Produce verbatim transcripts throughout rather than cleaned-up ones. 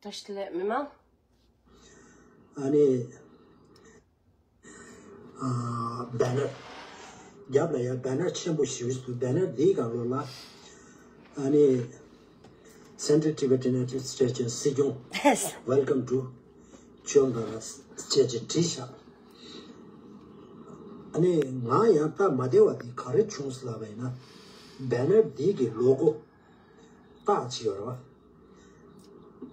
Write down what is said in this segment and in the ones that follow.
བཀྲ་ཤིས་བདེ་ལེགས་མི་མང་། ཨ་ནི། ཨ། བེ་ནར། རྒྱབ་ལ་ཡ་བེ་ནར་ཆེན་པོ་ཞིག་འདུག་བེ་ནར་འདིའི་སྒང་ལོགས་ལ། ཨ་ནི། Central Tibetan Administration སྲིད་སྐྱོང་། Yes. Welcome to Chondarara ཅེས་བྲིས་བཞག་ཨ་ནི་ང་ཡང་སྟབས་མ་བདེ་བ་འདི་ག་རེ་བྱུང་ཟེར་ལབ་པ་ཡིན་ན། བེ་ནར་འདི་གི་ལོ་གོ་རྟགས་ཅིག་ཡོད་རེད་བ།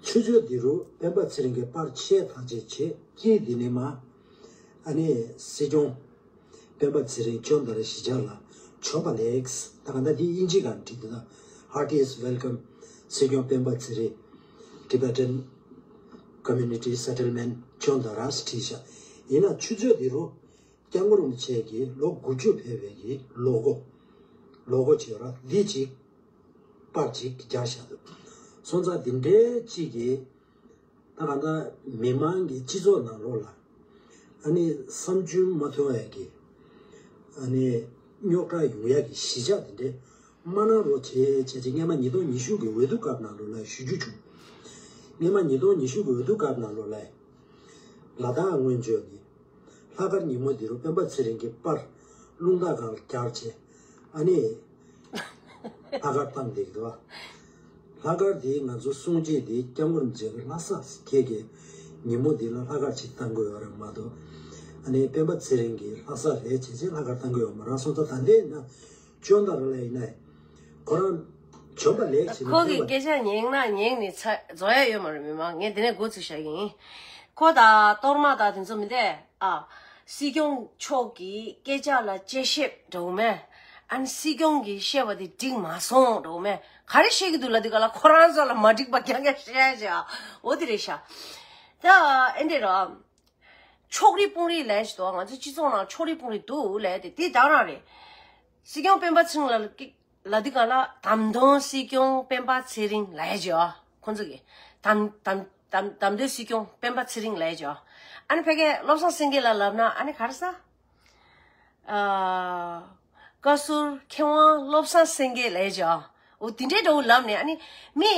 ཆུ་ཚོད་འདི་རུ་སྤེན་པ་ཚེ་རིང་གི་པར་ཆད་ཐག་ཆད་བྱེད་དཀྱིལ་འདི་ནས་མ། ཨ་ནི་སྲིད་སྐྱོང་སྤེན་པ་ཚེ་རིང་ཅོན་ཏ་ར་གཞིས་ཆགས་ལ་བྱོན་པ་ལེགས། ད་ག་ད་འདི་དབྱིན་ཇི་སྒང་བྲིས་འདུག་ད། Heartiest welcome སྲིད་སྐྱོང་སྤེན་པ་ཚེ་རིང་Tibetan Community Settlement ཅོན་ཏ་ར་བྲིས་ཤག་ཡིན་ན་ཆུ་ཚོད་འདི་རུ་སྐྱབས་མགོན་རིན་པོ་ཆེ་གིས་ལོ་དགུ་བཅུ་ཕེབས་པའི་གི་ལོ་གོ་ལོ་གོ་བྱས་ར་འདི་ཅིག་པར་ཅིག་རྒྱག་བཞག་འདུག་སོང་ཙང་འདི་འདྲའི་ཅིག་གིས་ད་གང་ལྟར་མི་མང་གི་སྤྱི་ཚོགས་ནང་ལོགས་ལ་ཨ་ནི་བསམ་ཚུལ་མ་མཐུན་ཡ་གི་ཨ་ནི་རྙོག་དྲ་ཡོང་ཡ་གི་གཞིས་ཆགས་འདི་འདྲའི་མ་གནང་རོགས་བྱེད་བྱས་ཅིག་སྔས་མ་ཉིས་སྟོང་ཉི་ཤུ་གི་འོས་བསྡུ་སྐབས་ནང་ལོགས་ལ་ཞུ་རྒྱུ་བྱུང་། སྔས་མ་ཉིས་སྟོང་ཉི་ཤུ་གི་འོས་བསྡུ་སྐབས་ནང་ལོགས་ལ་ལ་དྭགས་སྔོན་ཆད་ནས་ལྷག་དཀར་ཉིན་མོ་འདི་རུ་སྤེན་པ་ཚེ་རིང་གི་པར་རླུང་རྟ་སྒང་ལ་བཀྱག་བྱས་ཨ་ནི་ལྷག་དཀར་བཏང་བསྡད་ཀྱི་འདུག་ལྷག་དཀར་དེ་ང་ཚོ་སྲུང་བྱེད་དེ་སྐྱབས་མགོན་རིན་པོ་ཆེ་གི་ལྷ་ས་ཁྱེད་ཀྱི་ཉིན་མོ་འདི་ལ་ལྷག་དཀར་ཅིག་བཏང་དགོས་ཡོད་རེད་མ་གཏོགས། ཨ་ནི་སྤེན་པ་ཚེ་རིང་གི་ལྷ་ས་རེད་བྱས་བྱས་ལྷག་དཀར་བཏང་དགོས་ཡོད་མ་རེད། སོང་ཙང་ད་ལྟའི་ན་ཅོན་ཏ་ར་ལ་ཡིན་ན་ཁོ་རང་བྱོན་པ་ལེགས་ཞེས་ཁོ་གི་སྐད་ཆ་ཉན་ན་ཉན་ནས་ཚ་རྫོགས་ཡ་ཡོད་མ་རེད། མི་མང་ངས་དེ་ནས་འགོ་ཚུགས་བཞག་གི་ཡིན། ཁོ་དང་གཏོར་མ་དང་དེ་ཚོ་མི་འདས། ཨ། སྲིད་སྐྱོང་མཆོག་གི་སྐད་ཆ་ལ་དཔྱད་ཞིབ་འགྲོ་མེད། ཨ་ནི་སྲིད་སྐྱོང་གིས་བཤད་པ་དེ་འགྲིག་མ་སོང་འགྲོ་མེད། ག་རེ་བཤད་ཀྱི་འདུག་ལབ་དུས་ག་ལ་ཁོ་རང་ཚོ་ལ་མ་འགྲིག་པ་རྐྱང་རྐྱང་བཤད་བྱས། ཨ། འོ་དེ་རེད་ཤག་ད་ཨེ་འདྲས་ར། ཕྱོགས་རིས་དཔུང་རིས་ལས་ཞིག་འདུག་ང་ཚོ་སྤྱི་ཚོགས་ནང་ཕྱོགས་རིས་དཔུང་རིས་འདུག་ལས་དེ་དེ་དག་རང་རེད། སྲིད་སྐྱོང་སྤེན་པ་ཚེ་རིང་ལ་ཀི་ལ་འདི་ག་ལ་དམ་དོན་སྲིད་སྐྱོང་སྤེན་པ་ཚེ་རིང་ལས་ཀྱི་ཨ། ཁོང་ཚོ་གི་དམ་དམ་དམ་དམ་དོན་སྲིད་སྐྱོང་སྤེན་པ་ཚེ་རིང་ལས་ཀྱི་ཨ། ཨ་ནི་ཕ་གི་བློ་བཟང་སེང་གེ་ལ་ལབ་ན་ཨ་ནི་ག་རེ་ཟ། ཨ། བཀའ་ཟུར་མཁས་དབང་བློ་བཟང་སེང་གེ་ལས་ཀྱི་ཨ། འོ་དེ་འདྲའི་འདྲ་བོ་ལབ་ནས་ཨ་ནི་མི་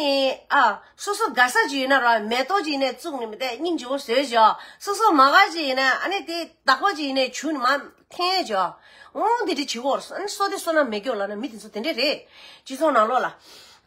ཨ་སོ་སོ་དགའ་ས་ཅིག་ཡོད་ན་ར་མེ་ཏོག་ཅིག་ཡིན་ནས་བཙུགས་ནས་མི་དེ་སྙིང་རྗེ་བོ་བཟོས་ཀྱི་ཨ། སོ་སོ་མ་དགའ་ཅིག་ཡིན་ན་ཨ་ནི་དེ་བདག་པོ་ཅིག་ཡིན་ནས་བྱུག་ནས་མ། འཐེན་ཡས་ཅིག་ཨ། འོང་འདི་འདྲ་བྱེད་ཀྱི་ཡོད་རེད། ཨ་ནི་བསོད་བདེ་བསོད་ནམས་མེད་ཀྱི་ཡོད་ལབ་ན་མི་དེ་ཚོ་དེ་འདྲ་རེད། སྤྱི་ཚོགས་ནང་ལོགས་ལ།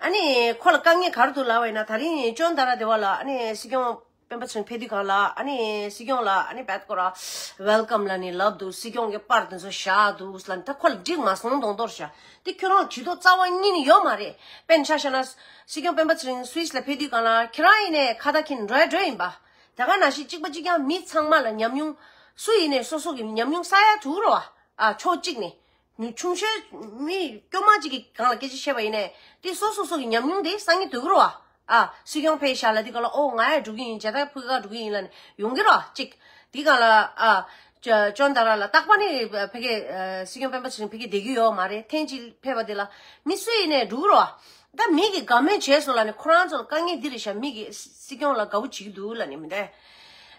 ཨ་ནི་ཁོ་ལ་དཀའ་ངལ་ག་རེ་འདུག་ལབ་པ་ཡིན་ན་ད་རིང་ཅོན་ཏ་ར་སྡེ་བ་ལ་ཨ་ནི་སྲིད་སྐྱོང་སྤེན་པ་ཚེ་རིང་ཕེབས་དུས་སྒང་ལ་ཨ་ནི་སྲིད་སྐྱོང་ལ་ཨ་ནི་བེད་ཀོ་ར་ཝེལ་ཀམ་ལབ་ནས་ལབ་འདུག་སྲིད་སྐྱོང་གི་པར་དེ་ཚོ་བཞག་འདུག་ལབ་ནས་ད་ཁོ་ལ་འགྲིག་མ་སོང་མདོག་མདོག་བྱས། དེ་ཁྱོད་རང་ཇུས་གཏོགས་རྩ་བ་ཉིད་ནས་ཡོད་མ་རེད། དཔེར་ན་ཆ་བཞག་ན་སྲིད་སྐྱོང་སྤེན་པ་ཚེ་རིང་སུད་སི་ལ་ཕེབས་དུས་སྒང་ལ་ཁྱེད་རང་ཡིན་ནའི་ཁ་བརྡ་འཁྱེར་འགྲོ་ཡ་འགྲོ་ཡིན་པ། དེ་ག་ནང་བཞིན་གཅིག་པ་གཅིག་རྐྱང་མི་ཚང་མ་ལ་ཉམས་མྱོང་། སུ་ཡིན་ནའི་སོ་སོ་གི་ཉམས་མྱོང་བསགས་ཡ་ཐུག་རོགས་ཨ། ཕྱོགས་གཅིག་ནས། ཉུང་ཆུང་ཤོས་མི་སྐྱོ་མ་གཅིག་གི་སྒང་ལ་སྐད་ཆ་བཤད་པ་ཡིན་ནའི་དེ་སོ་སོ་སོ་གི་ཉམས་མྱོང་དེ་བསགས་ཀྱི་འདུག་རོགས་ཨ། སྲིད་སྐྱོང་ཕེབས་ཤག་ལབ་དུས་སྒང་ལ་ཨོ་ང་ཡང་འགྲོ་གི་ཡིན། མཇལ་དར་ཕུལ་ག་འགྲོ་གི་ཡིན་ལབ་ནས་ཡོང་གི་རོགས་གཅིག་དེ་སྒང་ལ་ཨ། ཅོ་ཅོན་ཏ་ར་ལ་རྟག་པར་ནི་ཕ་གི་ཨ། སྲིད་སྐྱོང་སྤེན་པ་ཚེ་རིང་ཕ་གི་བསྡད་ཀྱི་ཡོད་མ་རེད། ཐེངས་གཅིག་ཕེབས་པ་དེ་ལ་མི་སུ་ཡིན་ནའི་འགྲོ་གི་རོགས་ཨ། ད་མི་གིས་དགའ་མོས་བྱས་སོང་ལབ་ནས་ཁོ་རང་ཚོ་ལ་དཀའ་ངལ་འདི་རེད་ཤག་མི་གིས་སྲིད་སྐྱོང་ལ་དགའ་བོ་བྱེད་ཀྱི་འདུག་ལབ་ནས་མི་འདའ།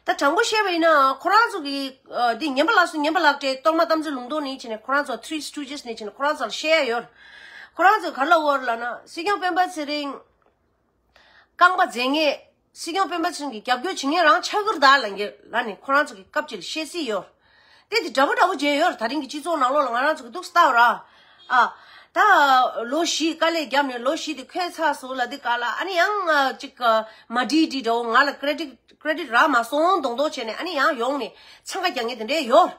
ད་དྲང་པོ་བཤད་པ་ཡིན་ན་ཁོ་རང་ཚོ་གིས་ཨ། འདི་ངན་པ་ལགས་སོ་ངན་པ་ལགས་ཏེ་གཏོར་མ་དམ་ཚིག་ལུང་རྟོགས་ནི་བྱས་ནས་ཁོ་རང་ཚོ་Three Stooges ནི་བྱས་ནས་ཁོ་རང་ཚོ་ལ་བཤད་ཡ་ཡོད། ཁོ་རང་ཚོ་ག་རེ་ལབ་ཡོད་རེད་ལབ་ན་སྲིད་སྐྱོང་སྤེན་པ་ཚེ་རིང་རྐང་པ་འཛེག་མཁན། སྲིད་སྐྱོང་སྤེན་པ་ཚེ་རིང་གི་རྒྱབ་སྐྱོར་བྱེད་མཁན་རང་ཆགས་ཀྱི་རེད་ད་ལབ་མཁན་ལབ་ནས་ཁོ་རང་ཚོ་གི་སྐབས་ཅིག་ལ་བཤད་སྲིད་ཡོད། དེ་དེ་འདྲ་པོ་འདྲ་པོ་བྱས་ཡོད་རེད། ད་རིང་གི་སྤྱི་ཚོགས་ནང་ལོགས་ལ་ང་རང་ཚོ་གི་འདུག་སེ་ལྟ་བ་ར། ཨ། ད་ལོ་བཞི་དཀའ་ལས་བརྒྱབ་ནས་ལོ་བཞི་དེ་འཁོར་ཚར་སོང་ལབ་དུས་སྒང་ལ་ཨ་ནི་ཡང་ཨ། ཅིག་ཨ། མ་འགྲིག་འགྲིག་འདྲ་བོ་ང་ལ་ཀེ་རེ་ཌིཊ་ཀེ་རེ་ཌིཊ་རག་མ་སོང་མདོག་མདོག་བྱས་ནས་ཨ་ནི་ཡང་ཡོང་ནས་འཚང་ཁ་རྒྱག་མཁན་དེ་འདྲས་ཡོད།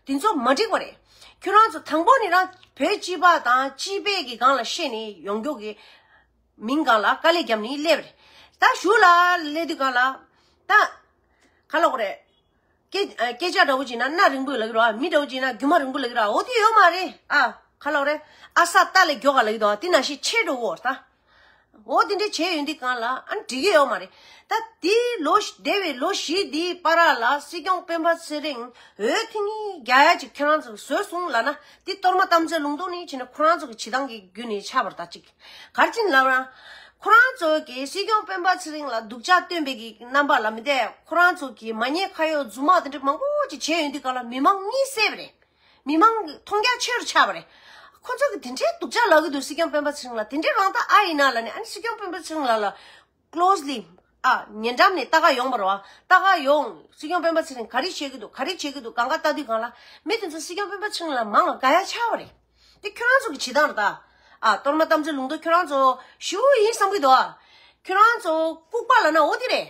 དེ་ཚོ་མ་འགྲིག་པ་རེད། ཁྱོད་རང་ཚོ་དང་པོ་ནས་རང་བོད་སྤྱི་པ་དང་སྤྱི་པའི་གི་སྒང་ལ་བཤད་ནས་ཡོང་རྒྱུ་གི་མིང་སྒང་ལ་དཀའ་ལས་བརྒྱབ་ནས་སླེབས་རེད། ད་གཞུག་ལ་སླེབས་དུས་སྒང་ལ་ད་ག་ལབ་དགོས་རེད། སྐད་སྐད་ཆ་འདྲ་བོ་བྱས་ན་སྣ་རིང་པོ་ལབ་ཀྱི་རེད་བ། མི་འདྲ་བོ་བྱས་ན་རྒྱུ་མ་རིང་པོ་ལབ་ཀྱི་རེད་བ། འོ་དེ་ཡོད་མ་རེད་ཨ། ག་ལབ་དགོས་རེད། ཨ་ས་རྟ་ལས་མགྱོགས་ག་ལབ་ཀྱི་འདུག་བ། དེ་ནང་བཞིན་ཆེ་འགྲོ་གི་ཡོད་རེད་ད། འོ་དེ་འདྲས་བྱས་ཡོང་དུས་སྒང་ལ་ཨ་ནི་འགྲིག་གི་ཡོད་མ་རེད། ད་དེའི་ལོ་བཞི་འདས་པའི་ལོ་བཞི་འདིའི་བར་ལ་སྲིད་སྐྱོང་སྤེན་པ་ཚེ་རིང་འོས་ཐེངས་གཉིས་རྒྱག་ཡ་ཅིག་ཁྱོད་རང་ཚོ་གིས་བཟོས་སོང་ལབ་ན་དེ་གཏོར་མ་དམ་ཚིག་ལུང་རྟོགས་ནི་བྱས་ནས་ཁོ་རང་ཚོ་གི་བྱེད་སྟངས་ཀྱི་བརྒྱུད་ནས་ཆགས་པ་རེད་ད་ཅིག་ག་རེ་བྱས་ནས་ལབ་ན། ཁོ་རང་ཚོ་གིས་སྲིད་སྐྱོང་སྤེན་པ་ཚེ་རིང་ལ་སྡུག་ཅག་སྟོན་པའི་གི་རྣམ་པ་ལ་མི་བལྟས། ཁོ་རང་ཚོ་གིས་མ་ཉེས་ཁ་གཡོག་རྫུན་མ་དེ་འདྲ་མང་པོ་ཅིག་བྱས་ཡོང་དུས་སྒང་ལ་མི་མང་གཉིད་སད་པ་རེད། མི་མང་གི་མཐོང་རྒྱ་ཆེ་རུ་ཆགས་པ་རེད། ཁོ་ཚོ་གིས་དེ་འདྲའི་སྡུག་ཅག་ལབ་ཀྱི་འདུག་སྲིད་སྐྱོང་སྤེན་པ་ཚེ་རིང་ལ་དེ་འདྲའི་རང་ད་ཨ་ཡིན་ན་ལབ་ནས་ཨ་ནི་སྲིད་སྐྱོང་སྤེན་པ་ཚེ་རིང་ལ་ལ་ཀློ་སི་ལི་ ཨ། ཉེ་འགྲམ་ནས་ལྟ་ག་ཡོང་བ་རེད་བ། ལྟ་ག་ཡོང་། སྲིད་སྐྱོང་སྤེན་པ་ཚེ་རིང་ག་རེ་བྱེད་ཀྱི་འདུག་ག་རེ་བྱེད་ཀྱི་འདུག་གང་ག་ལྟ་དུས་སྒང་ལ་མི་དེ་ཚོ་སྲིད་སྐྱོང་སྤེན་པ་ཚེ་རིང་ལ་མང་ལ་དགའ་ཡ་ཆགས་པ་རེད། དེ་ཁྱོད་རང་ཚོ་གི་བྱེད་སྟངས་རེད་ད། ཨ། གཏོར་མ་དམ་ཚིག་ལུང་རྟོགས་ཁྱོད་རང་ཚོ་ཞུ་ཡིན་བསམ་གྱི་འདུག་ཨ། ཁྱོད་རང་ཚོ་ལྐུགས་པ་ལབ་ན་འོ་དེ་རེད།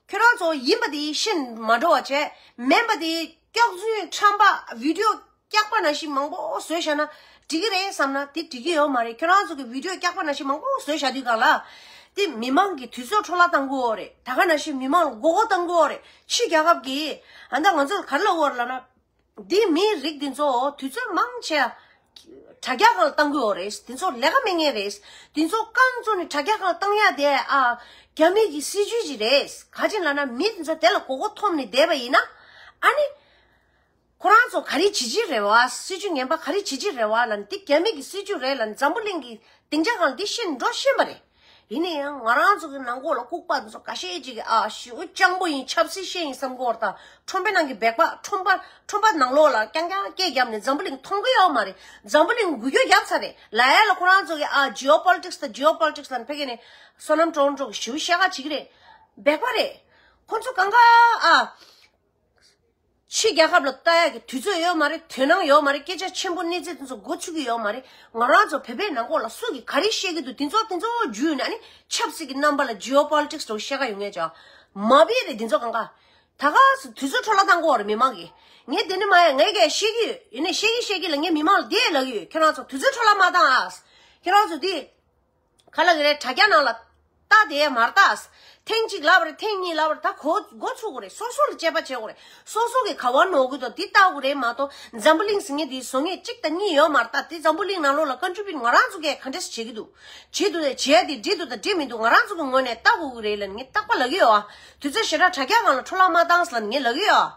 ཁྱོད་རང་ཚོ་ཡིན་པ་དེ་ཤེས་མ་འགྲོ་བ་བྱས། མིན་པ་དེ་སྐྱག་རྫུན་ཁྲམ་པ་བི་ཌིའོ་སྐྱག་པ་ནང་བཞིན་མང་པོ་བཟོས་བཞག་ན་འགྲིག་གི་རེད་བསམ་ན་དེ་འགྲིག་གི་ཡོད་མ་རེད། ཁྱོད་རང་ཚོ་གི་བི་ཌིའོ་སྐྱག་པ་ནང་བཞིན་མང་པོ་བཟོས་བཞག་དུས་སྒང་ལ། དེ་མི་མང་གི་དུས་ཚོད་འཕྲོ་བརླག་བཏང་གི་ཡོད་རེད། ད་ག་ནང་བཞིན་མི་མང་ལ་མགོ་སྐོར་བཏང་གི་ཡོད་རེད། ཕྱི་རྒྱལ་ཁབ་ཀྱིས་ཨ་ད་ང་ཚོ་ག་རེ་ལབ་ཡོད་རེད་ལབ་ན། འདི་མིའི་རིགས་འདི་ཚོ་དུས་ཚོད་མང་ཆེ་དྲ་རྒྱ་སྒང་ལ་བཏང་གི་ཡོད་རེད། འདི་ཚོ་ལས་ཀ་མེད་མཁན་རེད། འདི་ཚོ་རྐང་བཙུགས་ནས་དྲ་རྒྱ་སྒང་ལ་བཏང་ཡ་དེ་ཨ་རྒྱ་མི་གི་སྲིད་ཇུས་ཅིག་རེད། ག་ཅི་ལབ་ན་མི་འདི་ཚོ་དེ་ལ་མགོ་སྐོར་ཐོབ་ནས་བསྡད་པ་ཡིན་ན། ཨ་ནི་ཁོ་རང་ཚོ་ག་རེ་བྱེད་ཀྱི་རེད་བ། སྲིད་ཇུས་ངན་པ་ག་རེ་བྱེད་ཀྱི་རེད་བ་ལབ་ན་འདི་རྒྱ་མི་གི་སྲིད་ཇུས་རེད་ལབ་ནས་འཛམ་བུ་གླིང་གི་སྡིངས་ཆ་སྒང་ལ་འདི་ཤེས་འགྲོ་ཤེས་པ་རེད། ཡིན་ན་ཡང་ང་རང་ཚོ་གི་ནང་ཁོག་ལ་ལྐུགས་པ་འདི་ཚོ་ཁ་ཤས་ཅིག་གིས་ཨ་ཞེ་པོ་སྤྱང་པོ་ཡིན། ཆབ་སྲིད་ཤེས་ཡིན་བསམ་གྱི་ཡོད་རེད་ད། ཁྲོན་པའི་ནང་གི་སྦལ་པ། ཁྲོན་པ་ཁྲོན་པ་ནང་ལོགས་ལ་རྐྱང་རྐྱང་སྐད་བརྒྱབ་ནས་འཛམ་བུ་གླིང་མཐོང་གི་ཡོད་མ་རེད། འཛམ་བུ་གླིང་འགུལ་སྐྱོད་བརྒྱབ་ཚར་རེད། ལ་ཡ་ལ་ཁོ་རང་ཚོ་གིས་ཨ་ཇི་ཨོ་པོ་ལི་ཊིག་སི་དང་ཇི་ཨོ་པོ་ལི་ཊིག་སི་ལབ་ནས་ཕ་གི་ནས་བསོད་ནམས་སྒྲོན་འགྲོ་གིས་ཞེ་པོ་བཤད་ཁ་བྱེད་ཀྱི་རེད། སྦལ་པ་རེད། ཁོ་ཚོ་གང་ག་ཨ། ཕྱི་རྒྱལ་ཁབ་ལ་ལྟ་ཡག་གི་དུས་ཚོད་ཡོད་མ་རེད། དོན་སྣང་ཡོད་མ་རེད། སྐད་ཆ་ཆེན་པོ་གནས་ཚུལ་དེ་ཚོ་མགོ་ཚོད་ཀྱི་ཡོད་མ་རེད། ང་རང་ཚོ་བོད་པའི་ནང་ཁོག་ལ་སུ་གིས་ག་རེ་བཤད་ཀྱི་འདུག་དེ་ཚོ་དེ་ཚོ་བརྒྱུད་ནས་ཨ་ནི་ཆབ་སྲིད་ཀྱི་རྣམ་པ་ལ་ཇི་ཨོ་པོ་ལི་ཊིག་སི་འདྲ་བོ་བཤད་ཀ་ཡོང་ངེས་ཅག་མ་བི་རེད། དེ་ཚོ་གང་ག་ད་ག་སུ་དུས་ཚོད་འཕྲོ་བརླག་བཏང་གི་ཡོད་རེད་མི་མང་གིས། ངས་དེ་ནི་མ་ཡ་ངས་གས་བཤད་ཀྱི་ཡོད། ཡིན་ནའི་བཤད་ཀྱི་བཤད་ཀྱི་ལ་ངས་མི་མང་ལ་དེ་ལབ་ཀྱི་ཡོད། ཁྱེད་རང་ཚོ་དུས་ཚོད་འཕྲོ་བརླག་མ་བཏང་ཨ། ཁྱེད་རང་ཚོ་དེ། ག་ལ་གི་རེད། དྲ་རྒྱ་ནང་ལ་ལྟ་དེ་མ་ལྟ། ཐེངས་གཅིག་ལབ་རེད། ཐེངས་གཉིས་ལབ་རེད། ད་གོ་འགོ་ཚུགས་དགོས་རེད། སོ་སོ་ལ་དཔྱད་པ་བྱེད་དགོས་རེད། སོ་སོ་གི་ག་བ་ནོར་གི་འདུག་དེ་ལྟ་དགོས་རེད་མ་གཏོགས་འཛམ་བུ་གླིང་ཟེར་མཁན་དེ་བཟོ་མཁན་གཅིག་དང་གཉིས་ཡོད་མ་རེད། ད་དེ་འཛམ་བུ་གླིང་ནང་ལོགས་ལ་ཀོན་ཊི་བིའུ་ཊི་ང་རང་ཚོ་གིས་ག་འདྲས་བྱེད་ཀྱི་འདུག་བྱེད་འདུག་དེ་བྱས་དེ་འགྲིག་འདུག་དང་འགྲིག་མི་འདུག་ང་རང་ཚོ་གི་ངོས་ནས་ལྟ་དགོས་ཀྱི་རེད་ལབ་ནས་ངས་རྟག་པར་ལབ་ཀྱི་ཡོད། དུས་ཚོད་ཞེ་དྲག་དྲ་རྒྱ་སྒང་ལ་འཕྲོ་བརླག་མ་བཏང་ཟེར་ལབ་ནས་ངས་ལབ་ཀྱི་ཡོད།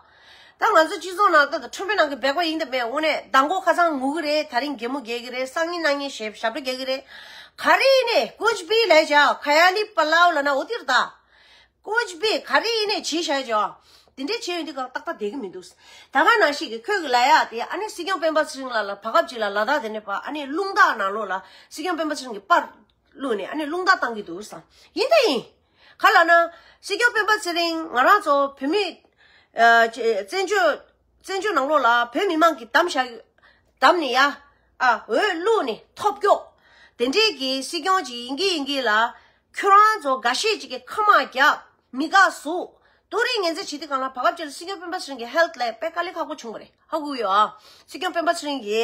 ད་ང་ཚོ་སྤྱི་ཚོགས་ནང་ད་ད་ཁྲོན་པའི་ནང་གི་སྦལ་པ་ཡིན་ད་མེད། དངོས་གནས་མདང་དགོང་ཁ་སང་ངུ་གི་རེད། དེ་རིང་གད་མོ་རྒྱག་གི་རེད། སང་ཉིན་གནངས་ཉིན་ཞབས་ཞབས་བྲོ་རྒྱག་གི་རེད། ག་རེ་ཡིན་ནའི་ཀུཆ་བྷི་ལབ་བྱ། ཁ་ཡ་ལི་པ་ལའོ་ལབ་ན་འོ་དེ་རེད་ད། ཀུཆ་བྷི་ག་རེ་ཡིན་ནའི་བྱེད་བཞག་བྱ། དེ་འདྲས་བྱས་ཡོང་དུས་སྒང་ཏག་ཏག་བསྡད་ཀྱི་མི་འདུག་ད་ག་ནང་བཞིན་གྱི་ཁོས་གི་ལབ་ཡག་དེ་ཨ་ནི་སྲིད་སྐྱོང་སྤེན་པ་ཚེ་རིང་ལགས་ལ་བར་སྐབས་ཅིག་ལ་ལ་དྭགས་དེ་ནས་ཕར་ཨ་ནི་རླུང་རྟ་ནང་ལོགས་ལ་སྲིད་སྐྱོང་སྤེན་པ་ཚེ་རིང་གི་པར་བླུགས་ནས་ཨ་ནི་རླུང་རྟ་བཏང་གི་འདུག་ཟེར། ཡིན་ད་ཡིན། ག་ལབ་ན་སྲིད་སྐྱོང་སྤེན་པ་ཚེ་རིང་ང་རང་ཚོ་བོད་མི་ཨ་ཅེ་བཙན་བྱོལ་བཙན་བྱོལ་ནང་ལོགས་ལ་བོད་མི་མང་གིས་བདམས་བཞག་བདམས་ནས་ཡ་ཨ་འོས་བླུགས་ནས་ཐོབ་སྐྱོ་དེ་འདྲས་ཀྱི་སྲིད་སྐྱོང་ཅིག་ཡིན་གྱི་ཡིན་གྱི་ལ། ཁྱོད་རང་ཚོ་འགའ་ཤས་ཅིག་གིས་ཁ་དམག་རྒྱབ། མི་དགའ་བཟོ། ཏུ་རིའི་ངན་རྫས་བྱེད་དུས་སྒང་ལ་བར་སྐབས་ཅིག་ལ་སྲིད་སྐྱོང་སྤེན་པ་ཚེ་རིང་གི་ཧེལ་ཐི་ལ་དཔེ་དཀའ་ལས་ཁག་པོ་བྱུང་བ་རེད། ཧ་གོ་གི་ཡོད་ཨ། སྲིད་སྐྱོང་སྤེན་པ་ཚེ་རིང་གི་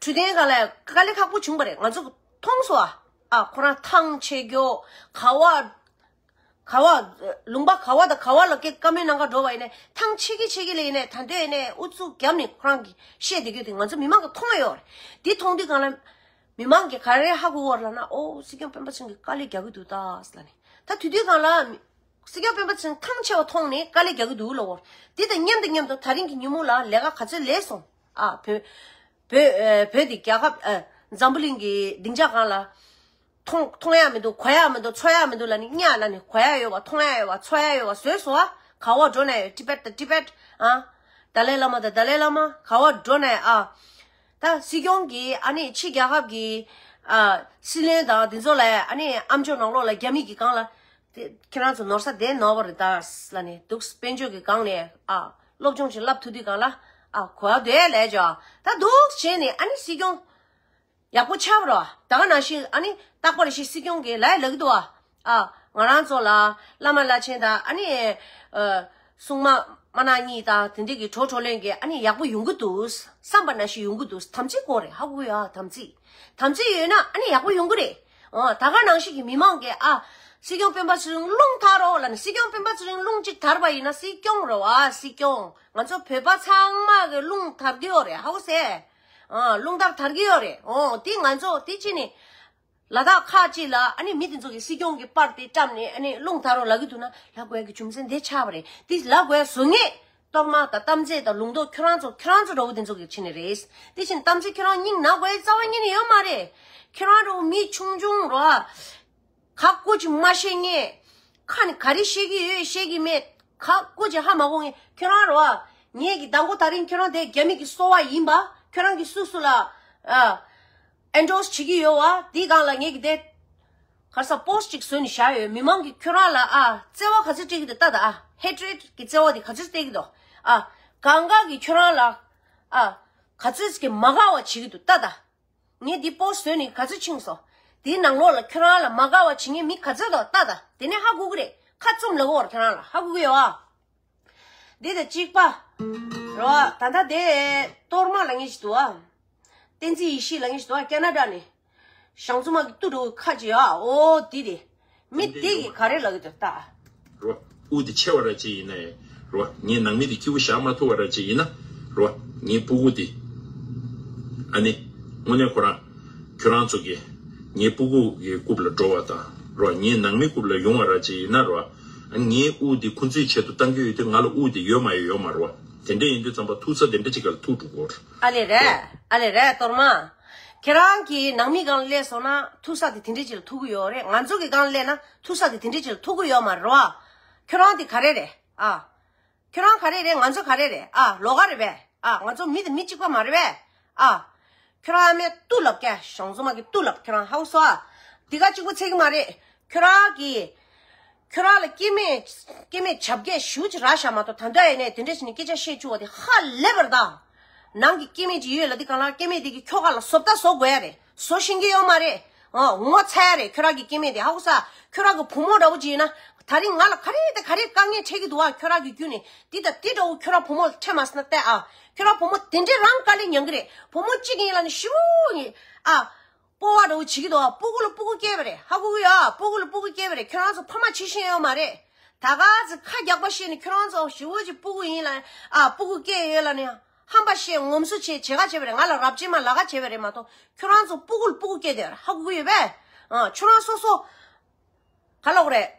འཕྲོད་བསྟེན་སྒང་ལ་དཀའ་ལས་ཁག་པོ་བྱུང་བ་རེད། ང་ཚོ་མཐོང་སོང་ཨ། ཨ་ཁོ་རང་ཐང་ཆད་རྒྱུ། ག་བ་ག་བ་ལུང་པ་ག་བ་དང་ག་བ་ལ་སྐད་བཀའ་མོལ་གནང་ག་འགྲོ་བ་ཡིན་ནའི་ཐང་ཆད་ཀྱི་ཆད་ཀྱི་ལ་ཡིན་ནའི་ད་འདོད་ཡིན་ནའི་ཨུ་ཚུགས་བརྒྱབ་ནས་ཁོ་རང་གིས་བཤད་བསྡད་རྒྱུ་དེ་ང་ཚོ་མི་མང་གིས་མཐོང་ཡོད་རེད། འདི་མཐོང་དུས་སྒང་ལ། མི་མང་གིས་ག་རེ་ཧ་གོ་བ་རེད་ལབ་ན། ཨོ་སྲིད་སྐྱོང་སྤེན་པ་ཚེ་རིང་གིས་དཀའ་ལས་རྒྱག་གི་འདུག་ད་ཟེར་ལབ་ནས། ད་དེ་དུས་སྒང་ལ་སྲིད་སྐྱོང་སྤེན་པ་ཚེ་རིང་ཐང་ཆད་པ་མཐོང་ནས་དཀའ་ལས་རྒྱག་གི་འདུག་ལབ་པ་རེད། དེ་དང་མཉམ་དུ་མཉམ་དུ་ད་རིང་གི་ཉིན་མོ་ལ་ལས་ཀ་ག་ཚོད་ལས་སོང་། ཨ་བོད་བོད་ཨ་བོད་འདི་རྒྱལ་ཁབ་ཨ་འཛམ་བུ་གླིང་གི་སྡིངས་ཆ་སྒང་ལ་མཐོང་མཐོང་ཡག་མི་འདུག་གོ་ཡག་མི་འདུག་ཚོར་ཡག་མི་འདུག་ལབ་ནས་གཉའ་ལབ་ནས་གོ་ཡག་ཡོད་པ་མཐོང་ཡག་ཡོད་པ་ཚོར་ཡག་ཡོད་པ་བཟོས་སོང་ཨ། ག་བ་འགྲོ་ན་ཡོད། ཊི་བེཊ་དང་ཊི་བེཊ་ཨ། ཏཱ་ལའི་བླ་མ་དང་ཏཱ་ལའི་བླ་མ་ག་བ་འགྲོ་ན་ཡོད་ཨ། ད་སྲིད་སྐྱོང་གིས་ཨ་ནི་ཕྱི་རྒྱལ་ཁབ་ཀྱི་ཨ་སྲིད་བློན་དང་དེ་ཚོ་ལ་ཨ་ནི་ཨ་མཆོག་ནང་ལོགས་ལ་རྒྱ་མི་གི་སྒང་ལ་དེ་ཁྱེད་རང་ཚོ་ནོར་ས་དེ་ནོར་བ་རེད་ད་ལབ་ནས་འདུག་དཔལ་འབྱོར་གྱི་སྒང་ནས་ཨ་སློབ་སྦྱོང་ཅིག་བསླབ་ཐུབ་དུས་སྒང་ལ་ཨ་གོ་བ་དེ་ལས་ཅོ་ད་འདུག་བྱས་ནས་ཨ་ནི་སྲིད་སྐྱོང་ཡག་པོ་ཆགས་པ་རེད་བ། ད་ག་ནང་བཞིན་ཨ་ནི་རྟག་པར་ཞིག་སྲིད་སྐྱོང་གིས་ལབ་ལབ་ཀྱི་འདུག་བ། ཨ་ང་རང་ཚོ་ལ་བླ་མ་བླ་ཆེན་དང་ཨ་ནི་ཨ་སྲུང་མ་དམར་ནག་གཉིས་དང་དེ་འདྲས་ཀྱི་གྲོས་གྲོས་ལེན་གྱི་ཨ་ནི་ཡག་པོ་ཡོང་གི་འདུག་བསམ་པ་ནང་བཞིན་ཡོང་གི་འདུག་དམ་ཚིག་དགོས་རེད། ཧ་གོ་ཡ། དམ་ཚིག་དམ་ཚིག་ཡོད་ན་ཨ་ནི་ཡག་པོ་ཡོང་གི་རེད། ཨོ་ད་ག་ནང་བཞིན་གྱི་མི་མང་གིས་ཨ་སྲིད་སྐྱོང་སྤེན་པ་ཚེ་རིང་རླུང་དར་རོགས་ལབ་ནས། སྲིད་སྐྱོང་སྤེན་པ་ཚེ་རིང་རླུང་གཅིག་དར་བ་ཡིན་ན་སྲིད་སྐྱོང་རེད་བ། སྲིད་སྐྱོང་ང་ཚོ་བོད་པ་ཚང་མ་གི་རླུང་དར་གི་ཡོད་རེད། ཧ་གོ་སེ། ཨ་རླུང་དར་དར་གི་ཡོད་རེད། ཨོ་དེ་ང་ཚོ་དེ་ཅི་ནས། ལ་དྭགས་ཁག་ཅིག་ལ་ཨ་ནི་མི་དེ་ཚོ་གིས་སྲིད་སྐྱོང་གི་པར་དེ་བཀྲམ་ནས་ཨ་ནི་རླུང་དར་རོགས་ལབ་གི་འདུག་ན་ལབ་དགོས་ཀྱི་རྒྱུ་མཚན་དེ་ཆགས་པ་རེད། དེ་ལབ་དགོས་བཟོ་ངེས་གཏོར་མ་དང་གཏམ་ཚེ་དང་ལུང་རྟོགས་ཁྱོད་རང་ཚོ་ཁྱོད་རང་ཚོ་འདྲ་བོ་དེ་ཚོ་གིས་བྱས་ནས་རེད། དེ་བཞིན་གཏམ་ཚེ་ཁྱོད་རང་སྙིང་ན་དགོས་རྩ་བ་ཉིད་ནས་ཡོད་མ་རེད། ཁྱོད་རང་འདྲ་བོ་མི་ཆུང་ཆུང་རོ། ག་སྐུ་ཅི་མ་ཤེས་ངེས། ཁ་ནས་ག་རེ་བཤད་ཀྱི་ཡོད་ཤེས་ཀྱི་མེད། ག་སྐུ་ཅི་ཧ་མ་གོ་ངེས། ཁྱོད་རང་རོ། ངེད་ཀྱི་དང་པོ་ད་རིང་ཁྱོད་རང་དེ་རྒྱ་མི་གི་སོ་བ་ཡིན་པ། ཁྱོད་རང་གི་སུ་སུ་ལ་ཨ་ཨེན་ཌོ་སི་བྱེད་ཀྱི་ཡོད་བ། དེའི་སྒང་ལ་ངེད་ཀྱི་དེ་ ག་རེ་ཟ་པོ་སི་ཊི་ཅིག་བཟོས་ནས་བཞག་ཡོད། མི་མང་གིས་ཁྱོད་རང་ལ་ཨ་བརྩེ་བ་ག་ཚོད་སྤྲད་ཀྱི་འདུག་ལྟ་དང་། ཨ་ཧེ་ཊི་རེ་ཌི་གི་བརྩེ་བ་དེ་ག་ཚོད་སྤྲད་ཀྱི་འདུག་ཨ་གང་ག་གིས་ཁྱོད་རང་ལ་ཨ་ག་ཚོད་ཀྱི་མ་དགའ་བ་བྱེད་ཀྱི་འདུག་ལྟ་དང་། ངས་འདི་པོ་སི་ཊི་བཟོས་ནས་ག་ཚོད་ཕྱིན་སོང་། དེའི་ནང་ལོགས་ལ་ཁྱོད་རང་ལ་མ་དགའ་བ་བྱེད་མཁན་མི་ག་ཚོད་འདུག་ལྟ་དང་། དེ་ནས་ཧ་གོ་གི་རེད། ཁ་བཙུམ་ལབ་ཀྱི་ཡོད་རེད། ཁྱོད་རང་ལ་ཧ་གོ་གི་ཡོད་ཨ། འདི་དང་གཅིག་པ། རེད་བ། ད་ལྟ་དེ་གཏོར་མ་ལབ་མཁན་ཞིག་འདུག་ཨ། བསྟན་འཛིན་ཡེ་ཤེས་ལབ་མཁན་ཞིག་འདུག་ཨ། ཁེ་ན་ཌ་ནས། ཞང་བཙུན་མ་གི་ཏུ་འགྲོ་ཁ་ཅིག་ཨ། ཨོ་དེ་དེ། མི་དེ་གིས་ག་རེ་ལབ་ཀྱི་འདུག་ལྟ། རེད་བ། དབུགས་དེ་ཆེ་བ་ར་ཅིག་ཡིན་ན་ཡང་། རེད་བ། ངའི་ནང་མི་དེ་སྐྱིད་པོ་བཞག་མ་ཐུབ་པ་ར་ཅིག་ཡིན་ན། རེད་བ། ངའི་སྤུ་གུ་དེ། ཨ་ནི། དངོས་གནས་ཁོ་རང་། ཁྱོད་རང་ཚོ་གིས། ངའི་སྤུ་གུ་གི་རྐུབ་ལ་འགྲོ་བ་དང་། རེད་བ། ངའི་ནང་མི་རྐུབ་ལ་ཡོང་བ་ར་ཅིག་ཡིན་ན་རེད་བ། ངའི་དབུགས་འདི་ཁོ་ཚོའི་ཆེད་དུ་བཏང་གི་ཡོད་དུས་ང་ལ་དབུགས་འདི་ཡོད་མ་ཡོད་ཡོད་མ་རེད་བ། དེ་འདྲ་ཡིན་དུས་ཙམ་པ་ཐུག་ས་དེ་འདྲ་ཅིག་ག་ལ་ཐུག་འགྲོ་གི་ཡོད་རེད། ཨ་ལེ་རེད། ཨ་ལེ་རེད། གཏོར་མ། ཁྱེད་རང་གི་ནང་མི་སྒང་ལ་སླེབས་སོང་ན་ཐུག་ས་དེ་དེ་འདྲ་ཅིག་ལ་ཐུག་གི་ཡོད་རེད། ང་ཚོ་གི་སྒང་ལ་སླེབས་ན་ཐུག་ས་དེ་དེ་འདྲ་ཅིག་ལ་ཐུག་གི་ཡོད་མ་རེད་བ། ཁྱོད་རང་དེ་ག་རེ་རེད་ཨ། ཁྱོད་རང་ག་རེ་རེད། ང་ཚོ་ག་རེ་རེད་ཨ། ལོགས་ཀ་རེད་པས་ཨ། ང་ཚོ་མི་དང་མི་གཅིག་པ་མ་རེད་པས་ཨ། ཁྱོད་རང་ཨ་མའི་ཏུ་ལབ་ཀྱ། ཞང་བཙུན་མ་གི་ཏུ་ལབ། ཁྱོད་རང་ཧ་གོ་སོང་ཨ། འདི་ག་གཅིག་པུ་ཚད་ཀྱི་མ་རེད། ཁྱོད་རང་གི། ཁྱོད་རང་ལ་སྐྱེ་དམན། སྐྱེ་དམན་བྱ་བརྒྱད་ཞེ་པོ་ཅིག་རག་བཞག་མ་གཏོགས། ད་ལྟ་ཡིན་ནའི་དེ་འདྲ་ཞིག་ནས་སྐད་ཆ་བཤད་བཅུག་པ་དེ་ཧ་ལས་པར་གདའ། ནང་གི་སྐྱེ་དམན་ཅིག་ཡོད་ལབ་དུས་སྒང་ལ་སྐྱེ་དམན་དེ་གིས་ཁྱོ་ག་ལ་བཟོ་ལྟ་བཟོ་དགོས་ཡ་རེད། བཟོ་ཤེས་ཀྱི་ཡོད་མ་རེད། ཨོ་ངོ་ཚ་ཡ་རེད། ཁྱོད་རང་གི་སྐྱེ་དམན་དེ་ཧ་གོ་ས། ཁྱོད་རང་གི་བུ་མོ་འདྲ་བོ་ཅིག་ཡིན་ན། ད་རིང་ང་ལ་ག་རེ་དང་ག་རེ་དཀའ་ངལ་འཕྲད་ཀྱི་འདུག་ཨ། ཁྱོད་རང་གི་བརྒྱུད་ནས་འདི་དང་འདི་འདྲ་བོ་ཁྱོད་རང་བུ་མོ་ལ་འཕྲད་མ་སོང་ན་ལྟ་ཨ། ཁྱོད་རང་བུ་མོ་དེ་འདྲའི་རང་དཀའ་ལས་མྱངས་ཀྱི་རེད། བུ་མོ་གཅིག་ཡིན་ལབ་ནས་ཞེ་པོ་ཡིན་ཨ། སྤོབས་པ་འདྲ་བོ་བྱེད་ཀྱི་འདུག་ཨ། སྤུ་གུ་ལ་སྤུ་གུ་སྐྱེས་པ་རེད། ཧ་གོ་གི་ཡོད་ཨ། སྤུ་གུ་ལ་སྤུ་གུ་སྐྱེས་པ་རེད། ཁྱོད་རང་ཚོ་ཕ་མ་བྱེད་ཤེས་ཡོད་མ་རེད། ད་ག་ཚོད་ཁ་རྒྱག་པ་བཤད་ནས་ཁྱོད་རང་ཚོ་ཞེ་པོ་ཅིག་སྤུ་གུ་ཡིན་ལབ་ཨ། སྤུ་གུ་སྐྱེས་ཡོད་ལབ་ནས་ཧམ་པ་བཤད་ངོམ་སོ་བྱེད་བྱེད་ག་བྱེད་པ་རེད། ང་ལ་རབ་བྱེད་མ་ལབ་ག་བྱེད་པ་རེད་མ་གཏོགས། ཁྱོད་རང་ཚོ་སྤུ་གུ་ལ་སྤུ་གུ་སྐྱེས་དེ་ཧ་གོ་གི་ཡོད་པས། ཨ། ཁྱོད་རང་སོ་སོ། ག་ལབ་དགོས་རེད།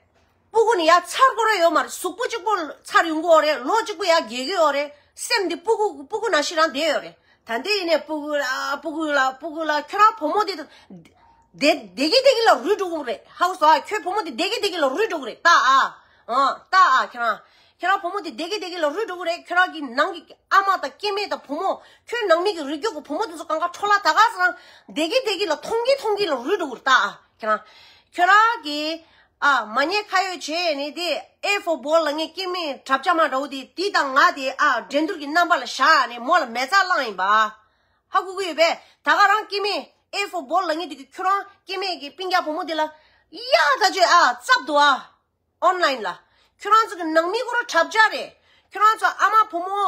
སྤུ་གུ་ནི་ཡ་ཚར་དགོས་རེད་ཡོད་མ་རེད། གཟུགས་པོ་གཅིག་པོ་ཚར་ཡོང་གི་ཡོད་རེད། ལོ་གཅིག་པོ་ཡ་རྒས་གི་ཡོད་རེད། སེམས་འདི་སྤུ་གུ་སྤུ་གུ་ནང་བཞིན་རང་བསྡད་ཡོད་རེད། ད་འདི་ཡིན་ནས་སྤུ་གུ་ལ་སྤུ་གུ་ལ་སྤུ་གུ་ལ་ཁྱོད་རང་བུ་མོ་འདི་བསྡད་བསྡད་ཀྱི་བསྡད་ཀྱི་ལ་རུལ་འགྲོ་གི་རེད། ཧ་གོ་སོང་ཨ། ཁྱོད་བུ་མོ་འདི་བསྡད་ཀྱི་བསྡད་ཀྱི་ལ་རུལ་འགྲོ་གི་རེད། ལྟ་ཨ། ཨ། ལྟ་ཨ་ཁྱོད་རང་། ཁྱོད་རང་བུ་མོ་འདི་བསྡད་ཀྱི་བསྡད་ཀྱི་ལ་རུལ་འགྲོ་གི་རེད། ཁྱོད་རང་གི་ནང་གི་ཨ་མ་དང་སྐྱེ་དམན་དང་བུ་མོ། ཁྱོད་ནང་མི་གི་རིགས་རྒྱུད་ཀྱི་བུ་མོ་དེ་ཚོ་གང་ག་འཕྲོ་བརླག་ད་ག་ཚོད་རང་བསྡད་ཀྱི་བསྡད་ཀྱི་ལ་མཐོང་གི་མཐོང་གི་ལ་རུལ་འགྲོ་གི་རེད། ལྟ་ཨ་ཁྱོད་རང་། ཁྱོད་རང་གི་ཨ་མ་ཉེས་ཁ་གཡོགས་བྱས་ནས་དེ་A for ball ལབ་མཁན་སྐྱེ་དམན་གྲབས་ཆག་མ་འདྲ་བོ་དེ་དེ་དང་ང་དེ་ཨ་འགྲན་བསྡུར་གྱི་རྣམ་པ་ལ་བཞག་ནས་མོ་ལ་མེ་བཙའ་བླངས་ཡིན་པ། ཧ་གོ་གི་ཡོད་པས། ད་ག་རང་སྐྱེ་དམན་A for ball ལབ་མཁན་དེ་གི་ཁྱོད་རང་སྐྱེ་དམན་གྱི་སྤུན་ཀྱག་བུ་མོ་དེ་ལ་ཡ་ད་ཅོས་ཨ་བཙབ་འདུག་ཨ། ཨོན་ལན་ལ། ཁྱོད་རང་ཚོ་གི་ནང་མི་ཁོ་རང་གྲབས་ཆག་རེད། ཁྱོད་རང་ཚོ་ཨ་མ་བུ་མོ།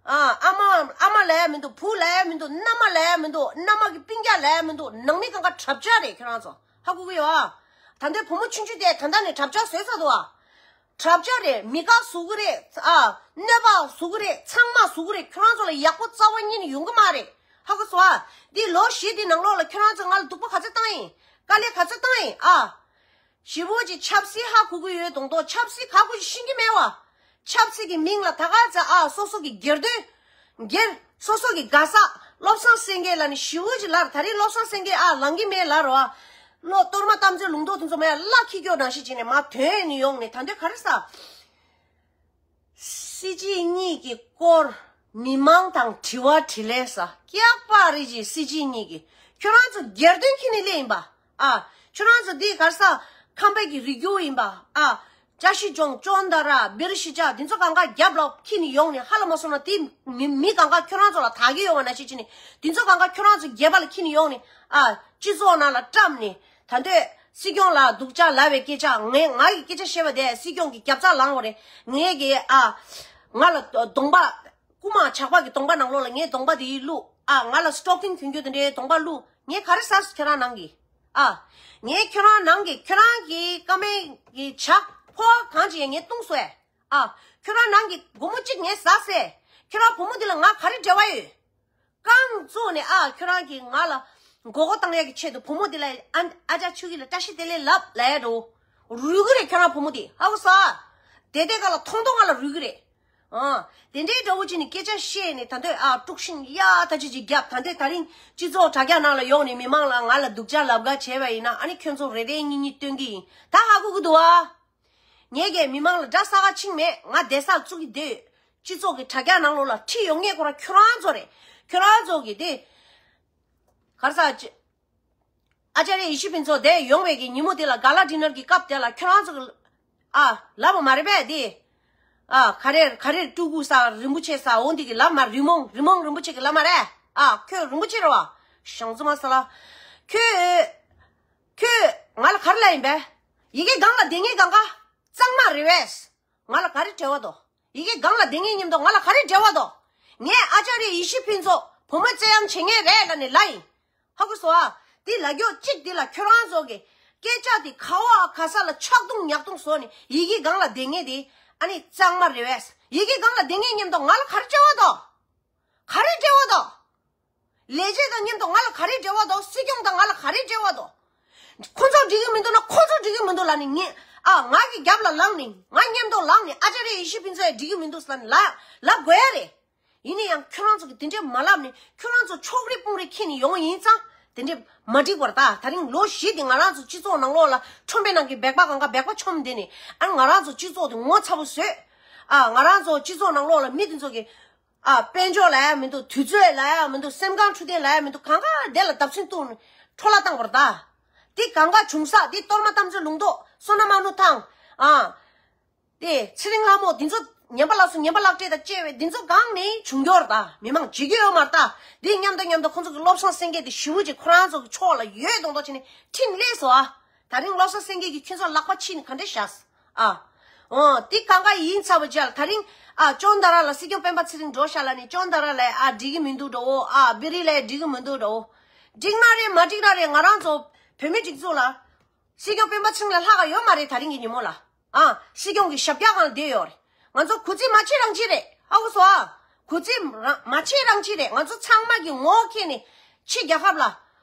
ཨ་ཨ་མ་ཨ་མ་ལབ་ཡ་མི་འདུག་བུ་ལབ་ཡ་མི་འདུག་མནའ་མ་ལབ་ཡ་མི་འདུག་མནའ་མ་གི་སྤུན་ཀྱག་ལབ་ཡ་མི་འདུག་ནང་མི་གང་ག་གྲབས་ཆག་རེད། ཁྱོད་རང་ཚོ་ཧ་གོ་གི་ཡོད་ཨ། ད་ལྟའི་བུ་མོ་ཆུང་ཆུང་དེ་ད་ལྟ་ནས་གྲབས་ཆག་བཟོས་ཚར་འདུག་ཨ། གྲབས་ཆག་རེད། མི་དགའ་བཟོ་གི་རེད་ཨ། གནོད་པ་བཟོ་གི་རེད། ཚང་མ་བཟོ་གི་རེད། ཁྱོད་རང་ཚོ་ལ་ཡག་པོ་རྩ་བ་ཉིད་ནས་ཡོང་གི་མ་རེད། ཧ་གོ་སོང་ཨ། འདི་ལོ་བཞི་འདི་ནང་ལོགས་ལ་ཁྱོད་རང་ཚོ་ང་ལ་སྡུག་པོ་ག་ཚོད་བཏང་ཡིན། དཀའ་ལས་ག་ཚོད་བཏང་ཡིན་ཨ། ཞེ་པོ་ཅིག་ཆབ་སྲིད་ཧ་གོ་གི་ཡོད་མདོག་མདོག་ཆབ་སྲིད་ག་གོ་ཅིག་ཤེས་ཀྱི་མེད་བ། ཆབ་སྲིད་ཀྱི་མིང་ལ་ད་ག་ཚོད་ཨ་སོ་སོ་གི་སྒེར་དོན། སྒེར། སོ་སོ་གི་དགའ་ས། བློ་བཟང་སེང་གེ་ལབ་ནས་ཞེ་པོ་ཅིག་ལབ་རེད། ད་རེས་བློ་བཟང་སེང་གེ་ཨ་ལངས་ཀྱི་མེད་ལབ་རེད་བ། བློ་གཏོར་མ་དམ་ཚིག་ལུང་རྟོགས་དེ་ཚོ་མ་ཡ་བླ་འཁྱེར་རྒྱུ་ནང་བཞིན་བྱས་ནས་མར་ཐོན་ནས་ཡོང་ནས་ད་འདོད་ག་རེ་ཟ། སྲིད་སྤྱི་གཉིས་ཀྱི་སྐོར་མི་མང་དང་དྲི་བ་དྲིས་ལན་ཟ། སྐྱག་པ་རེད་ཅིག་སྲིད་སྤྱི་གཉིས་ཀྱི། ཁྱོད་རང་ཚོ་སྒེར་དོན་འཁྱེར་ནས་སླེབས་ཡིན་པ། ཨ། ཁྱོད་རང་ཚོ་འདི་ག་རེ་ཟ། ཁམས་པའི་གི་རིགས་རྒྱུད་ཡིན་པ། ཨ། ཅ་ཤི་ཅོང་ཅོན་ད་ར་བིར་ཤི་ཅ་འདི་ཚོ་གང་ག་རྒྱབ་ལ་འཁྱེར་ནས་ཡོང་ནས་ཧ་ལས་མ་སོང་ན་དེ་མི་མི་གང་ག་ཁྱོད་རང་ཚོ་ལ་དག་གི་ཡོད་པ་ནང་བཞིན་བྱས་ནས་འདི་ཚོ་གང་ག་ཁྱོད་རང་ཚོ་སྒེར་པ་ལ་འཁྱེར་ནས་ཡོང་ནས། ཨ། སྤྱི་ཚོགས་ནང་ལ་བཀྲམ་ནས། ད་འདོད་སྲིད་སྐྱོང་ལ་སྡུག་ཅག་ལབ་པའི་སྐད་ཆ། ངས་ང་གི་སྐད་ཆ་བཤད་པ་དེ་སྲིད་སྐྱོང་གི་རྒྱབ་རྩ་ལངས་པ་རེད། ངས་གི་ཨ། ང་ལ་གདོང་པ། རྐུ་མ་ཇག་པ་གི་གདོང་པ་ནང་ལོགས་ལ་ངའི་གདོང་པ་དེ་ཡིས་བླུགས། ཨ། ང་ལ་སི་ཊོག་ཀིང་གྱོན་རྒྱུ་དེ་འདྲའི་གདོང་པ་བླུགས། ངས་ག་རེ་ཟ་སོང་ཁྱོད་རང་ནང་གི། ཨ། ངས་ཁྱོད་རང་ནང་གི་ཁྱོད་རང་གི་ཀ་མེད་གི་ཇག་ཕོ་གང་ཅི་ཡང་ངས་བཏུང་སོང་ཨེ། ཨ། ཁྱོད་རང་ནང་གི་སྒོར་མོ་གཅིག་ངས་ཟ་སོང་ཨེ། ཁྱོད་རང་བུ་མོ་འདི་ལ་ང་ག་རེ་འབྲེལ་བ་ཡོད། རྐང་བཙུགས་ནས་ཨ་ཁྱོད་རང་གིས་ང་ལ་མགོ་སྐོར་བཏང་ཡག་གི་ཆེད་དུ་བུ་མོ་འདི་ལ་ཨ་ཨ་ཅག་ཆོས་སྐྱིད་ལ་བཀྲ་ཤིས་བདེ་ལེགས་ལབ་ལབ་ཡ་འགྲོ། རུལ་གི་རེད་ཁྱོད་རང་བུ་མོ་འདི་ཧ་གོ་སོང་། དེ་དེ་ག་ལ་ཐོང་ཐོང་ང་ལ་རུལ་གི་རེད། ཨ། དེ་འདྲའི་འདྲ་བོ་ཅིག་ནས་སྐད་ཆ་བཤད་ནས་ད་འདོད་ཨ་དཀྲུག་ཤིང་ཡ་ད་ཅི་ཅིག་རྒྱབ། ད་འདོད་ད་རིང་སྤྱི་ཚོགས་དྲ་རྒྱ་ནང་ལ་ཡོང་ནས་མི་མང་ལ་ང་ལ་སྡུག་ཅག་ལབ་ག་བྱས་པ་ཡིན་ན་ཨ་ནི་ཁྱོད་ཚོ་རེ་རེ་གཉིས་གཉིས་སྟོན་གི་ཡིན། ད་ཧ་གོ་གི་འདུག་ཨ། ངས་ཀྱིས་མི་མང་ལ་དགྲ་ས་ག་ཕྱིན་མེད། ང་བསྡད་ས་བཙུགས་ཀྱི་བསྡད་ཡོད། སྤྱི་ཚོགས་ཀྱི་དྲ་རྒྱ་ནང་ལོགས་ལ་ཁྲིད་ཡོང་མཁན་ཁོ་རང་ཁྱོད་རང་ཚོ་རེད། ཁྱོད་རང་ཚོ་གིས་དེ་ག་རེ་ཟ་ཅི། ཨ་ཅཱརྱ་ཡེ་ཤེས་ཕུན་ཚོགས་དེ་ཡོང་བའི་གི་ཉིན་མོ་དེ་ལ་ག་ལ་ཌི་ནར་གི་སྐབས་དེ་ལ་ཁྱོད་རང་ཚོ་གི་ཨ་ལབ་པ་མ་རེད་པས་དེ། ཨ་ག་རེ་ག་རེ་སྤྲུལ་སྐུ་ས་རིན་པོ་ཆེ་ས་འོང་དེ་གི་ལབ་མ་རི་མོང་རི་མོང་རིན་པོ་ཆེ་གི་ལབ་མ་རེད། ཨ་ཁྱོད་རིན་པོ་ཆེ་རེད་བ། ཞང་ཙི་མ་ས་ལ། ཁྱོད་ཁྱོད་ང་ལ་ག་རེ་ལབ་ཡིན་པས། ཡི་གེ་སྒང་ལ་བསྡད་ངེས་སྒང་ག་གཙང་མ་རེད་བས། ང་ལ་ག་རེ་འབྲེལ་བ་དོ། ཡི་གེ་སྒང་ལ་བསྡད་ངེས་མཉམ་དུ་ང་ལ་ག་རེ་འབྲེལ་བ་དོ། ངས་ཨ་ཅཱརྱ་ཡེ་ཤེས་ཕུན་ཚོགས་བུ་མོ་བཙལ་ཡང་བྱེད་ངེས་རེད་ལབ་ནས་ལབ་ཡིན། ཧ་གོ་སོང་ཨ། འདི་ལ་རྒྱོ་གཅིག་འདི་ལ་ཁྱོད་རང་ཚོ་གི་སྐད་ཆ་འདི་ག་བ་ག་ས་ལ་ཆག་རྡུང་ཉག་རྡུང་བཟོ་ནས་ཡི་གེ་སྒང་ལ་བསྡད་ངེས་དེ་ཨ་ནི་གཙང་མ་རེད་བས། ཡི་གེ་སྒང་ལ་བསྡད་ངེས་མཉམ་དུ་ང་ལ་ག་རེ་འབྲེལ་བ་དོ། ག་རེ་འབྲེལ་བ་དོ། ལས་བྱེད་དང་མཉམ་དུ་ང་ལ་ག་རེ་འབྲེལ་བ་དོ། སྲིད་སྐྱོང་དང་ང་ལ་ག་རེ་འབྲེལ་བ་དོ། ཁོ་ཚོ་འགྲིག་གི་མི་འདུག་ན་ཁོ་ཚོ་འགྲིག་གི་མི་འདུག་ལབ་ནས་ངས་ཨ་ང་གི་རྒྱབ་ལ་ལངས་ནས་ང་མཉམ་དུ་ལངས་ནས་ཨ་ཅཱརྱ་ཡེ་ཤེས་ཕུན་ཚོགས་ཡ་འགྲིག་གི་མི་འདུག་ལབ་ནས་ལབ་ལབ་དགོས་ཡ་རེད། ཡིན་ན་ཡང་ཁྱོད་རང་ཚོ་གི་དེ་འདྲས་མ་ལབ་ནས་ཁྱོད་རང་ཚོ་ཕྱོགས་རིས་དཔུང་རིས་འཁྱེར་ནས་ཡོང་ཡིན་ཙང་དེ་འདྲས་མ་འགྲིག་པར་ད་ད་རིང་ལོ་བཞི་དེ་ང་རང་ཚོ་སྤྱི་ཚོགས་ནང་ལོགས་ལ་ཁྲོམ་པའི་ནང་གི་སྦེག་པ་གང་ག་སྦེག་པ་མཆོངས་བསྡད་ནས་ཨ་ང་རང་ཚོ་སྤྱི་ཚོགས་དེ་ངོ་ཚ་པོ་བཟོས། ཨ་ང་རང་ཚོ་སྤྱི་ཚོགས་ནང་ལོགས་ལ་མི་དེ་ཚོ་གི་ཨ་དཔལ་འབྱོར་ལབ་ཡ་མི་འདུག་དུས་ཚོད་ལབ་ཡ་མི་འདུག་སེམས་ཁམས་འཕྲོད་བསྟེན་ལབ་ཡ་མི་འདུག་གང་ག་དེ་ལ་བརྡབ་གསིག་བཏང་ནས་འཕྲོ་བརླག་བཏང་བར་ད། དེ་གང་ག་བྱུང་ས་དེ་གཏོར་མ་གཏམ་ཚོའི་ལུང་རྟོགས་བསོད་ནམས་དམར་ནུ་ཐང་ཨ། དེ་ཚེ་རིང་ལྷ་མོ་འདི་ཚོ་ངན་པ་ལགས་སུ་ངན་པ་ལག་སྤྲད་དང་བཅས་པའི་འདི་ཚོ་གང་ནས་བྱུང་རྒྱུ་རེད་ད། མི་མང་བརྗེད་ཀྱི་ཡོད་མ་རེད་ད། འདི་མཉམ་དུ་མཉམ་དུ་ཁོང་ཚོ་གི་བློ་བཟང་སེང་གེ་དེ་ཞེ་པོ་ཅིག་ཁོ་རང་ཚོ་གི་ཕྱོགས་ལ་ཡོད་མདོག་མདོག་བྱས་ནས་ཁྲིམས་སླེབས་སོང་ཨ། ད་རིང་བློ་བཟང་སེང་གེ་གི་ཁྱོད་ཚོ་ལག་པ་ཕྱིས་ནས་ག་འདྲས་བཞག་ཨ། འོ་འདི་གང་ག་ཡིན་ཚར་བ་ཅག་ད་རིང་ཨ་ཅོན་ཏ་ར་ལ་སྲིད་སྐྱོང་སྤེན་པ་ཚེ་རིང་འགྲོ་ཤག་ལབ་ནས་ཅོན་ཏ་ར་ལ་ཨ་འགྲིག་གི་མི་འདུག་འགྲོ་ཨ་བི་རི་ལ་འགྲིག་གི་མི་འདུག་འགྲོ། འགྲིག་ན་རེད་མ་འགྲིག་ན་རེད་ང་རང་ཚོ་བོད་མི་སྒྲིག་འཛུགས་ལ། སྲིད་སྐྱོང་སྤེན་པ་ཚེ་རིང་ལས་ལྷག་ག་ཡོད་མ་རེད་ད་རིང་གི་ཉིན་མོ་ལ། ཨ། སྲིད་སྐྱོང་གི་ཞབས་བཀྱག་སྒང་ལ་བསྡད་ཡོད་རེད། ང་ཚོ་གུས་བརྩི་མ་བྱེད་རང་བྱེད་རེད། ཧ་གོ་སོང་ཨ། གུས་བརྩི་རང་མ་བྱེད་རང་བྱེད་རེད། ང་ཚོ་ཚང་མ་གི་ངོ་འཁྱེར་ནས་ཕྱི་རྒྱལ་ཁབ་ལ་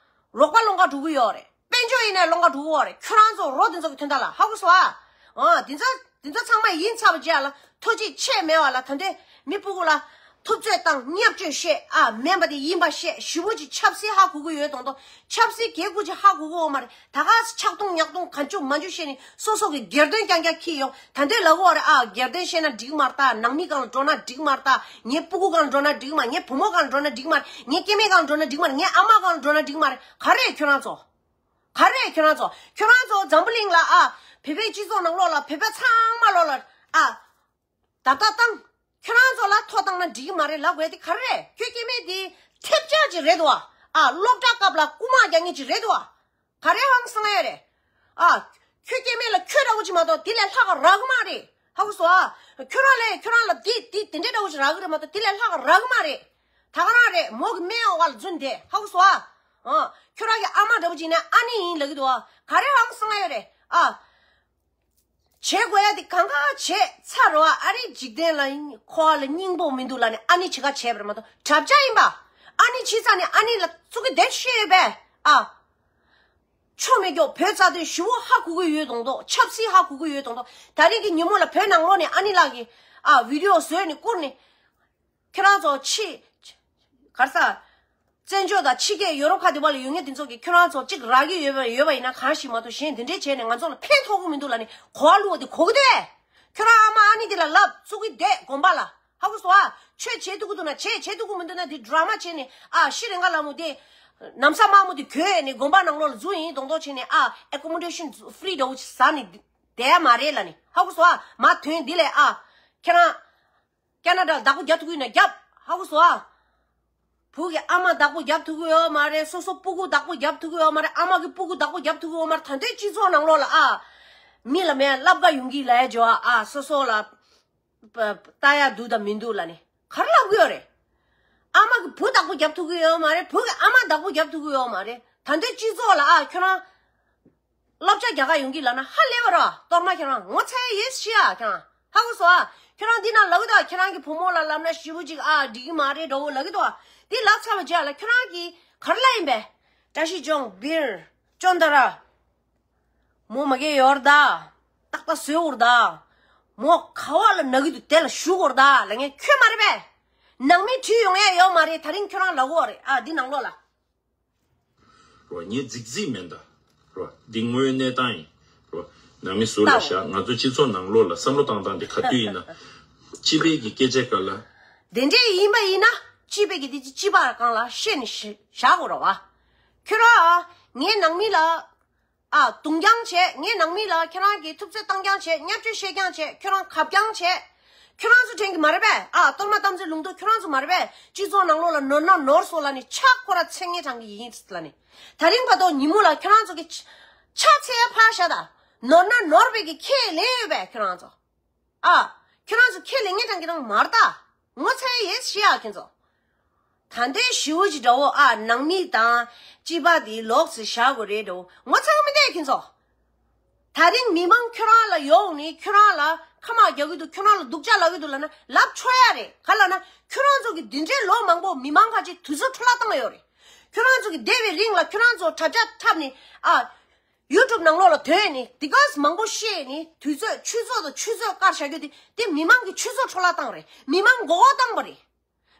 རོགས་པ་སློང་ག་འགྲོ་གི་ཡོད་རེད། དཔལ་འབྱོར་ཡིན་ནའི་སློང་ག་འགྲོ་གི་ཡོད་རེད། ཁྱོད་རང་ཚོ་རོགས་དེ་ཚོ་གི་དོན་དག་ལ་ཧ་གོ་སོང་ཨ། ཨ། དེ་ཚོ་དེ་ཚོ་ཚང་མ་ཡིན་ཚར་བ་རྗེས་ལ་ཐུགས་རྗེ་ཆེ་མེད་པ་ལ་ད་ལྟའི་མི་སྤུ་གུ་ལ། ཐུབ་ཚོད་དང་བརྙས་བཅོས་བཤད་ཨ་མིན་པ་དེ་ཡིན་པ་བཤད་ཞེ་པོ་ཅིག་ཆབ་སྲིད་ཧ་གོ་གི་ཡོད་མདོག་མདོག་ཆབ་སྲིད་གལ་དགོས་ཅིག་ཧ་གོ་གི་ཡོད་མ་རེད། ད་ག་ཆག་རྡུང་ཉག་རྡུང་གང་བྱུང་མང་བྱུང་བཤད་ནས་སོ་སོ་གི་སྒེར་དོན་རྐྱང་རྐྱང་འཁྱེར་ཡོང་ད་འདོད་ལབ་གི་ཡོད་རེད་ཨ། སྒེར་དོན་བཤད་ན་འགྲིག་མ་རེད་ད། ནང་མི་སྒང་ལ་འགྲོ་ན་འགྲིག་མ་རེད་ད། ངའི་སྤུ་གུ་སྒང་ལ་འགྲོ་ན་འགྲིག་མ་རེད། ངའི་བུ་མོ་སྒང་ལ་འགྲོ་ན་འགྲིག་མ་རེད། ངའི་སྐྱེ་དམན་སྒང་ལ་འགྲོ་ན་འགྲིག་མ་རེད། ངའི་ཨ་མ་སྒང་ལ་འགྲོ་ན་འགྲིག་མ་རེད། ག་རེ་ཁྱོད་རང་ཚོ། ག་རེ་ཁྱོད་རང་ཚོ། ཁྱོད་རང་ཚོ་འཛམ་བུ་གླིང་ལ་ཨ། བོད་པའི་སྤྱི་ཚོགས་ནང་ལོགས་ལ་བོད་པ་ཚང་མ་ལོགས་ལ་ཨ། བརྡབ་བརྡབ་བཏང་། ཁྱོད་རང་ཚོ་ལ་ཐོ་བཏང་ན་འགྲིག་གི་མ་རེད་ལབ་དགོས་དེ་ག་རེ་རེད། ཁྱོད་སྐྱེ་དམན་དེ་ཐེབས་ཆག་ཅིག་རེད་དོ་ཨ། སློབ་གྲྭ་སྐབས་ལ་རྐུ་མ་རྒྱག་མཁན་ཅིག་རེད་དོ་ཨ། ག་རེ་ཧང་སང་ཡ་རེད་ཨ། ཁྱོད་སྐྱེ་དམན་ལ་ཁྱོད་འདྲ་བོ་ཅིག་མ་གཏོགས་དེ་ལས་ལྷག་ག་རག་གི་མ་རེད། ཧ་གོ་སོང་ཨ། ཁྱོད་རང་ལས་ཁྱོད་རང་ལ་དེ་དེ་དེ་འདྲའི་འདྲ་བོ་ཅིག་རག་གི་རེད་མ་གཏོགས་དེ་ལས་ལྷག་ག་རག་གི་མ་རེད། ད་ག་རང་རེད། མོ་གི་སྨན་འོག་ལ་འཛུལ་བསྡད། ཧ་གོ་སོང་ཨ། ཨ། ཁྱོད་རང་གི་ཨ་མ་འདྲ་བོ་ཅིག་ཡིན་ན་ཨ་ནེ་ཡིན་ལབ་གི་འདུག་ཨ། ག་རེ་ཧང་སང་ཡ་རེད་ཨ། བྱེད་དགོས་ཡ་དེ་གང་ག་བྱས་ཚར་རོ་ཨ། ཨ་རི་འཇིག་རྟེན་ལ་འཁོར་བ་ལ་སྙིང་པོ་མི་འདུག་ལབ་ནས་ཨ་ནི་བྱེད་ག་བྱས་པ་རེད་མ་གཏོགས་དྲ་བྱ་ཡིན་པ། ཨ་ནི་བྱས་ཚར་ནས་ཨ་ནི་ལ་ཙུག་གི་བསྡད་ཤེས་ཡོད་པས་ཨ། ཆོ་མེད་ཀྱོག་བོད་རྩ་དོན་ཞུ་བོ་ཧ་གོ་གི་ཡོད་དོང་དོ། ཆབ་སྲིད་ཧ་གོ་གི་ཡོད་དོང་དོ། ད་རིང་གི་ཉིན་མོ་ལ་བོད་ནང་ལོགས་ནས་ཨ་ནི་ལགས་ཀྱིས་ཨ་བི་ཌི་ཡོ་བཟོས་ནས་བསྐུར་ནས། ཁྱེད་རང་ཚོ་ཕྱི། ག་རེ་ཟ། བཙན་བྱོལ་དང་ཕྱི་རྒྱལ་ཡོ་རོབ་ཁ་བདེ་བ་ལ་ཡོད་མཁན་དེ་ཚོ་གིས་ཁྱོད་རང་ཚོ་གཅིག་རག་གི་ཡོད་པ་ཡོད་པ་ཡིན་ན་གང་ཞིག་མ་གཏོགས་གཞན་དེ་འདྲས་བྱས་ནས་ང་ཚོ་ལ་ཕན་ཐོགས་ཀྱི་མི་འདུག་ལབ་ནས་གོ་བ་བླུགས་པ་དེ་གོ་གི་འདུག་གས། ཁྱོད་རང་ཨ་མ་ཨ་ནེ་དེ་ལ་ལབ་ཙུག་གི་བསྡད་དགོན་པ་ལ་ཧ་གོ་སོང་ཨ། ཆོས་བྱེད་ཐུབ་ཀྱི་འདུག་ན་བྱེད། བྱེད་ཐུབ་ཀྱི་མི་འདུག་ན་དེ་ཌ་ར་མ་བྱས་ནས་ཨ་ཤྲི་ལན་ཀ་ལ་མོ་དེ། ནམ་ས་མ་མོ་དེ་གྱོན་ནས་དགོན་པ་ནང་ལོགས་ལ་འཛུལ་ཡིན་མདོག་མདོག་བྱས་ནས་ཨ་ཨེ་ཀོ་མོ་ཌེ་ཤན་ཕི་རི་འདྲ་བོ་ཅིག་ཟ་ནས་བསྡད་ཡ་མ་རེད་ལབ་ནས་ཧ་གོ་སོང་ཨ། མ་དོན་འདི་ལས་ཨ། ཁྱེད་རང་། ཁེ་ན་ཌ་ལ་བདག་པོ་རྒྱབ་ཐུབ་ཀྱི་ཡིན་ན་རྒྱབ། ཧ་གོ་སོང་ཨ། བུ་གི་ཨ་མ་བདག་པོ་རྒྱབ་ཐུབ་ཀྱི་ཡོད་མ་རེད། སོ་སོ་སྤུ་གུ་བདག་པོ་རྒྱབ་ཐུབ་ཀྱི་ཡོད་མ་རེད། ཨ་མ་གི་སྤུ་གུ་བདག་པོ་རྒྱབ་ཐུབ་ཀྱི་ཡོད་མ་རེད། ད་ལྟའི་སྤྱི་ཚོགས་ནང་ལོགས་ལ་ཨ། མི་ལ་མེད་ལབ་ག་ཡོང་གི་ལ་ཡ་ཇོ་ཨ། ཨ་སོ་སོ་ལ་ལྟ་ཡ་འདུག་དང་མི་འདུག་ལབ་ནས་ག་རེ་ལབ་ཀྱི་ཡོད་རེད། ཨ་མ་གི་བུ་བདག་པོ་རྒྱབ་ཐུབ་ཀྱི་ཡོད་མ་རེད། བུ་གི་ཨ་མ་བདག་པོ་རྒྱབ་ཐུབ་ཀྱི་ཡོད་མ་རེད། ད་ལྟའི་སྤྱི་ཚོགས་ལ་ཨ་ཁྱོད་རང་། བསླབ་བྱ་རྒྱག་ག་ཡོང་གི་ལབ་ན་ཧ་ལས་པ་ར། གཏོར་མ་ཁྱེད་རང་ངོ་ཚ་ཡ་ཡོད་ཤི་ཡ་ཁྱེད་རང་། ཧ་གོ་སོང་ཨ། ཁྱེད་རང་འདི་ན་ལབ་གི་འདུག་ཁྱེད་རང་གི་བུ་མོ་ལ་ལབ་ན་ཞེ་པོ་ཅིག་ཨ་འགྲིག་གི་མ་རེད་འདྲ་བོ་ལབ་གི་འདུག་འདི་ལབ་ཚར་བ་རྗེས་ལ་ཁྱོད་རང་གིས་ག་རེ་ལབ་ཡིན་པས། བཀྲ་ཤིས་ལྗོངས། སྦིར། ཅོན་ཏ་ར། མོ་མ་གེ་ཡོར་ད། ཏག་ཏག་བཟོས་འུར་ད། མོ་ག་བ་ལ་ན་གི་འདུག་དེ་ལ་ཞུ་འུར་ད་ལབ་མཁན་ཁྱོད་མ་རེད་པས། ནང་མི་བྲིས་ཡོང་ཡ་ཡོད་མ་རེད། ད་རིང་ཁྱོད་རང་ལབ་གོ་རེད་ཨ་འདི་ནང་ལོགས་ལ། རོ། ངས་རྫིག་རྫིག་མིན་ད། རོ། འདི་དངོས་ཡོད་གནས་སྟངས་ཡིན། རོ། ནང་མི་ཟུར་ལ་བཞག་ང་ཚོ་སྤྱི་ཚོགས་ནང་ལོགས་ལ་བསམ་བློ་བཏང་སྟངས་འདི་ག་དུས་ཡིན་ན། སྤྱི་པའི་གི་སྐད་ཆའི་སྐབས་ལ། དེ་འདྲས་ཡིན་པ་ཡིན་ན་སྤྱི་པའི་གི་དེ་སྤྱི་པ་སྒང་ལ་བཤད་ནས་བཞག་དགོས་རེད་བ། ཁྱོད་རང་ ངའི་ནང་མི་ལ་ཨ་རྡུང་རྐྱང་བྱས། ངའི་ནང་མི་ལ་ཁྱེད་རང་གིས་ཐུབ་ཚོད་བཏང་རྐྱང་བྱས། བརྙས་བཅོས་བཤད་རྐྱང་བྱས། ཁྱོད་རང་གབ་རྐྱང་བྱས། ཁྱོད་རང་ཚོ་དྲན་གི་མ་རེད་པས། ཨ་གཏོར་མ་དམ་ཚིག་ལུང་རྟོགས་ཁྱོད་རང་ཚོ་མ་རེད་པས། སྤྱི་ཚོགས་ནང་ལོགས་ལ་ནོར་ན་ནོར་སོང་ལབ་ནས་ཕྱག་ཁོ་ར་འཚལ་མཁན་དྲང་གི་ཡིན་ལབ་ནས། ད་རིང་བར་དུ་ཉིན་མོ་ལ་ཁྱོད་རང་ཚོ་གི་ཕྱག་འཚལ་ཡ་ཕར་བཞག་ད། ནོར་ན་ནོར་བའི་གི་ཁས་ལེན་ཡོད་པས་ཁྱོད་རང་ཚོ། ཨ། ཁྱོད་རང་ཚོ་ཁས་ལེན་མཁན་དྲང་གི་རང་མ་རེད་ད། ངོ་ཚ་ཡས་ཤི་ཡ་ཁྱོད་ཚོ། ད་ལྟའི་ཞི་བོ་ཅིག་འདྲ་བོ་ཨ་ནང་མི་དང་སྤྱི་པ་དེ་ལོགས་སུ་བཞག་དགོས་རེད་འདྲ་བོ། ངོ་ཚ་གི་མི་འདུག་ཁྱོད་ཚོ། ད་རིང་མི་མང་ཁྱོད་རང་ལ་ཡོང་ནས་ཁྱོད་རང་ལ་ཁ་མ་རྒྱག་གི་འདུག་ཁྱོད་རང་ལ་སྡུག་ཅག་ལབ་གི་འདུག་ལབ་ན་ལབ་ཆོག་ཡ་རེད། ག་ལབ་ན་ཁྱོད་རང་ཚོ་གི་འདི་འདྲའི་ལོ་མང་པོ་མི་མང་ཁ་ཅིག་དུས་ཚོད་འཕྲོ་བརླག་བཏང་ཡོད་རེད། ཁྱོད་རང་ཚོ་གི་བསྡད་པའི་རིང་ལ་ཁྱོད་རང་ཚོ་གྲབས་ཆ་འཁྲབ་ནས་ཨ། ཡུ་ཊུབ་ནང་ལོགས་ལ་ཐོན་ནས་དེ་ག་མང་པོ་བཤད་ནས་དུས་ཚོད་ཆུ་ཚོད་དང་ཆུ་ཚོད་བཀར་བཞག་རྒྱུ་དེ་དེ་མི་མང་གི་ཆུ་ཚོད་འཕྲོ་བརླག་བཏང་རེད། མི་མང་མགོ་སྐོར་བཏང་པ་རེད།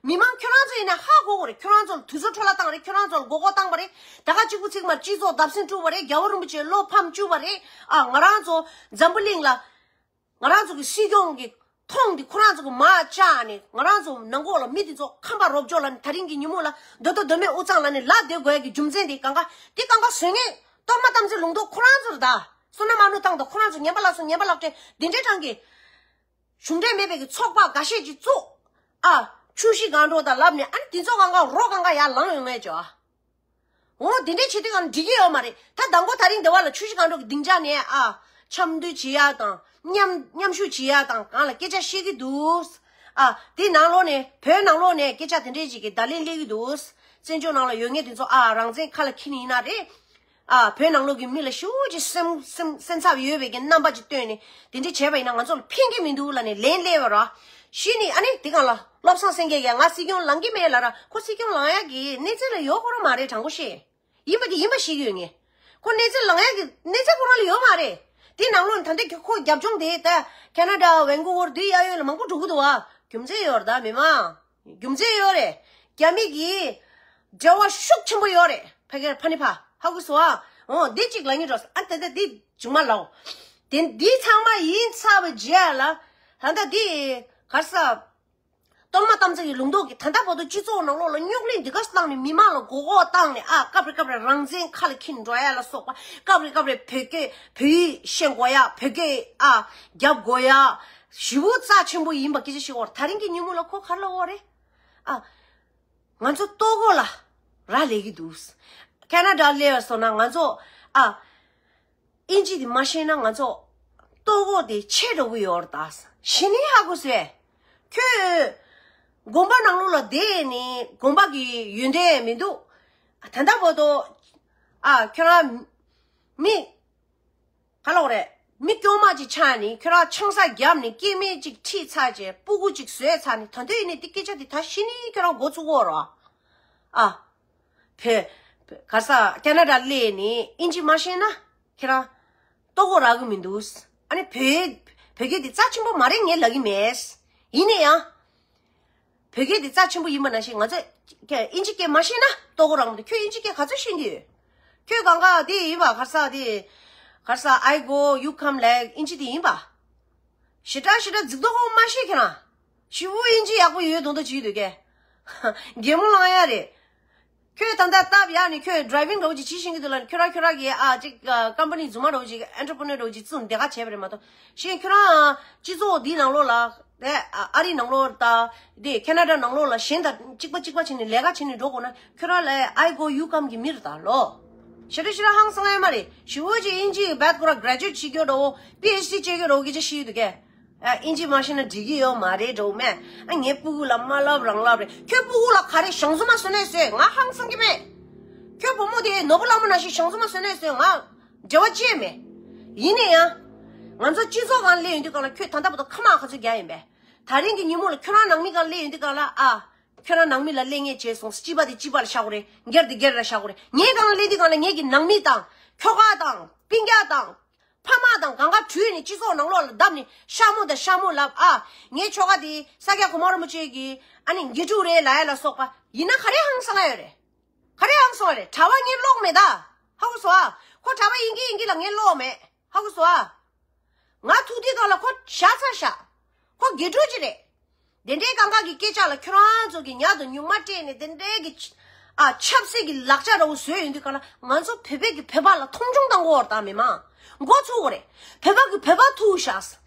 མི་མང་ཁྱོད་རང་ཚོ་ཡིན་ན་ཧ་གོ་གི་རེད། ཁྱོད་རང་ཚོ་ལ་དུས་ཚོད་འཕྲོ་བརླག་བཏང་རེད། ཁྱོད་རང་ཚོ་ལ་མགོ་སྐོར་བཏང་པ་རེད། ད་ག་གཅིག་པུ་ཚིག་མར་སྤྱི་ཚོགས་བརྡབ་གསིག་བཀྲུས་པ་རེད། རྒྱལ་བ་རིན་པོ་ཆེ་བློ་ཕམ་བཅུག་པ་རེད། ཨ་ང་རང་ཚོ་འཛམ་བུ་གླིང་ལ། ང་རང་ཚོ་གི་སྲིད་སྐྱོང་གི་མཐོང་དེ་ཁོ་རང་ཚོ་གི་མར་བཅག་ནས་ང་རང་ཚོ་ནང་ཁོག་ལ་མི་དེ་ཚོ་ཁམས་པ་རོབ་ཅོག་ལབ་ནས་ད་རིང་གི་ཉིན་མོ་ལ་མདོ་སྟོད་མདོ་སྨད་དབུས་གཙང་ལབ་ནས་ལབ་བསྡད་དགོས་ཡ་གི་རྒྱུ་མཚན་དེ་གང་ག་དེ་གང་ག་བཟོས་ངེས་གཏོར་མ་དམ་ཚིག་ལུང་རྟོགས་ཁོ་རང་ཚོ་རེད་ད། བསོད་ནམས་ཨ་ནུ་ཐང་དང་ཁོ་རང་ཚོ་ངན་པ་ལབ་སོང་ངན་པ་ལབ་བྲལ་དེ་འདྲའི་གྲངས་ཀྱི་གཞུང་འབྲེལ་མེད་པའི་གི་ཚོགས་པ་འགའ་ཤས་ཀྱིས་བཙུགས། ཨ་ཆུ་བཞི་སྒང་དྲུག་དང་ལབ་ནས་ཨ་ནི་དེ་ཚོ་གང་ག་རོ་གང་ག་ཡར་ལངས་ཡོང་ངེས་ཅོ་ཨ། འོ་དེ་འདྲས་བྱེད་དུས་གང་འགྲིག་གི་ཡོད་མ་རེད། ད་དང་པོ་ད་རིང་འདི་བ་ལ་ཆུ་བཞི་སྒང་དྲུག་གི་སྡིངས་ཆ་ནས་ཨ་འཆམ་མཐུན་བྱེད་ཡ་དང་མཉམ་མཉམ་ཞུགས་བྱེད་ཡ་དང་གང་ལ་སྐད་ཆ་བཤད་ཀྱི་འདུག་ཨ་དེ་ནང་ལོགས་ནས་བོད་ནང་ལོགས་ནས་སྐད་ཆ་དེ་འདྲས་ཅིག་གི་བརྡ་ལན་སླེབས་ཀྱི་འདུག་བཙན་བྱོལ་ནང་ལ་ཡོད་མཁན་དེ་ཚོ་ཨ་རང་བཙན་ཁ་ལ་འཁྱེར་ནི་ཡིན་ན་རེད། ཨ་བོད་ནང་ལོགས་ཀྱི་མི་ལ་ཞེ་པོ་ཅིག་སེམས་སེམས་སེམས་འཚབ་ཡོད་པའི་གི་རྣམ་པ་ཅིག་སྟོན་ནས་དེ་འདྲས་བྱས་པ་ཡིན་ན་ང་ཚོ་ལ་ཕན་གྱི་མི་འདུག་ལབ་ནས་ལན་སླེབས་པ་ར། གཞི་ནས་ཨ་ནི་དེ་གང་ལ་བློ་བཟང་སེང་གེ་ཡ་ང་སྲིད་སྐྱོང་ལངས་ཀྱི་མེད་ལབ་ར། ཁོ་སྲིད་སྐྱོང་ལངས་ཡ་གི་གནས་ཚུལ་ལ་ཡོད་ཁོ་རང་མ་རེད། དྲང་པོ་བཤད། ཡིན་པ་དེ་ཡིན་པ་ཤེས་ཀྱི་ཡོད་ངས། ཁོ་གནས་ཚུལ་ལངས་ཡ་གི་གནས་ཚུལ་ཁོ་རང་ལ་ཡོད་མ་རེད། དེ་ནང་ལོགས་ནས་ད་ལྟ་ཁོ་རྒྱབ་ལྗོངས་དེ་ད་ཁེ་ན་ཌ་ཝན་ཀུ་ཝར་དེ་གཡས་གཡོན་ལ་མང་པོ་འགྲོ་གི་འདུག་བ། རྒྱུ་མཚན་ཡོད་རེད་ད་མི་མང་། རྒྱུ་མཚན་ཡོད་རེད། རྒྱ་མི་གི་འབྲེལ་བ་ཤུགས་ཆེན་པོ་ཡོད་རེད། ཕ་གིར་ཕ་ནི་ཕ་ཧ་གོ་སོང་ཨ། འོ་འདི་གཅིག་ལ་ཉིན་འགྲོ་ཨ་ད་ད་འདི་བྱུང་མ་ལའོ། དེ་འདི་ཚང་མ་ཡིན་ཚར་བའི་རྗེས་ལ་ད་ལྟ་འདི་ག་ས། གཏོར་མ་དམ་ཚིག་གི་ལུང་རྟོགས་ཀྱི་ད་ལྟ་བར་དུ་སྤྱི་ཚོགས་ནང་ལོགས་ལ་རྙོག་གླེང་འདི་ག་བཏང་ནས་མི་མང་ལ་མགོ་སྐོར་བཏང་ནས་ཨ་སྐབས་རེ་སྐབས་རེ་རང་བཙན་ཁ་ལ་འཁྱེར་འགྲོ་ཡ་ལ་སོགས་པ་སྐབས་རེ་སྐབས་རེ་བོད་སྐད་བོད་ཡིག་ཤེས་དགོས་ཡ་བོད་སྐད་ཨ་རྒྱབ་དགོས་ཡ་ཞེ་པོ་རྩ་ཆེན་པོ་ཡིན་པ་སྐད་ཆ་ཞིག་འོར། ད་རིང་གི་ཉིན་མོ་ལ་ཁོ་ག་རེ་ལབ་ཡོད་རེད། ཨ། ང་ཚོ་ལྟོ་གོས་ལ་རག་ལས་ཀྱི་འདུག་ཁེ་ན་ཌ་སླེབས་སོང་ན་ང་ཚོ་ཨ། ཨིན་ཇི་དེ་མ་ཤེས་ན་ང་ཚོ་ལྟོ་གོས་དེ་ཆད་འགྲོ་གི་ཡོད་རེད་ད། གཞི་ནས་ཧ་གོ་སོང་། ཁྱོད་དགོན་པ་ནང་ལོགས་ལ་བསྡད་ནས་དགོན་པ་གི་ཡོན་ཏན་མི་འདུག་ད་ལྟ་བར་དུ་ཨ་ཁྱོད་རང་མི་ག་ལབ་དགོས་རེད། མི་སྐྱོ་མ་ཅིག་ཆགས་ནས་ཁྱོད་རང་ཆང་ས་བརྒྱབ་ནས་སྐྱེ་དམན་ཅིག་ཁྲིད་ཚར་རྗེས་སྤུ་གུ་ཅིག་བཟོས་ཚར་ནས་ད་དུང་ཡིན་ནའི་དེ་སྐད་ཆ་དེ་ད་གཞི་ནས་ཁྱོད་རང་འགོ་ཚུགས་ཀྱི་ཡོད་རེད་ཨ། བོད། ག་ས་ཁེ་ན་ཌ་སླེབས་ནས་ཨིན་ཇི་མ་ཤེས་ན་ཁྱེད་རང་ལྟོ་གོས་རག་གི་མི་འདུག་ཨ་ནི་བོད་བོད་སྐད་འདི་རྩ་ཆེན་པོ་མ་རེད་ངས་ལབ་ཀྱི་མེད། ཡིན་ན་ཡང་། བོད་སྐད་འདི་རྩ་ཆེན་པོ་ཡིན་པ་ནང་བཞིན་ང་ཚོས་ཁྱེད་ཨིན་ཇི་སྐད་མ་ཤེས་ན་ལྟོ་གོས་རག་མི་འདུག་ཁྱོད་ཨིན་ཇི་སྐད་ག་ཚོད་ཤེས་ཀྱི་ཡོད། ཁྱོད་གང་ག་དེ་ཡིན་པ་ག་ས་དེ། ག་ས་I go you come ལབ་ཨིན་ཇི་དེ་ཡིན་པ། ཞེ་དྲག་ཞེ་དྲག་རྫིག་མདོག་ཁོག་མ་ཤེས་ཁྱེད་རང་། ཞི་བོ་ཨིན་ཇི་ཡག་པོ་ཡོད་མདོག་མདོག་བྱེད་ཀྱི་འདུག་གས། གད་མོ་ལངས་ཡ་རེད། ཁྱོད་ད་ལྟ་སྟབས་ཡག་ནས་ཁྱོད་ཌ་རའི་ཝིང་འདྲ་བོ་ཅིག་བྱེད་ཤེས་ཀྱི་འདུག་ལ་ཁྱོད་རང་ཁྱོད་རང་གིས་ཨ་ཅིག་ཀམ་པ་ནི་རྫུན་མ་འདྲ་བོ་ཅིག་ཨེན་ཊར་པི་རི་ནར་འདྲ་བོ་ཅིག་བཙུགས་ནས་དེ་ག་བྱས་པ་རེད་མ་གཏོགས། གཞན་ཁྱོད་རང་སྤྱི་ཚོགས་འདིའི་ནང་ལོགས་ལ་ཨ་རིའི་ནང་ལོགས་དང་དེ་ཁེ་ན་ཌ་ནང་ལོགས་ལ་གཞན་དང་གཅིག་པ་གཅིག་པ་བྱས་ནས་ལས་ཀ་བྱས་ནས་འགྲོ་དགོས་ན་ཁྱོད་རང་ལ་I go you come གི་མི་རེད་ད་ལོ། ཞེ་དྲག་ཞེ་དྲག་ཧང་སང་ཡོད་མ་རེད། ཞི་བོ་ཅིག་ཨིན་ཇི་བད་ཁོ་ར་གྷ་རེ་ཇུ་ཨེཊ་བྱེད་རྒྱུ་འདྲ་བོ་པི་ཨེཆ་ཌི་བྱེད་རྒྱུ་འདྲ་བོ་སྐད་ཆ་བཤད་ཀྱི་འདུག་གས། ཨ་ཨིན་ཇི་མ་ཤེས་ན་འགྲིག་གི་ཡོད་མ་རེད་འདྲ་བོ་མེད། ཨ་ངའི་སྤུ་གུ་ལ་མ་ལབ་རང་ལབ་རེད། ཁྱོད་སྤུ་གུ་ལ་ག་རེ་ཞང་བཙོང་མ་བཟོ་ནས་བཟོས་ང་ཧང་སང་གི་མེད། ཁྱོད་བུ་མོ་དེ་ནོར་བུ་ལྷ་མོ་ནང་བཞིན་ཞང་བཙོང་མ་བཟོ་ནས་བཟོས་ང་འབྲེལ་བ་ཅི་ཡང་མེད། ཡིན་ན་ཡང་། ང་ཚོ་སྤྱི་ཚོགས་སྒང་སླེབས་ཡོང་དུས་སྒང་ལ་ཁྱོད་ད་ལྟ་བར་དུ་ཁ་མ་ག་ཚོད་རྒྱག་ཡིན་པས། ད་རིང་གི་ཉིན་མོ་ལ་ཁྱོད་རང་ནང་མི་སྒང་སླེབས་ཡོང་དུས་སྒང་ལ་ཨ། ཁྱོད་རང་ནང་མི་ལ་ལས་ངན་བྱས་སོང་། སྤྱི་པ་དེ་སྤྱི་པ་ལ་བཞག་དགོས་རེད། སྒེར་དེ་སྒེར་ལ་བཞག་དགོས་རེད། ངའི་སྒང་ལ་སླེབས་དུས་སྒང་ལ་ངེད་ཀྱི་ནང་མི་དང་ཁྱོ་ག་དང་སྤུན་ཀྱག་དང་ཕ་མ་དང་གང་ག་བྲོས་ནས་སྤྱི་ཚོགས་ནང་ལོགས་ལ་བརྡབས་ནས་ཤ་མོ་དང་ཤ་མོ་ལབ་ཨ། ངའི་ཁྱོ་ག་དེ་ས་སྐྱ་གོང་མ་རིན་པོ་ཆེ་གི་ཨ་ནི་དགེ་ཕྲུག་རེད་ལབ་ཡ་ལ་སོགས་པ་ཡིན་ན་ག་རེ་ཧང་སང་ཡ་ཡོད་རེད། ག་རེ་ཧང་སང་ཡ་རེད། གྲྭ་པ་ངས་ཀློག་མེད་ད། ཧ་གོ་སོང་ཨ། ཁོ་གྲྭ་པ་ཡིན་གྱི་ཡིན་གྱི་ལ་ངས་ཀློག་མེད། ཧ་གོ་སོང་ཨ། ང་ཐུག་དུས་སྒང་ལ་ཁོ་བཞག་ཚར་བཞག་ཁོ་དགེ་ཕྲུག་ཅིག་རེད། དེ་འདྲའི་གང་ག་གི་སྐད་ཆ་ལ་ཁྱོད་རང་ཚོ་གི་ཉག་དང་ཉུང་མ་སྤྲད་ནས་དེ་འདྲའི་གི་ ཨ་ཆབ་སྲིད་ཀྱི་ལག་ཆ་འདྲ་བོ་བཟོས་ཡོང་དུས་ག་ལ་ང་ཚོ་བོད་པའི་གི་བོད་པ་ལ་མཐོང་ཆུང་བཏང་གི་ཡོད་རེད་ད། མི་མང་མགོ་ཚོས་ཀྱི་རེད། བོད་པ་གི་བོད་པ་ཐུག་ཤག་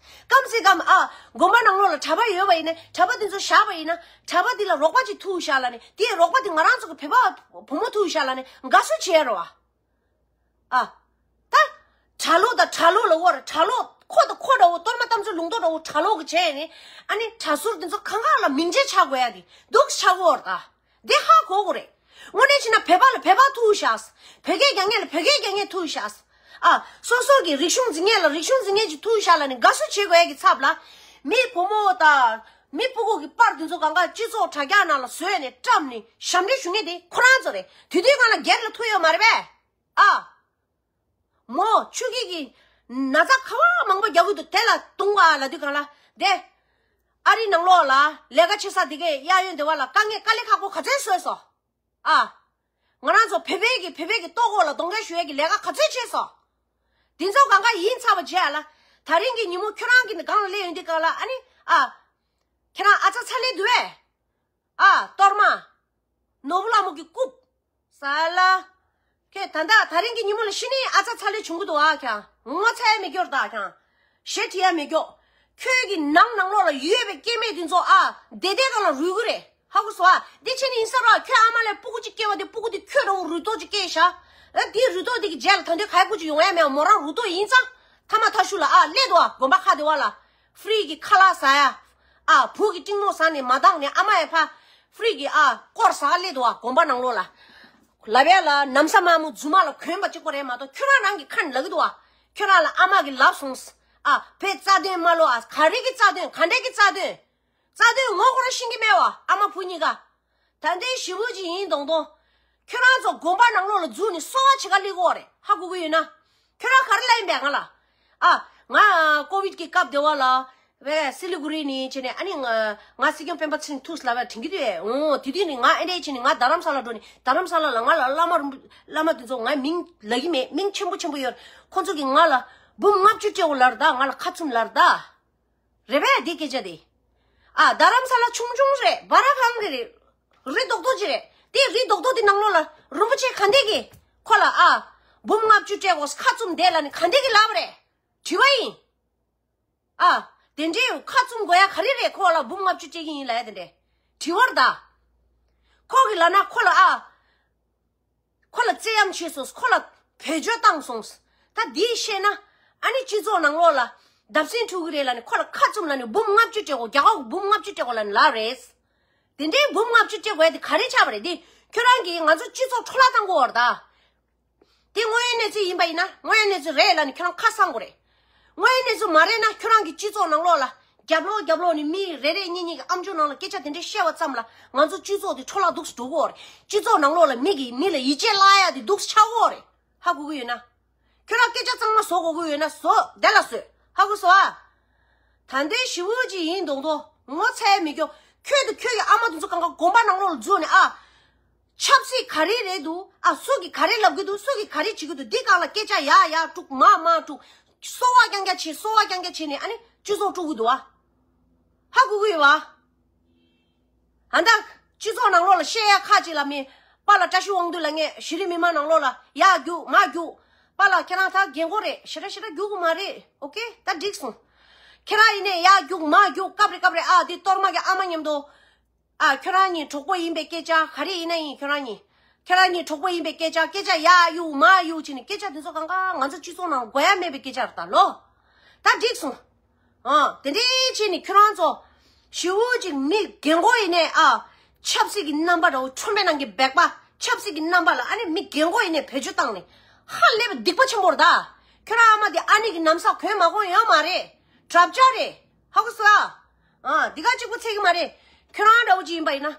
སྐམ་སེ་སྐམ་ཨ་དགོན་པ་ནང་ལོགས་ལ་གྲྭ་པ་ཡོད་པ་ཡིན་ན་གྲྭ་པ་དེ་ཚོ་བཞག་པ་ཡིན་ན་གྲྭ་པ་དེ་ལ་རོགས་པ་ཅིག་ཐུག་ཤག་ལབ་ནས་དེའི་རོགས་པ་དེ་ང་རང་ཚོ་གི་བོད་པ་བུ་མོ་ཐུག་ཤག་ལབ་ནས་དགའ་བསུ་བྱེད་ཡ་རེད་བ། ཨ། ད། གྲྭ་ལོག་དང་གྲྭ་ལོག་ལ་དབོར་གྲྭ་ལོག་ཁོ་དང་ཁོ་འདྲ་བོ་གཏོར་མ་དམ་ཚོ་ལུང་རྟོགས་འདྲ་བོ་གྲྭ་ལོག་གི་བྱས་ནས་ཨ་ནི་གྲྭ་ཟུར་དེ་ཚོ་གང་ག་ལ་མིང་ཆད་ཆགས་དགོས་ཡ་དེ་སྡུག་ཆགས་དགོས་རེད་ད། དེ་ཧ་གོ་དགོས་རེད། དངོས་གནས་བྱས་ན་བོད་པ་ལ་བོད་པ་ཐུག་ཤག་བོད་སྐད་རྒྱག་མཁན་ལ་བོད་སྐད་རྒྱག་མཁན་ཐུག་ཤག་ཨ། སོ་སོ་གི་རིག་གཞུང་འཛིན་མཁན་ལ་རིག་གཞུང་འཛིན་མཁན་ཅིག་ཐུག་ཤག་ལབ་ནས་དགའ་བསུ་བྱེད་དགོས་ཡ་གི་ཚབ་ལ། མི་བུ་མོ་དང་། མི་སྤུ་གུ་གི་པར་དེ་ཚོ་གང་ག་སྤྱི་ཚོགས་དྲ་རྒྱ་ནང་ལ་བཟོས་ནས་བཀྲམ་ནས་ཞབས་འདྲེན་ཞུ་མཁན་དེ་ཁོ་རང་ཚོ་རེད། དེ་དུས་སྒང་ལ་སྒེར་ལ་ཐུག་ཡོད་མ་རེད་པས། ཨ། མོ། ཆུ་སྐྱིད་ཀྱིས་ན་ཚ་ག་བ་མང་པོ་རྒྱག་གི་འདུག་དེ་ལ་དུང་བ་ལབ་དུས་སྒང་ལ་དེ། ཨ་རི་ནང་ལོགས་ལ་ལས་ཀ་བྱེད་ས་དེ་གའི་གཡས་གཡོན་དེ་བ་ལ་དཀའ་ངལ་དཀའ་ལས་ཁག་པོ་ག་ཚོད་བཟོས་སོང་། ཨ། ང་རང་ཚོ་བོད་པའི་གི་བོད་པའི་གི་ལྟོ་གོས་ལ་གདོང་ཁ་གཞུ་ཡས་ཀྱི་ལས་ཀ་ག་ཚོད་བྱས་སོང་། དེ་ཚོ་གང་ག་ཡིན་ཚར་བ་བྱས་ལ། ད་རིང་གི་ཉིན་མོ་ཁྱོད་རང་གི་སྒང་ལ་སླེབས་ཡོང་དུས་སྒང་ལ་ཨ་ནི་ཨ། ཁྱེད་རང་ཨ་ཚ་ཚ་ལེ་འདུག་བས། ཨ། གཏོར་མ། ནོར་བུ་ལྷ་མོ་གི་རྐུབ། ས་ལ། ཁྱེད་ད་ལྟ་ད་རིང་གི་ཉིན་མོ་ལ་ཤི་ནི་ཨ་ཚ་ཚ་ལེ་བྱུང་གི་འདུག་ཨ་ཁྱང་། ངོ་ཚ་ཡ་མི་སྐྱོར་ད་ཁྱང་། ཞེ་དྲི་ཡ་མི་སྐྱོ། ཁྱོད་ཀྱི་ནང་ནང་ལོགས་ལ་ཡོད་པའི་སྐྱེ་དམན་དེ་ཚོ་ཨ་བདེ་བདེ་སྒང་ལ་རུལ་གི་རེད། ཧ་གོ་སོང་ཨ། འདི་ཕྱི་ནས་ཡིན་ས་རོགས། ཁྱོད་ཨ་མ་ལས་སྤུ་གུ་གཅིག་སྐྱེ་བ་དེ་སྤུ་གུ་དེ་ཁྱོད་འདྲ་བོ་རུལ་ཏོག་ཅིག་སྐྱེས་ཤག་ཨ་དེའི་རུལ་ཏོག་དེ་གི་རྗེས་ལ་ད་དུང་ག་ཡ་སྐུ་ཅིག་ཡོང་ཡ་མེད། མོ་རང་རུལ་ཏོག་ཡིན་ཙང་ཐ་མ་ཐ་ཤུ་ལ་ཨ་སླེབས་འདུག་ཨ། དགོན་པ་ཁ་བདེ་བ་ལ་ཧྥི་རི་གི་ཁ་ལག་ཟ་ཡ། ཨ་བུ་གི་སྤྲིང་མོ་ཟ་ནས་མ་འདང་ནས་ཨ་མ་ཡ་ཕ་ཧྥི་རི་གི་ཨ་སྐོར་ཟ་སླེབས་འདུག་ཨ། དགོན་པ་ནང་ལོགས་ལ་ལབ་ཡ་ལ་ནམ་ས་མ་མོ་རྫུན་མ་ལ་གོན་པ་གཅིག་པོ་རེད་མ་གཏོགས་ཁྱོད་རང་རང་གི་ཁ་ནས་ལབ་གི་འདུག་ཨ། ཁྱོད་རང་ལ་ཨ་མ་གི་ལབ་སོང་། ཨ་བས་རྩ་དོན་མ་ལོ་ཨ། ག་རེ་གི་རྩ་དོན། ག་འདྲ་གི་རྩ་དོན། རྩ་དོན་ངོ་ཁོ་རང་ཤེས་ཀྱི་མེད་བ། ཨ་མ་བུ་གཉིས་ཀ་ད་ལྟའི་ཞི་བོ་ཅིག་ཡིན་མདོག་མདོག་ཁྱོད་རང་ཚོ་དགོན་པ་ནང་ལོགས་ལ་འཛུལ་ནས་གསོལ་བ་བྱེད་ག་སླེབས་ཀྱི་ཡོད་རེད། ཧ་གོ་གི་ཡོད་ན། ཁྱོད་རང་ག་རེ་ལབ་ཡིན་པས་ང་ལ། ཨ། ང་ཀོ་བིད་ཀྱི་སྐབས་དེ་བ་ལ། བས་སི་ལི་གུ་རི་ནས་བྱས་ནས་ཨ་ནི་ང་ང་སྲིད་སྐྱོང་སྤེན་པ་ཚེ་རིང་ཐུགས་ལ་བས་དྲན་གྱི་འདུག་ཨེ། འོ་དེ་དུས་ནས་ང་ཨེ་འདྲས་བྱས་ནས་ང་རྡ་རམ་ས་ལ་འགྲོ་ནས་རྡ་རམ་ས་ལ་ལ་ང་ལ་བླ་མ་རིན་པོ་བླ་མ་དེ་ཚོ་ང་མིང་ལབ་ཀྱི་མེད། མིང་ཆེན་པོ་ཆེན་པོ་ཡོད། ཁོ་ཚོ་གིས་ང་ལ་འབུམ་ལྔ་བཅུ་སྤྲད་འོ་ལབ་རེད་ད། ང་ལ་ཁ་བཙུམ་ལབ་རེད་ད། རེད་པས་དེ་སྐད་ཆ་དེ། ཨ་རྡ་རམ་ས་ལ་ཆུང་ཆུང་རེད། སྦ་ར་གང་གི་རེད། རི་རྡོག་རྡོག་ཅིག་རེད། དེ་རི་རྡོག་རྡོག་དེ་ནང་ལོགས་ལ་རིན་པོ་ཆེ་ག་འདྲས་ཀྱིས་ཁོ་ལ་ཨ་འབུམ་ལྔ་བཅུ་སྤྲད་དགོས་ཁ་བཙུམ་བསྡད་ལབ་ནས་ག་འདྲས་ཀྱིས་ལབ་པ་རེད། དྲི་བ་ཡིན། ཨ་དེ་འདྲས་ཁ་བཙུམ་དགོས་ཡ་ག་རེ་རེད། ཁོ་ལ་འབུམ་ལྔ་བཅུ་སྤྲད་ཀྱི་ཡིན་ལབ་ཡ་དེ་འདྲས་དྲི་བར་ད། ཁོ་གི་ལབ་ན་ཁོ་ལ་ཨ། ཁོ་ལ་བཙན་གཡེམ་བྱས་སོང་། ཁོ་ལ་བེད་སྤྱོད་བཏང་སོང་། ད་འདི་བཤད་ན་ཨ་ནི་སྤྱི་ཚོགས་ནང་ལོགས་ལ་བརྡབ་གསིག་འཁྲུག་གི་རེད་ལབ་ནས་ཁོ་ལ་ཁ་བཙུམ་ལབ་ནས་འབུམ་ལྔ་བཅུ་སྤྲད་དགོས། རྒྱ་གར་གི་འབུམ་ལྔ་བཅུ་སྤྲད་དགོས་ལབ་ནས་ལབ་རེད། དེ་འདྲའི་འབུམ་ལྔ་བཅུ་སྤྲད་དགོས་ཡ་དེ་ག་རེ་ཆགས་པ་རེད། དེ་ཁྱོད་རང་གིས་ང་ཚོ་སྤྱི་ཚོགས་འཕྲོ་བརླག་བཏང་གི་ཡོད་རེད་ད། དེ་དངོས་ཡོད་གནས་ཚུལ་ཡིན་པ་ཡིན་ན་དངོས་ཡོད་གནས་ཚུལ་རེད་ལབ་ནས་ཁྱོད་རང་ཁ་གསང་དགོས་རེད། དངོས་ཡོད་གནས་ཚུལ་མ་རེད་ན་ཁྱོད་རང་གི་སྤྱི་ཚོགས་ནང་ལོགས་ལ་རྒྱབ་ལོགས་རྒྱབ་ལོགས་ནས་མི་རེ་རེ་གཉིས་གཉིས་ཀྱི་ཨམ་ཅོག་ནང་ལ་སྐད་ཆ་དེ་འདྲ་བཤད་པ་ཙམ་ལ་ང་ཚོ་སྤྱི་ཚོགས་དེ་འཕྲོ་བརླག་འདུག་སེ་འགྲོ་གི་ཡོད་རེད། སྤྱི་ཚོགས་ནང་ལོགས་ལ་མི་གིས་མི་ལ་ཡིད་ཆེས་བརླག་ཡ་དེ་འདུག་སེ་ཆགས་ཀྱི་ཡོད་རེད། ཧ་གོ་གི་ཡོད་ན། ཁྱོད་རང་སྐད་ཆ་གཙང་མ་བཟོ་དགོས་ཀྱི་ཡོད་ན་བཟོ། བདེ་ལ་བཟོས། ཧ་གོ་སོང་ཨ། ད་ལྟའི་ཞི་བོ་ཅིག་ཡིན་མདོག་མདོག་ངོ་ཚ་ཡ་མི་སྐྱོ། ཁྱོད་དང་ཁྱོད་ཀྱི་ཨ་མ་དེ་ཚོ་གང་ག་དགོན་པ་ནང་ལོགས་ལ་འཛུལ་ནས་ཨ། ཆབ་སྲིད་ག་རེ་རེད་འདུག་ཨ། སུ་གིས་ག་རེ་ལབ་གི་འདུག་སུ་གིས་ག་རེ་བྱེད་ཀྱི་འདུག་འདི་སྒང་ལ་སྐད་ཆ་ཡར་ཡར་དཀྲུག་མར་མར་དཀྲུག་གསོལ་བ་རྐྱང་རྐྱང་བྱེད། གསོལ་བ་རྐྱང་རྐྱང་བྱེད་ནས་ཨ་ནི་སྤྱི་ཚོགས་དཀྲུག་གི་འདུག་ཨ། ཧ་གོ་གི་ཡོད་པ། ཨ་ད། སྤྱི་ཚོགས་ནང་ལོགས་ལ་བཤད་ཡ་ཁག་ཅིག་ལ་མི། པཱ་ལགས་བཀྲ་ཤིས་དབང་འདུས་ལབ་མཁན་གཞི་རིམ་མི་མང་ནང་ལོགས་ལ་ཡར་རྒྱུག་མར་རྒྱུག་པཱ་ལགས་ཁྱེད་རང་ད་རྒན་གོག་རེད། ཞེ་དྲག་ཞེ་དྲག་རྒྱུག་གི་མ་རེད། ཨོ་ཀེ། ད་འགྲིག་སོང་། ཁྱེད་རང་ཡིན་ནའི་ཡར་རྒྱུག་མར་རྒྱུག་སྐབས་རེ་སྐབས་རེ་ཨ་འདི་གཏོར་མ་གི་ཨ་མ་མཉམ་དུ། ཨ། ཁྱོད་རང་གཉིས་གྲོགས་པོ་ཡིན་པའི་སྐད་ཆ་ག་རེ་ཡིན་ན་ཡིན། ཁྱོད་རང་གཉིས། ཁྱོད་རང་གཉིས་གྲོགས་པོ་ཡིན་པའི་སྐད་ཆ། སྐད་ཆ་ཡར་གཡུག་མར་གཡུག་བྱས་ནས་སྐད་ཆ་དེ་ཚོ་གང་ག་ང་ཚོ་སྤྱི་ཚོགས་ནང་དགོས་ཡ་མེད་པའི་སྐད་ཆ་རེད་ད་ལོ། ད་འགྲིག་སོང་། ཨ། དེ་འདྲའི་བྱས་ནས་ཁྱོད་རང་ཚོ། ཞི་བོ་ཅིག་མི་རྒན་གོག་ཡིན་ནའི་ཨ། ཆབ་སྲིད་ཀྱི་རྣམ་པ་འདྲ་བོ་ཁྲོན་པའི་ནང་གི་སྦེག་པ། ཆབ་སྲིད་ཀྱི་རྣམ་པ་ལ་ཨ་ནི་མི་རྒན་གོག་ཡིན་ནའི་བེད་སྤྱོད་བཏང་ནས། ཧ་ལས་པའི་སྡིག་པ་ཆེན་པོ་རེད་ད། ཁྱོད་རང་ཨ་མ་དེ་ཨ་ནི་གི་ནམ་ས་གོན་མ་གོན་ཡོད་མ་རེད། དྲབ་ཆ་རེད། ཧ་གོ་སོང་ཨ། ཨ། འདི་ག་གཅིག་པུ་ཚད་ཀྱི་མ་རེད། ཁྱོད་རང་འདྲ་བོ་ཅིག་ཡིན་པ་ཡིན་ན།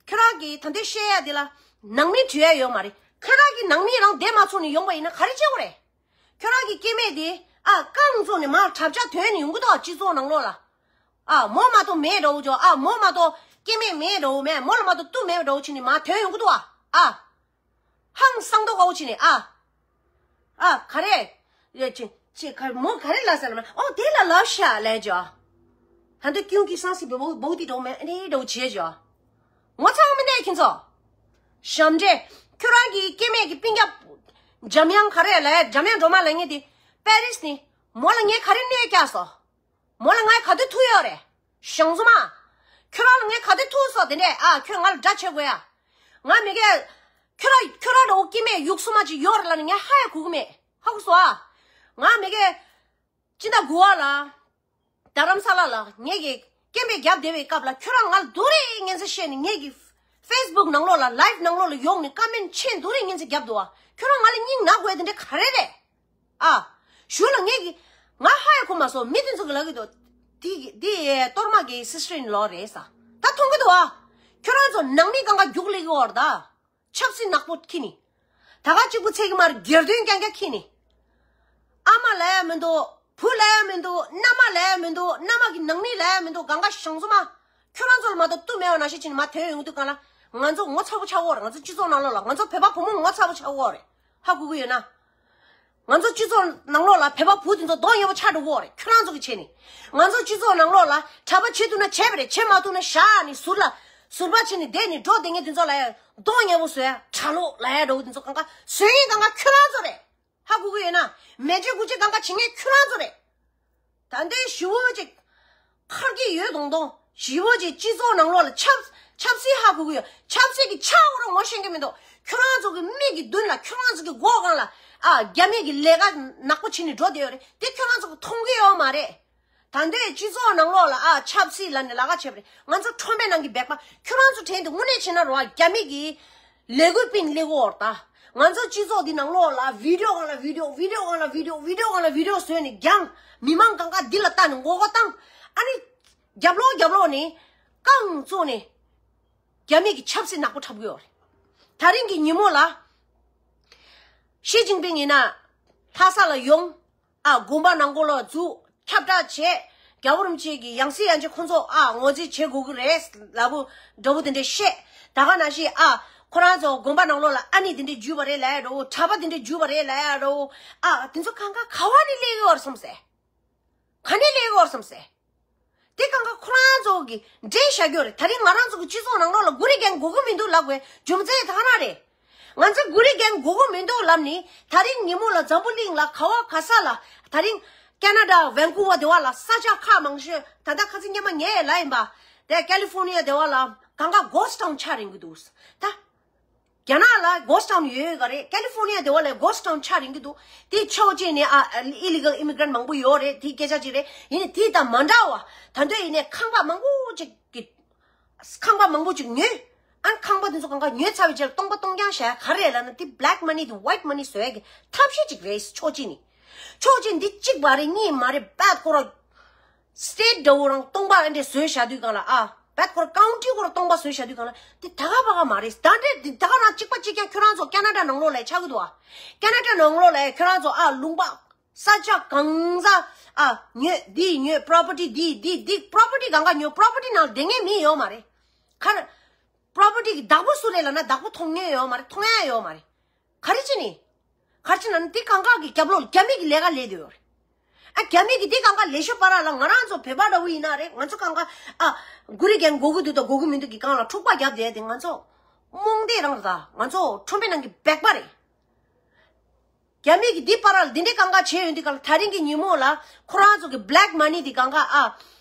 ཁྱོད་རང་གིས་ད་ལྟའི་བཤད་ཡ་འདི་ལ་ནང་མི་དྲི་ཡ་ཡོད་མ་རེད། ཁྱོད་རང་གིས་ནང་མི་རང་བསྡད་མ་ཚུགས་ནས་ཡོང་པ་ཡིན་ན་ག་རེ་བྱེད་དགོས་རེད། ཁྱོད་རང་གི་སྐྱེ་དམན་དེ་ཨ་རྐང་བཙུགས་ནས་མར་དྲབ་ཆ་དོན་ནས་ཡོང་གི་འདུག་ཨ། སྤྱི་ཚོགས་ནང་ལོགས་ལ། ཨ། མོ་མ་གཏོགས་མེད་འདྲ་བོ་ཅོ། ཨ། མོ་མ་གཏོགས་སྐྱེ་དམན་མེད་འདྲ་བོ་མེད། མོ་ལ་མ་གཏོགས་ཏུ་མེད་འདྲ་བོ་བྱས་ནས་མར་དོན་ཡོང་གི་འདུག་ཨ། ཨ། ཧང་སང་མདོག་ཁ་པོ་བྱས་ནས་ཨ། ཨ། ག་རེ། ཡ་ཅི་ཅི་ག་མོ་ག་རེ་ལབ་ས་ལ་མ། ཨོ་དེ་ལ་ལབ་ཤག་ལབ་ཅོ། ད་འདི་ཀྱུང་གི་སང་སི་བོ་བོ་དེ་འདྲ་བོ་མེད་ཨ་ནི་འདྲ་བོ་བྱས་ཅོ། ངོ་ཚ་བ་མི་འདུག་ཁྱེད་ཚོ། ཞབས་འདྲེན། ཁྱོད་རང་གི་སྐྱེ་དམན་གྱི་སྤུན་ཀྱག་འཇམ་དབྱངས་ག་རེ་ལབ་ཡ། འཇམ་དབྱངས་སྒྲོལ་མ་ལབ་མཁན་དེ་པེ་རིས་ནས། མོ་ལ་ངས་ག་རེ་གནོད་བསྐྱལ་སོང་། མོ་ལ་ངས་ག་དུས་ཐུག་ཡོད་རེད། ཞང་བཙུན་མ། ཁྱོད་རང་ལ་ངས་ག་དུས་ཐུག་སོང་། དེ་འདྲས་ཨ་ཁྱོད་ང་ལ་དགྲ་བྱེད་དགོས་ཡ། ང་མི་དགེ། ཁྱོད་རང་ཁྱོད་རང་འདྲ་བོ་སྐྱེ་དམན་ཡུག་སུ་མ་ཅིག་ཡོད་རེད་ལབ་ནས་ངས་ཧ་ཡ་གོ་གི་མེད། ཧ་གོ་སོང་ཨ། ང་མི་དགེ། སྤྱི་ཟླ་དགུ་པ་ལ། རྡ་རམ་ས་ལ་ལ་ངེད་ཀྱི་སྐད་འབོད་རྒྱབ་བསྡད་པའི་སྐབས་ལ་ཁྱོད་རང་ང་ལ་སྡུག་རུས་ངན་ཚ་བཤད་ནས། ངེད་ཀྱི་ཕེ་སི་བུག་ནང་ལོགས་ལ་ལའིབ་ནང་ལོགས་ལ་ཡོང་ནས་ཀ་མེན་ཊི་ཆེ་སྡུག་རུས་ངན་ཚ་རྒྱབ་འདུག་ཨ། ཁྱོད་རང་ང་ལ་སྙིང་ན་དགོས་དེ་འདྲ་ག་རེ་རེད། ཨ། ཞུ་ལ་ངེད་ཀྱི་ང་ཧ་ཡ་གོ་མ་སོང་། མི་དེ་ཚོ་གི་ལབ་ཀྱི་འདུག་དེ་དེ་གཏོར་མ་གི་སིས་ཊར་ཨིན་ལོ་རེད་ས། ད་མཐོང་གི་འདུག་ཨ། ཁྱོད་རང་ཚོ་ནང་མི་གང་ག་རྒྱུགས་ལེ་གི་ཡོད་རེད་ད། ཆབ་སྲིད་ནག་པོ་འཁྱེར་ནས། ད་ག་གཅིག་པུ་ཚད་ཀྱི་མ་རེད། སྒེར་དོན་རྐྱང་རྐྱང་འཁྱེར་ནས། ཨ་མ་ལབ་ཡ་མི་འདུག་བུ་ལབ་ཡ་མི་འདུག་མནའ་མ་ལབ་ཡ་མི་འདུག་མནའ་མ་གི་ནང་མི་ལབ་ཡ་མི་འདུག་གང་ག་ཞང་བཙུན་མ། ཁྱོད་རང་ཚོ་ལ་མ་གཏོགས་བཏུབ་མེད་པ་ནང་བཞིན་བྱས་ནས་མར་ཐོན་ཡོང་དུས་གང་ལ། ང་ཚོ་ངོ་ཚ་པོ་ཆགས་ཀྱི་ཡོད་རེད། ང་ཚོ་སྤྱི་ཚོགས་ནང་ལོགས་ལ་ང་ཚོ་བོད་པ་བུ་མོ་ངོ་ཚ་པོ་ཆགས་ཀྱི་ཡོད་རེད། ཧ་གོ་གི་ཡོད་ན། ང་ཚོ་སྤྱི་ཚོགས་ནང་ལོགས་ལ་བོད་པ་བུ་དེ་ཚོ་གདོང་ཡག་པོ་ཆགས་འགྲོ་གི་ཡོད་རེད། ཁྱོད་རང་ཚོ་གི་བྱས་ནས། ང་ཚོ་སྤྱི་ཚོགས་ནང་ལོགས་ལ་གྲྭ་པ་བྱེད་ཐུབ་ན་བྱས་པ་རེད། བྱེད་མ་ཐུབ་ན་བཞག་ནས་ཟུར་ལ་ཟུར་པ་བྱས་ནས་བསྡད་ནས་འགྲོ་བསྡད་མཁན་དེ་ཚོ་ལ་ཡང་གདོང་ཡག་པོ་བཟོ་ཡ། གྲྭ་ལོག་ལབ་ཡ་འདྲ་བོ་དེ་ཚོ་གང་ག་བཟོ་མཁན་གང་ག་ཁྱོད་རང་ཚོ་རེད། ཧ་གོ་གི་ཡོད་ན། མེ་ལྕེ་དགུ་ལྕེ་གང་ག་བྱེད་མཁན་ཁྱོད་རང་ཚོ་རེད། ད་ལྟའི་ཞི་བོ་ཅིག་ཁར་གྱི་ཡོད་དོང་དོང་ཞི་བོ་ཅིག་སྤྱི་ཚོགས་ནང་ལོགས་ལ་ཆབ་ཆབ་སྲིད་ཧ་གོ་གི་ཡོད། ཆབ་སྲིད་ཀྱི་ཆ་འོ་ར་ངོ་ཤེས་ཀྱི་མི་འདུག་ཁྱོད་རང་ཚོ་གི་མིག་གི་མདུན་ལ་ཁྱོད་རང་ཚོ་གི་སྒོ་སྒང་ལ་ཨ་རྒྱ་མི་གི་ལས་ཀ་ནག་པོ་བྱེད་ནས་འགྲོ་བསྡད་ཡོད་རེད། དེ་ཁྱོད་རང་ཚོ་གི་མཐོང་གི་ཡོད་མ་རེད། ད་ལྟའི་སྤྱི་ཚོགས་ནང་ལོགས་ལ་ཨ་ཆབ་སྲིད་ལབ་ནས་ལས་ཀ་བྱས་པ་རེད། ང་ཚོ་ཁྲོན་པའི་ནང་གི་སྦལ་པ་ཁྱོད་རང་ཚོ་དྲན་དུ་དངོས་གནས་བྱས་ན་རོ། ཨ་རྒྱ་མི་གི་ལས་འགུལ་སྤེལ་ལས་འགུལ་འོར་ད། ང་ཚོ་སྤྱི་ཚོགས་འདི་ནང་ལོགས་ལ་བི་ཌིའོ་སྒང་ལ་བི་ཌིའོ། བི་ཌིའོ་སྒང་ལ་བི་ཌིའོ། བི་ཌིའོ་སྒང་ལ་བི་ཌིའོ་བཟོས་ནས་རྒྱང་མི་མང་གང་ག་འདི་ལ་ལྟ་ནས་མགོ་སྐོར་བཏང་། ཨ་ནི་རྒྱབ་ལོགས་རྒྱབ་ལོགས་ནས་རྐང་བཙུགས་ནས་རྒྱ་མི་གི་ཆབ་སྲིད་ནག་པོ་འཁྲབ་གི་ཡོད་རེད། ད་རིང་གི་ཉིན་མོ་ལ་ཞི་ཅིན་ཕིང་ཡིན་ན་ལྷ་ས་ལ་ཡོང་། ཨ་དགོན་པ་ནང་ཁོ་ལ་འཛུལ། ཁྱབ་བསྒྲགས་བྱས། རྒྱལ་བ་རིན་པོ་ཆེ་གི་ཡང་སྲིད་ཡང་ཆེ་ཁོང་ཚོ་ཨ་ངོས་འཛིན་བྱེད་དགོས་ཀྱི་རེད་ལབ་བོ་འདྲ་བོ་དེ་འདྲས་བཤད། ད་ག་ནང་བཞིན་ཨ་ཁོ་རང་ཚོ་དགོན་པ་ནང་ལོགས་ལ་ཨ་ནི་དེ་འདྲས་འཇུས་པ་རེད་ལབ་ཡ་འདྲ་བོ། གྲྭ་པ་དེ་འདྲས་འཇུས་པ་རེད་ལབ་ཡ་འདྲ་བོ། ཨ་དེ་ཚོ་གང་ག་ག་བ་ནས་སླེབས་ཡོད་རེད་བསམ་སེ། ག་ནས་སླེབས་ཡོད་རེད་བསམ་སེ། དེ་གང་ག་ཁོ་རང་ཚོ་གི་འདྲེན་བཞག་གི་ཡོད་རེད། ད་རིང་ང་རང་ཚོ་གི་སྤྱི་ཚོགས་ནང་ལོགས་ལ་གུ་རི་རྒན་དགོས་ཀྱི་མི་འདུག་ལབ་དགོས་རྒྱུ་མཚན་དེ་ག་རང་རེད། ང་ཚོ་གུ་རི་རྒན་དགོས་ཀྱི་མི་འདུག་ལབ་ནི། ད་རིང་ཉིན་མོ་ལ་འཛམ་བུ་གླིང་ལ་ག་བ་ག་ས་ལ། ད་རིང་ཁེ་ན་ཌ་ཝན་ཀུ་ཝར་དེ་བ་ལ་ས་ཆ་ཁག་མང་ཤོས། ད་ལྟ་ཁ་སང་སྔོན་མ་ངས་ལབ་ཡིན་པ། དེ་ཀ་ལི་ཧྥོར་ནི་ཡ་དེ་བ་ལ་གང་ག་གྷོ་སི་ཊི་ཊའུན་ཆགས་རན་གྱི་འདུག་ད་རྒྱ་ནག་ལ་གྷོ་སི་ཊི་ཊའུན་ཡོད་ཡོད་ག་རེད། ཀ་ལི་ཧྥོར་ནི་ཡ་དེ་བ་ལ་གྷོ་སི་ཊི་ཊའུན་ཆགས་རན་གྱི་འདུག་དེ་ཕྱོགས་གཅིག་ནས་ཨ་ཨི་ལི་གལ་ཨི་མི་གྷི་རེན་ཊི་མང་པོ་ཡོད་རེད། དེ་སྐད་ཆ་ཅིག་རེད། ཡིན་ནའི་དེ་དང་མ་འདྲ་བ། ད་དུང་ཡིན་ནའི་ཁང་པ་མང་པོ་ཅིག་གི་ཁང་པ་མང་པོ་ཅིག་ཉོས། ཨ་ནི་ཁང་པ་དེ་ཚོ་གང་ག་ཉོས་ཚར་བའི་རྗེས་ལ་སྟོང་པ་སྟོང་རྐྱང་བཞག་ཡ་ག་རེ་ལབ་ན། དེ་བྷི་ལེག་མ་ནི་དེ་ཝའིཊ་མ་ནི་བཟོ་ཡ་གི་ཐབས་ཤེས་ཅིག་རེད། ཕྱོགས་གཅིག་ནས། ཕྱོགས་གཅིག་འདི་གཅིག་པ་རེད། གཉིས་མ་རེད། པད་ཁོ་ར་སི་ཊེ་ཊི་འདྲ་བོ་རང་སྟོང་པ་ཨེ་འདྲས་བཟོས་བཞག་དུས་གང་ལ། ཨ་བད་ཁོ་ར་ཀའུན་ཊི་ཁོ་ར་སྟོང་པ་བཟོས་བཞག་དུས་གང་ལ། དེ་ད་ག་པ་ག་མ་རེད། ད་འདྲས་འདི་ད་ག་རང་གཅིག་པ་གཅིག་རྐྱང་ཁྱོད་རང་ཚོ་ཁེ་ན་ཌ་ནང་ལོགས་ལ་ཆགས་ཀྱི་འདུག་ཨ། ཁེ་ན་ཌ་ནང་ལོགས་ལ་ཁྱོད་རང་ཚོ་ཨ་ལུང་པ་ས་ཆ་གང་ས་ཨ་ཉོས། འདི་ཉོས། པོ་རོ་པར་ཊི་འདི་འདི་འདི་པོ་རོ་པར་ཊི་གང་ག་ཉོས། པོ་རོ་པར་ཊི་ནང་བསྡད་མཁན་མི་ཡོད་མ་རེད། ཁར་པོ་རོ་པར་ཊི་གི་བདག་པོ་སུ་རེད་ལབ་ན་བདག་པོ་མཐོང་མཁན་ཡོད་མ་རེད། མཐོང་ཡ་ཡོད་མ་རེད། ག་རེ་བྱས་ནས། ག་རེ་བྱས་ན་ནི་དེ་གང་ག་གི་རྒྱབ་ལོགས་ལ་རྒྱ་མི་གི་ལས་ཀ་ལས་བསྡད་ཡོད་རེད། ཨ་རྒྱ་མི་གི་དེ་གང་ག་ལས་ཤོར་བར་ལ་ང་རང་ཚོ་བོད་པ་འདྲ་བོ་ཡིན་ན་རེད། ང་ཚོ་གང་ག་ཨ་གུ་རི་རྒན་དགོས་ཀྱི་འདུག་དང་དགོས་ཀྱི་མི་འདུག་གི་སྒང་ལ་འཁྲུག་པ་བརྒྱབ་བསྡད་དེ་ང་ཚོ་རྨོངས་དད་རང་རེད། ད་ང་ཚོ་ཁྲོན་པའི་ནང་གི་སྦལ་པ་རེད། རྒྱ་མི་གི་འདི་བར་ལ་འདི་འདྲའི་གང་ག་བྱས་ཡོང་དུས་གང་ལ། ད་རིང་གི་ཉིན་མོ་ལ་ཁོ་རང་ཚོ་གི་བྷི་ལེག་མ་ནི་འདི་གང་ག་ཨ་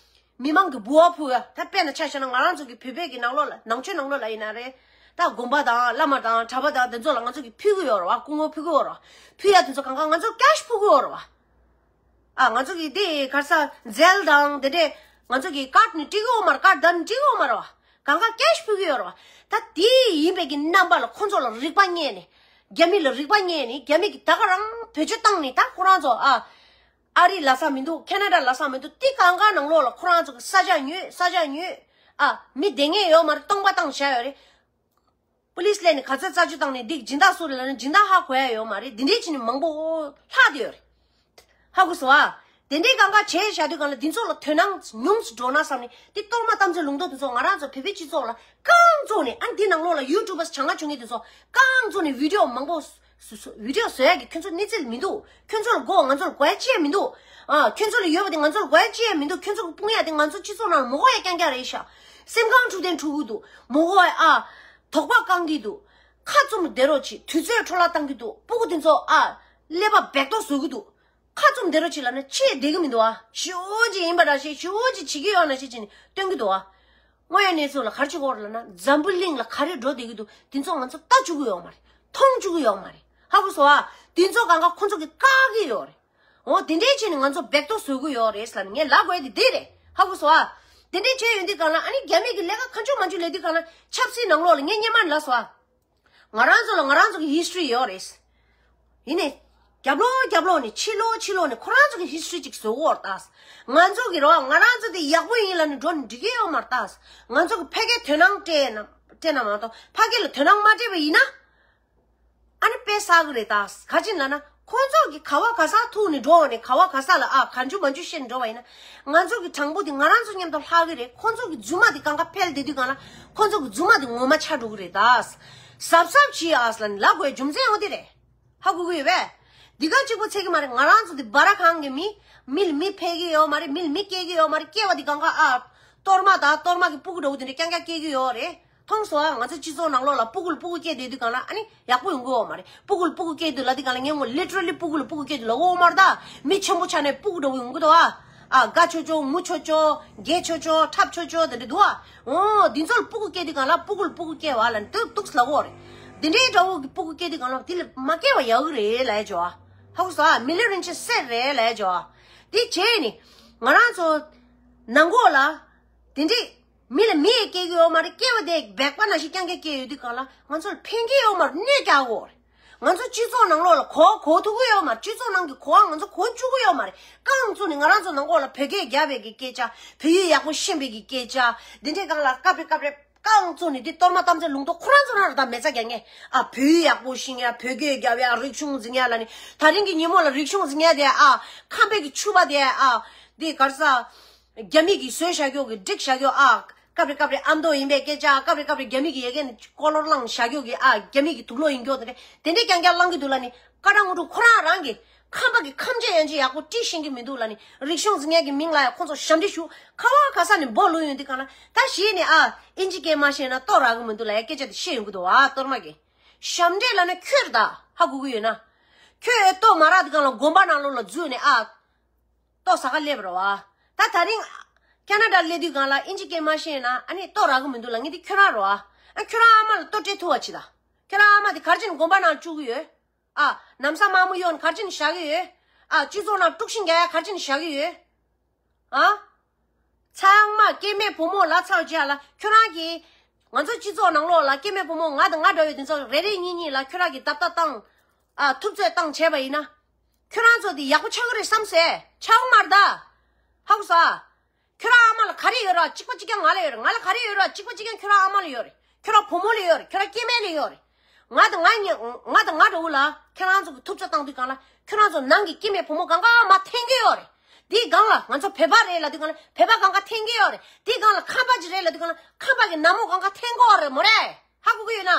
མི་མང་གི་འབུལ་བ་ཕུལ་ཡ། ད་དཔེར་ན་ཆ་བཞག་ན་ང་རང་ཚོ་གི་བོད་པའི་གི་ནང་ལོགས་ལ་ནང་ཆོས་ནང་ལོགས་ལ་ཡིན་ན་རེད། ད་དགོན་པ་དང་བླ་མ་དང་གྲྭ་པ་དང་དེ་ཚོ་ལ་ང་ཚོ་གི་ཕུལ་གི་ཡོད་རེད་བ། སྐུ་ངོ་ཕུལ་གི་ཡོད་རེད་བ། ཕུལ་ཡ་དེ་ཚོ་གང་ག་ང་ཚོ་ཀེ་ཤི་ཕུལ་གི་ཡོད་རེད་བ། ཨ་ང་ཚོ་གི་དེ་ག་རེ་ཟེར་ཛེལ་དང་དེ་འདྲས་ང་ཚོ་གི་ཀར་ཌི་ནི་སྤྲད་གི་ཡོད་མ་རེད། ཀར་ཌི་ནི་སྤྲད་གི་ཡོད་མ་རེད་བ། གང་ག་ཀེ་ཤི་ཕུལ་གི་ཡོད་རེད་བ། ད་དེ་ཡིན་པའི་གི་རྣམ་པ་ལ་ཁོ་ཚོ་ལ་རིག་པ་རྙེད་ནས། རྒྱ་མི་ལ་རིག་པ་རྙེད་ནས་རྒྱ་མི་གི་ད་ག་རང་བེད་སྤྱོད་བཏང་ནས། ད་ཁོ་རང་ཚོ་ཨ་ཨ་རི་ལབ་ས་མི་འདུག་ཁེ་ན་ཌ་ལབ་ས་མི་འདུག་དེ་གང་ག་ནང་ལོགས་ལ་ཁོ་རང་ཚོ་གི་ས་ཆ་ཉོས། ས་ཆ་ཉོས། ཨ་མི་བསྡད་མཁན་ཡོད་མ་རེད། སྟོང་པ་བཏང་བཞག་ཡོད་རེད། པུ་ལིས་སླེབས་ནས་ག་ཚོད་རྩད་གཅོད་བཏང་ནས་འདི་སྦྱིན་བདག་སུ་རེད་ལབ་ན་སྦྱིན་བདག་ཧ་གོ་ཡ་ཡོད་མ་རེད། འདི་འདྲས་བྱས་ནས་མང་པོ་ལྷག་བསྡད་ཡོད་རེད། ཧ་གོ་སོང་ཨ། དེ་འདྲའི་གང་ག་བྱས་བཞག་དུས་གང་ལ་འདི་ཚོ་ལ་དོ་སྣང་ཉུང་སུ་འགྲོ་ན་བསམ་ནས། འདི་གཏོར་མ་གཏམ་ཚོད་ལུང་རྟོགས་འདི་ཚོ་ང་རང་ཚོ་བོད་པའི་སྤྱི་ཚོགས་ལ་རྐང་བཙུགས་ནས། ཨ་འདི་ནང་ལོགས་ལ་ཡུ་ཊུབ་པར་བྱང་ང་བྱུང་མཁན་འདི་ཚོ་རྐང་བཙུགས་ནས་བི་ཌིའོ་མང་པོ་བཟོ་བཟོ་བི་ཌིའོ་བཟོ་ཡ་གི་ཁྱོད་ཚོ་གནས་ཚུལ་མི་འདུག་ཁྱོད་ཚོ་ལ་དགོས། ང་ཚོ་ལ་དགོས་ཡ་ཅི་ཡང་མི་འདུག་ཨ་ཁྱོད་ཚོ་ལ་ཡོད་པ་དེ་ང་ཚོ་ལ་དགོས་ཡ་ཅི་ཡང་མི་འདུག་ཁྱོད་ཚོ་གི་དཔུང་ཡ་དེ་ང་ཚོ་སྤྱི་ཚོགས་ནང་ལ་མི་དགོས་ཡ་རྐྱང་རྐྱང་རེད་ཤག་སེམས་ཁམས་འཁྲུག་དེ་འཁྲུག་གི་འདུག་མི་དགོས་ཡ། ཨ་དོགས་པ་བསྐང་གི་འདུག་ཁ་བཙུམ་བསྡད་རོགས་བྱེད། དུས་ཚོད་འཕྲོ་བརླག་བཏང་གི་འདུག་སྤུ་གུ་དེ་ཚོ་ཨ་ཀླད་པ་སྦལ་ཏོག་བཟོ་གི་འདུག་ཁ་བཙུམ་བསྡད་རོགས་བྱེད་ལབ་ན་ཆེས་བསྡད་གི་མི་འདུག་ཨ། ཞེ་པོ་ཅིག་ཡིན་པ་འདྲ་ཞིག་ཞེ་པོ་ཅིག་བྱེད་ཀྱི་ཡོད་ན་ཞིག་བྱས་ནས་སྟོན་གི་འདུག་ཨ། དངོས་ཡོད་གནས་ཚུལ་ལ་ག་རེ་བྱེད་ཀྱི་ཡོད་རེད་ལབ་ན། འཛམ་བུ་གླིང་ལ་ག་རེ་འགྲོ་བསྡད་ཀྱི་འདུག་དེ་ཚོ་ང་ཚོ་ལྟ་བཅུག་གི་ཡོད་མ་རེད། མཐོང་བཅུག་གི་ཡོད་མ་རེད། ཧ་གོ་སོང་ཨ། དེ་ཚོ་གང་ག་ཁོ་ཚོ་གིས་བཀག་གི་ཡོད་རེད། འོ་དེ་འདྲའི་བྱས་ནས་ང་ཚོ་སྦལ་ཏོག་བཟོ་གི་ཡོད་རེད་ལབ་ནས་ངས་ལབ་དགོས་དེ་དེ་རེད། ཧ་གོ་སོང་ཨ། དེ་འདྲའི་བྱས་ཡོང་དུས་གང་ལ་ཨ་ནི་རྒྱ་མི་གི་ལས་ཀ་གང་བྱུང་མང་བྱུང་ལས་དུས་གང་ལ་ཆབ་སྲིད་ནང་ལོགས་ལ་ངས་སྔོན་མ་ནས་ལབ་སོང་ཨ། ང་རང་ཚོ་ལ་ང་རང་ཚོ་གི་ཧིས་ཊོ་རི་ཡོད་རེད། ཡིན་ནའི། རྒྱབ་ལོགས་རྒྱབ་ལོགས་ནས་ཕྱི་ལོགས་ཕྱི་ལོགས་ནས་ཁོ་རང་ཚོ་གི་ཧིས་ཊོ་རི་ཅིག་བཟོ་གི་ཡོད་རེད་ད། ང་ཚོ་གི་རོ་ང་རང་ཚོ་དེ་ཡག་པོ་ཡིན་ལབ་ནས་འགྲོ་ནས་འགྲིག་གི་ཡོད་མ་རེད་ད། ང་ཚོ་གི་ཕ་གིར་དོ་སྣང་སྤྲད་ན་སྤྲད་ན་མ་གཏོགས་ཕ་གི་ལ་དོ་སྣང་མ་སྤྲད་པ་ཡིན་ན། ཨ་ནི་དཔེ་བསགས་གི་རེད་ད། ག་ཅི་ལབ་ན་ཁོ་ཚོ་གི་ག་བ་ག་ས་ཐུག་ནས་འགྲོ་བ་ནས་ག་བ་ག་ས་ལ་ཨ་གང་བྱུང་མང་བྱུང་བཤད་ནས་འགྲོ་བ་ཡིན་ན། ང་ཚོ་གི་དྲང་པོ་དེ་ང་རང་ཚོ་མཉམ་དུ་ལྷག་གི་རེད། ཁོ་ཚོ་གི་རྫུན་མ་དེ་གང་ག་འཕེལ་བསྡད་དུས་གང་ལ་ཁོ་ཚོ་གི་རྫུན་མ་དེ་ངོ་མ་ཆགས་འགྲོ་གི་རེད་ད། གཟབ་གཟབ་བྱེད་ཨ་ཟེར་ལབ་དགོས་རྒྱུ་མཚན་འོ་དེ་རེད། ཧ་གོ་གི་ཡོད་པས། འདི་ག་གཅིག་པོ་ཚད་ཀྱི་མ་རེད། ང་རང་ཚོ་འདི་སྦ་ར་ཁང་གི་མི། མི་ལ་མི་ཕལ་གི་ཡོད་མ་རེད། མི་ལ་མི་སྐྱེ་གི་ཡོད་མ་རེད། སྐྱེ་བ་འདི་གང་ག་ཨ། གཏོར་མ་དང་གཏོར་མ་གི་སྤུ་གུ་འདྲ་བོ་དེ་འདྲ་རྐྱང་རྐྱང་སྐྱེ་གི་ཡོད་རེད། མཐོང་སོང་ཨ། ང་ཚོ་སྤྱི་ཚོགས་ནང་ལོགས་ལ་སྤུ་གུ་ལ་སྤུ་གུ་སྐྱེ་བསྡད་དུས་གང་ལ་ཨ་ནི་ཡག་པོ་ཡོང་གི་ཡོད་མ་རེད། སྤུ་གུ་ལ་སྤུ་གུ་སྐྱེ་དུས་ལ་འདི་གང་ལ་ངས་ངོ་ལི་ཊི་ར་ལི་སྤུ་གུ་ལ་སྤུ་གུ་སྐྱེ་དུས་ལ་འོ་མར་ད། མི་ཆེན་པོ་ཆགས་ནས་སྤུ་གུ་འདྲ་བོ་ཡོང་གི་འདུག་ཨ། ཨ་དགའ་ཆོ་ཆོ་ངུ་ཆོ་ཆོ་རྒྱལ་ཆོ་ཆོ་འཁྲབ་ཆོ་ཆོ་དེ་འདྲ་འདུག་ཨ། འོ་འདི་ཚོ་ལ་སྤུ་གུ་སྐྱེ་དུས་གང་ལ་སྤུ་གུ་ལ་སྤུ་གུ་སྐྱེ་བ་ལ་འདུག་འདུག་ལབ་དགོས་རེད། འདི་འདྲའི་འདྲ་བོ་གི་སྤུ་གུ་སྐྱེ་དུས་གང་ལ་འདི་ལ་མ་སྐྱེ་བ་ཡག་གི་རེད་ལབ་ཡ་ཅོ། ཧ་གོ་སོང་ཨ། མི་ལུས་རིན་ཆེན་གསེར་རེད་ལབ་ཡ་ཅོ། འདི་བྱས་ནི་ང་རང་ཚོ་ནང་ལོགས་ལ་འདི་འདྲའི་མི་ལ་མི་ཡས་སྐྱེ་གི་ཡོད་མ་རེད། སྐྱེ་བ་དེ་སྦལ་པ་ནང་བཞིན་རྐྱང་རྐྱང་སྐྱེ་ཡོད་དུས་གང་ལ་ང་ཚོ་ལ་ཕན་གྱི་ཡོད་མ་རེད། གནོད་རྒྱག་གོ་རེད། ང་ཚོ་སྤྱི་ཚོགས་ནང་ལོགས་ལ་གོ་གོ་ཐུབ་ཀྱི་ཡོད་མ་རེད། སྤྱི་ཚོགས་ནང་གི་གོ་བ་ང་ཚོ་གོ་བཅུག་གི་ཡོད་མ་རེད། རྐང་བཙུགས་ནས་ང་རང་ཚོ་ནང་ལོགས་ལ་བོད་སྐད་རྒྱབ་པའི་གི་སྐད་ཆ། བོད་ཡིག་ཡག་པོ་ཤེས་པའི་གི་སྐད་ཆ། འདི་འདྲའི་སྒང་ལ་སྐབས་རེ་སྐབས་རེ་རྐང་བཙུགས་ནས་འདི་གཏོར་མ་གཏམ་ཚེ་ལུང་རྟོགས་ཁོ་རང་ཚོ་རང་ར་ད་མེ་བཙའ་རྒྱག་མཁན། ཨ་བོད་ཡིག་ཡག་པོ་ཤེས་ཡ། བོད་སྐད་རྒྱབ་ཡ། རིག་གཞུང་འཛིན་ཡ་ལབ་ནས། ད་རིང་གི་ཉིན་མོ་ལ་རིག་གཞུང་འཛིན་ཡ་དེ་ཨ་ཁམས་པའི་གི་ཕྱུ་པ་དེ་ཨ་འདི་ག་རེ་ཟ། རྒྱ་མི་གིས་བཟོས་བཞག་རྒྱུ་གི་སྒྲིག་བཞག་རྒྱུ་ཨ། སྐབས་རེ་སྐབས་རེ་ཨ་མདོ་ཡིན་པའི་སྐད་ཆ། སྐབས་རེ་སྐབས་རེ་རྒྱ་མི་གི་ཡ་གི་ནས་ཀོ་ལོར་བླངས་བཞག་རྒྱུ་གི་ཨ་རྒྱ་མི་གི་དུག་ལོག་ཡིན་རྒྱུ་དེ་འདྲ་དེ་འདྲ་རྐྱང་རྐྱང་བླང་གི་འདུག་ལབ་ནི། ཀ་ཏྲ་ངུ་ཀྲུ་ཁོ་རང་རང་གི་ཁམས་པ་གི་ཁམས་ཆེ་ཡན་ཆེ་ཡག་པོ་བྲིས་ཤེས་ཀྱི་མི་འདུག་ལབ་ནི། རིག་གཞུང་འཛིན་མཁན་གི་མིང་ལ་ཡང་ཁོང་ཚོ་ཞབས་འདྲེན་ཞུ། ཁ་བ་ག་ས་ནས་འབོ་ལུས་ཡོང་དུས་གང་ལ་ད་གཞི་ནས་ཨ་ཨིན་ཇི་སྐད་མ་ཤེས་ན་ལྟོ་རག་གི་མི་འདུག་ལབ་ཡ་སྐད་ཆ་དེ་བཤད་ཡོང་གི་འདུག་ཨ། གཏོར་མ་གི་ཞབས་འདྲེན་ལབ་ན་ཁྱོད་རེད་ད། ཧ་གོ་གི་ཡོད་ན། ཁྱོད་ལྟོ་མ་རག་དུས་གང་ལ་དགོན་པ་ནང་ལོགས་ལ་འཛུལ་ནས་ཨ། ལྟོ་ཟ་ག་སླེབས་རེད་བ། ད་ད་རིང་ཁ་ན་ཌ་སླེབས་དུས་གང་ལ་ཨིན་ཇི་སྐད་མ་ཤེས་ན་ཨ་ནི་ལྟོ་རག་གི་མི་འདུག་ལབ་མཁན་དེ་ཁྱོད་རང་རེད་བ། ཨ་ཁྱོད་རང་ཨ་མ་ལ་ལྟོ་སྤྲད་ཐུབ་པ་བྱེད་ད། ཁྱོད་རང་ཨ་མ་དེ་ག་རེ་བྱས་ནས་དགོན་པ་ནང་བཅུག་གི་ཡོད། ཨ་ནམ་སང་དམར་མོ་གཡོགས་ནས་ག་རེ་བྱས་ནས་བཞག་གི་ཡོད། ཨ་སྤྱི་ཚོགས་ནང་དཀྲུག་ཤིང་རྒྱག་ཡ་ག་རེ་བྱས་ནས་བཞག་གི་ཡོད། ཨ། ཚང་མ་སྐྱེ་དམན་བུ་མོ་ལ་ཚ་བ་བྱས་ལ་ཁྱོད་རང་གིས། ང་ཚོ་སྤྱི་ཚོགས་ནང་ལོགས་ལ་སྐྱེ་དམན་བུ་མོ་ང་དང་ང་འདྲ་བའི་དེ་ཚོ་རེ་རེ་གཉིས་གཉིས་ལ་ཁྱོད་རང་གིས་རྡབ་རྡབ་བཏང་། ཨ་ཐུབ་ཚོད་བཏང་བྱས་པ་ཡིན་ན། ཁྱོད་རང་ཚོ་དེ་ཡག་པོ་ཆགས་ཀྱི་རེད་བསམ་སེ། ཆགས་ཀྱི་མ་རེད་ད། ཧ་གོ་སོང་ཨ། ཁྱོད་རང་ཨ་མ་ལ་ག་རེ་ཡོད་ར་གཅིག་པ་གཅིག་རྐྱང་ང་ལ་ཡོད་རེད། ང་ལ་ག་རེ་ཡོད་ར་གཅིག་པ་གཅིག་རྐྱང་ཁྱོད་རང་ཨ་མ་ལ་ཡོད་རེད། ཁྱོད་རང་བུ་མོ་ལ་ཡོད་རེད། ཁྱོད་རང་སྐྱེ་དམན་ལ་ཡོད་རེད། ང་དང་ང་གཉིས་ང་དང་ང་འདྲ་བོ་ལ་ཁྱོད་རང་ཚོ་གི་ཐུབ་ཚོད་བཏང་དུས་གང་ལ་ཁྱོད་རང་ཚོ་ནང་གི་སྐྱེ་དམན་བུ་མོ་གང་ག་མར་འཐེན་གྱི་ཡོད་རེད། དེའི་སྒང་ལ་ང་ཚོ་བོད་པ་རེད་ལབ་དུས་གང་ལ་བོད་པ་གང་ག་འཐེན་གྱི་ཡོད་རེད། དེའི་སྒང་ལ་ཁམས་པ་ཅིག་རེད་ལབ་དུས་གང་ལ་ཁམས་པ་གི་ནག་མོ་གང་ག་འཐེན་གྱི་ཡོད་རེད་མོ་རེད། ཧ་གོ་གི་ཡོད་ན།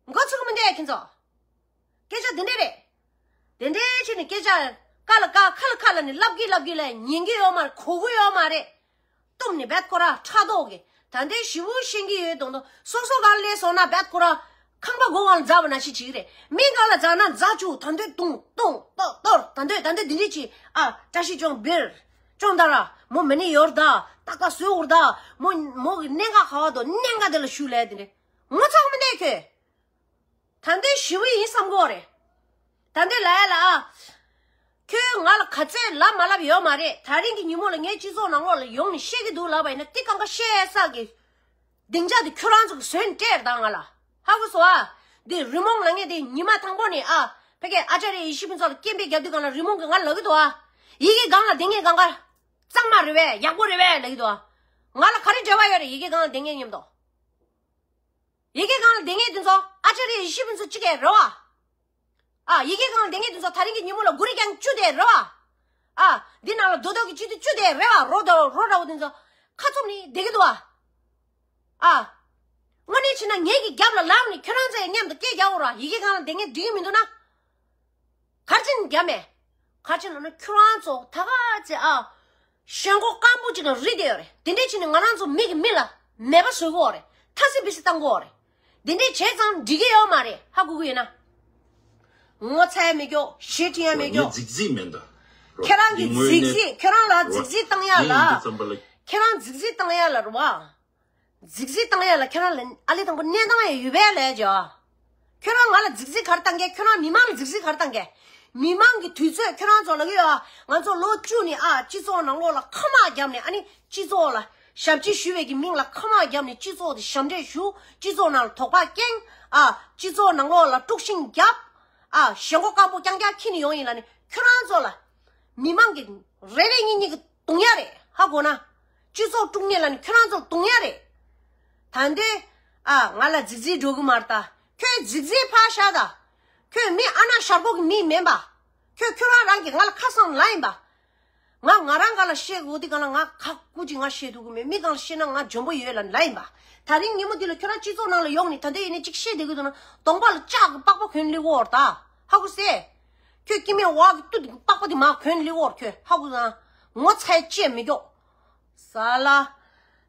མགོ་ཚོས་ཀྱི་མི་འདུག་ཁྱེད་ཚོ། སྐད་ཆ་འདི་འདྲས་རེད། དེ་འདྲས་བྱས་ནས་སྐད་ཆ་ཀ་ལ་ཀ་ཁ་ལ་ཁ་ལབ་ནས་ལབ་གི་ལབ་གི་ལ་ཉན་གི་ཡོད་མ་རེད། གོ་གི་ཡོད་མ་རེད། གཏུམ་ནས་བད་ཁོ་ར་ཕྲག་དོག་གི་ད་ལྟའི་ཞི་བོ་ཤེས་ཀྱི་ཡོད་དོན་དུ་སོ་སོ་ག་ལས་སོང་ན་བད་ཁོ་ར་ཁང་པ་སྒོ་ང་ལ་འཛག་པ་ན་ཤི་བྱེད་ཀྱི་རེད། མི་ག་ལ་འཛག་ན་འཛག་བཅུག་ད་ལྟའི་ཏུང་ཏུང་ཏོག་ཏོར་ད་ལྟའི་ད་ལྟའི་འདི་འདྲས་ཀྱི་ཨ་བཀྲ་ཤིས་ཅོང་བིར་ཅོང་ད་ར་མོ་མི་ནི་ཡོར་ད་ཏག་ཏག་བཟོས་འུར་ད་མོ་མོ་གི་གནད་འགག་ག་བ་དོ་གནད་འགག་དེ་ལ་ཞུ་ལས་དེ་འདྲས་ངོ་ཚ་གི་མི་འདུག་ཁྱོད། ད་ལྟའི་ཞི་བོ་ཡིན་བསམ་གོ་རེད། ད་ལྟའི་ལ་ཡ་ལ་ཨ། ཁྱོད་ང་ལ་ག་ཚད་ལབ་མ་ལབ་ཡོད་མ་རེད། ད་རིང་གི་ཉིན་མོ་ལ་ངའི་སྤྱི་ཚོགས་ནང་ལོགས་ལ་ཡོང་ནས་བཤད་ཀྱི་འདུག་ལབ་པ་ཡིན་ན་དེ་གང་ག་བཤད་ས་གི་སྡིངས་ཆ་དེ་ཁྱོད་རང་ཚོ་གིས་བཟོས་ནས་སྤྲད་ད་ང་ལ། ཧ་གོ་སོང་ཨ། འདི་རི་མོང་ལ་ངས་དེ་ཉི་མ་དང་པོ་ནས་ཨ་ཕ་གིའི་ཨ་ཅཱརྱ་ཡེ་ཤེས་ཕུན་ཚོགས་ལ་སྐད་འབོད་རྒྱབ་དུས་གང་ལ་རི་མོང་གིས་ང་ལབ་ཀྱི་འདུག་ཨ། ཡི་གེ་སྒང་ལ་བསྡད་མཁན་གང་ག་གཙང་མ་རེད་པས། ཡག་པོ་རེད་པས་ལབ་ཀྱི་འདུག་ཨ། ང་ལ་ག་རེ་འབྲེལ་བ་ཡོད་རེད། ཡི་གེ་སྒང་ལ་བསྡད་མཁན་མཉམ་དུ། ཡི་གེ་སྒང་ལ་བསྡད་མཁན་དེ་ཚོ་ཨ་ཅཱརྱ་ཡེ་ཤེས་ཕུན་ཚོགས་གཅིག་གི་རེད་བ། ཨ། ཡི་གེ་སྒང་ལ་བསྡད་མཁན་དེ་ཚོ་ད་རིང་གི་ཉིན་མོ་ལ་གུ་རུ་རྐྱང་བཅུ་དེ་རེད་བ། ཨ། འདི་ནང་ལ་རྡོ་རྡོ་གི་བཅུ་དེ་བཅུ་དེ་རེད་བ། རོ་རྡོ་རོ་འདྲ་བོ་དེ་ཚོ་ཁ་བཙུམ་ནས་བསྡད་ཀྱི་འདུག་བ། ཨ། དངོས་གནས་བྱས་ན་ངེད་ཀྱི་རྒྱབ་ལ་ལངས་ནས་ཁྱོད་རང་ཚོ་མཉམ་དུ་སྐད་རྒྱག་དགོས་ར། ཡི་གེ་སྒང་ལ་བསྡད་མཁན་འགྲིག་གི་མི་འདུག་ན། ག་རེ་བྱས་ནས་རྒྱབ་མེད། ག་རེ་བྱས་ནས་ལབ་ན་ཁྱོད་རང་ཚོ་ད་ག་ཚོད་ཨ། ཞེན་ཁོག་སྐམ་པོ་ཅིག་ལ་རིལ་བསྡད་ཡོད་རེད། དེ་འདྲས་བྱས་ནས་ང་རང་ཚོ་མི་གི་མི་ལ་མེད་པ་བཟོ་གི་ཡོད་རེད། ཐ་སི་པི་སི་བཏང་གི་ཡོད་རེད། འདི་འདྲས་བྱས་ཙང་འགྲིག་གི་ཡོད་མ་རེད། ཧ་གོ་གི་ཡོད་ན། ངོ་ཚ་ཡ་མི་སྐྱོ། ཞེ་ཁྲི་ཡ་མི་སྐྱོ། རྫིག་རྫིག་མེད་ད། ཁྱེད་རང་གི་རྫིག་རྫིག་ཁྱེད་རང་ལ་རྫིག་རྫིག་བཏང་ཡ་ལ། ཁྱེད་རང་རྫིག་རྫིག་བཏང་ཡ་ལ་རེད་བ། རྫིག་རྫིག་བཏང་ཡ་ལ་ཁྱེད་རང་ལ་ཨ་ལེ་དང་པོ་གནས་སྟངས་ཡ་ཡོད་པས་ལས་ཇོ། ཁྱོད་རང་ང་ལ་རྫིག་རྫིག་ག་རེ་བཏང་གས། ཁྱོད་རང་མི་མང་ལ་རྫིག་རྫིག་ག་རེ་བཏང་གས། མི་མང་གི་དུས་ཚོད་ཁྱོད་རང་ཚོ་ལ་གི་ཡོད་ཨ། ང་ཚོ་ལོ་བཅུ་ནས་ཨ་སྤྱི་ཚོགས་ནང་ལོགས་ལ་ཁ་མ་བརྒྱབ་ནས། ཨ་ནི་སྤྱི་ཚོགས་ལ་ཞབས་ཕྱི་ཞུ་བའི་གི་མིང་ལ་ཁ་མ་བརྒྱབ་ནས། སྤྱི་ཚོགས་དེ་ཞབས་འདྲེན་ཞུ། སྤྱི་ཚོགས་ནང་ལ་དོགས་པ་སྐྱེང་ཨ། སྤྱི་ཚོགས་ནང་ལོགས་ལ་དཀྲུག་ཤིང་བརྒྱབ་ཨ། ཞེན་ཁོག་སྐམ་པོ་རྐྱང་རྐྱང་འཁྱེར་ནས་ཡོང་ཡིན་ལ་ནི། ཁྱོད་རང་ཚོ་ལ་མི་མང་གི་རེ་རེ་གཉིས་གཉིས་ཀྱི་རྡུང་ཡ་རེད། ཧ་གོ་ན། སྤྱི་ཚོགས་དཀྲུག་མཁན་ལ་ནི་ཁྱོད་རང་ཚོ་རྡུང་ཡ་རེད། ད་འདོད་ཨ། ང་ལ་རྫིག་རྫིག་འགྲོ་གི་མ་རེད་ད། ཁྱོད་རྫིག་རྫིག་ཕར་བཞག་ད། ཁྱོད་མི་ཨ་ན་ཤར་ཁོག་གི་མི་མིན་པ། ཁྱོད་ཁྱོད་རང་རང་གིས་ང་ལ་ཁ་སང་ལབ་ཡིན་པ། ང་ང་རང་ག་ལ་བཤད་དགོས་དེ་ག་ལ་ང་ཁ་ཀུ་ཅིག་ང་བཤད་ཐུབ་གི་མེད། མི་གང་ལ་བཤད་ན་ང་འཇོན་པོ་ཡོད་ལ་ལབ་ཡིན་པ། ད་རིང་ཉིན་མོ་འདི་ལ་ཁྱོད་རང་སྤྱི་ཚོགས་ནང་ལ་ཡོང་ནས་ད་འདོད་ཡིན་ནས་ཅིག་བཤད་བསྡད་གི་འདུག་ན། གདོང་པ་ལ་ལྕགས་ཀྱི་པགས་པ་གོན་ལི་བོར་ད། ཧ་གོ་སེ། ཁྱོད་སྐྱེ་མེད་བག་གི་སྟུད་ཀྱི་པགས་པ་དེ་མ་གོན་ལི་བོར་ཁྱོད། ཧ་གོ་ན། ངོ་ཚ་ཡ་ཅི་ཡང་མི་སྐྱོ། ས་ལ།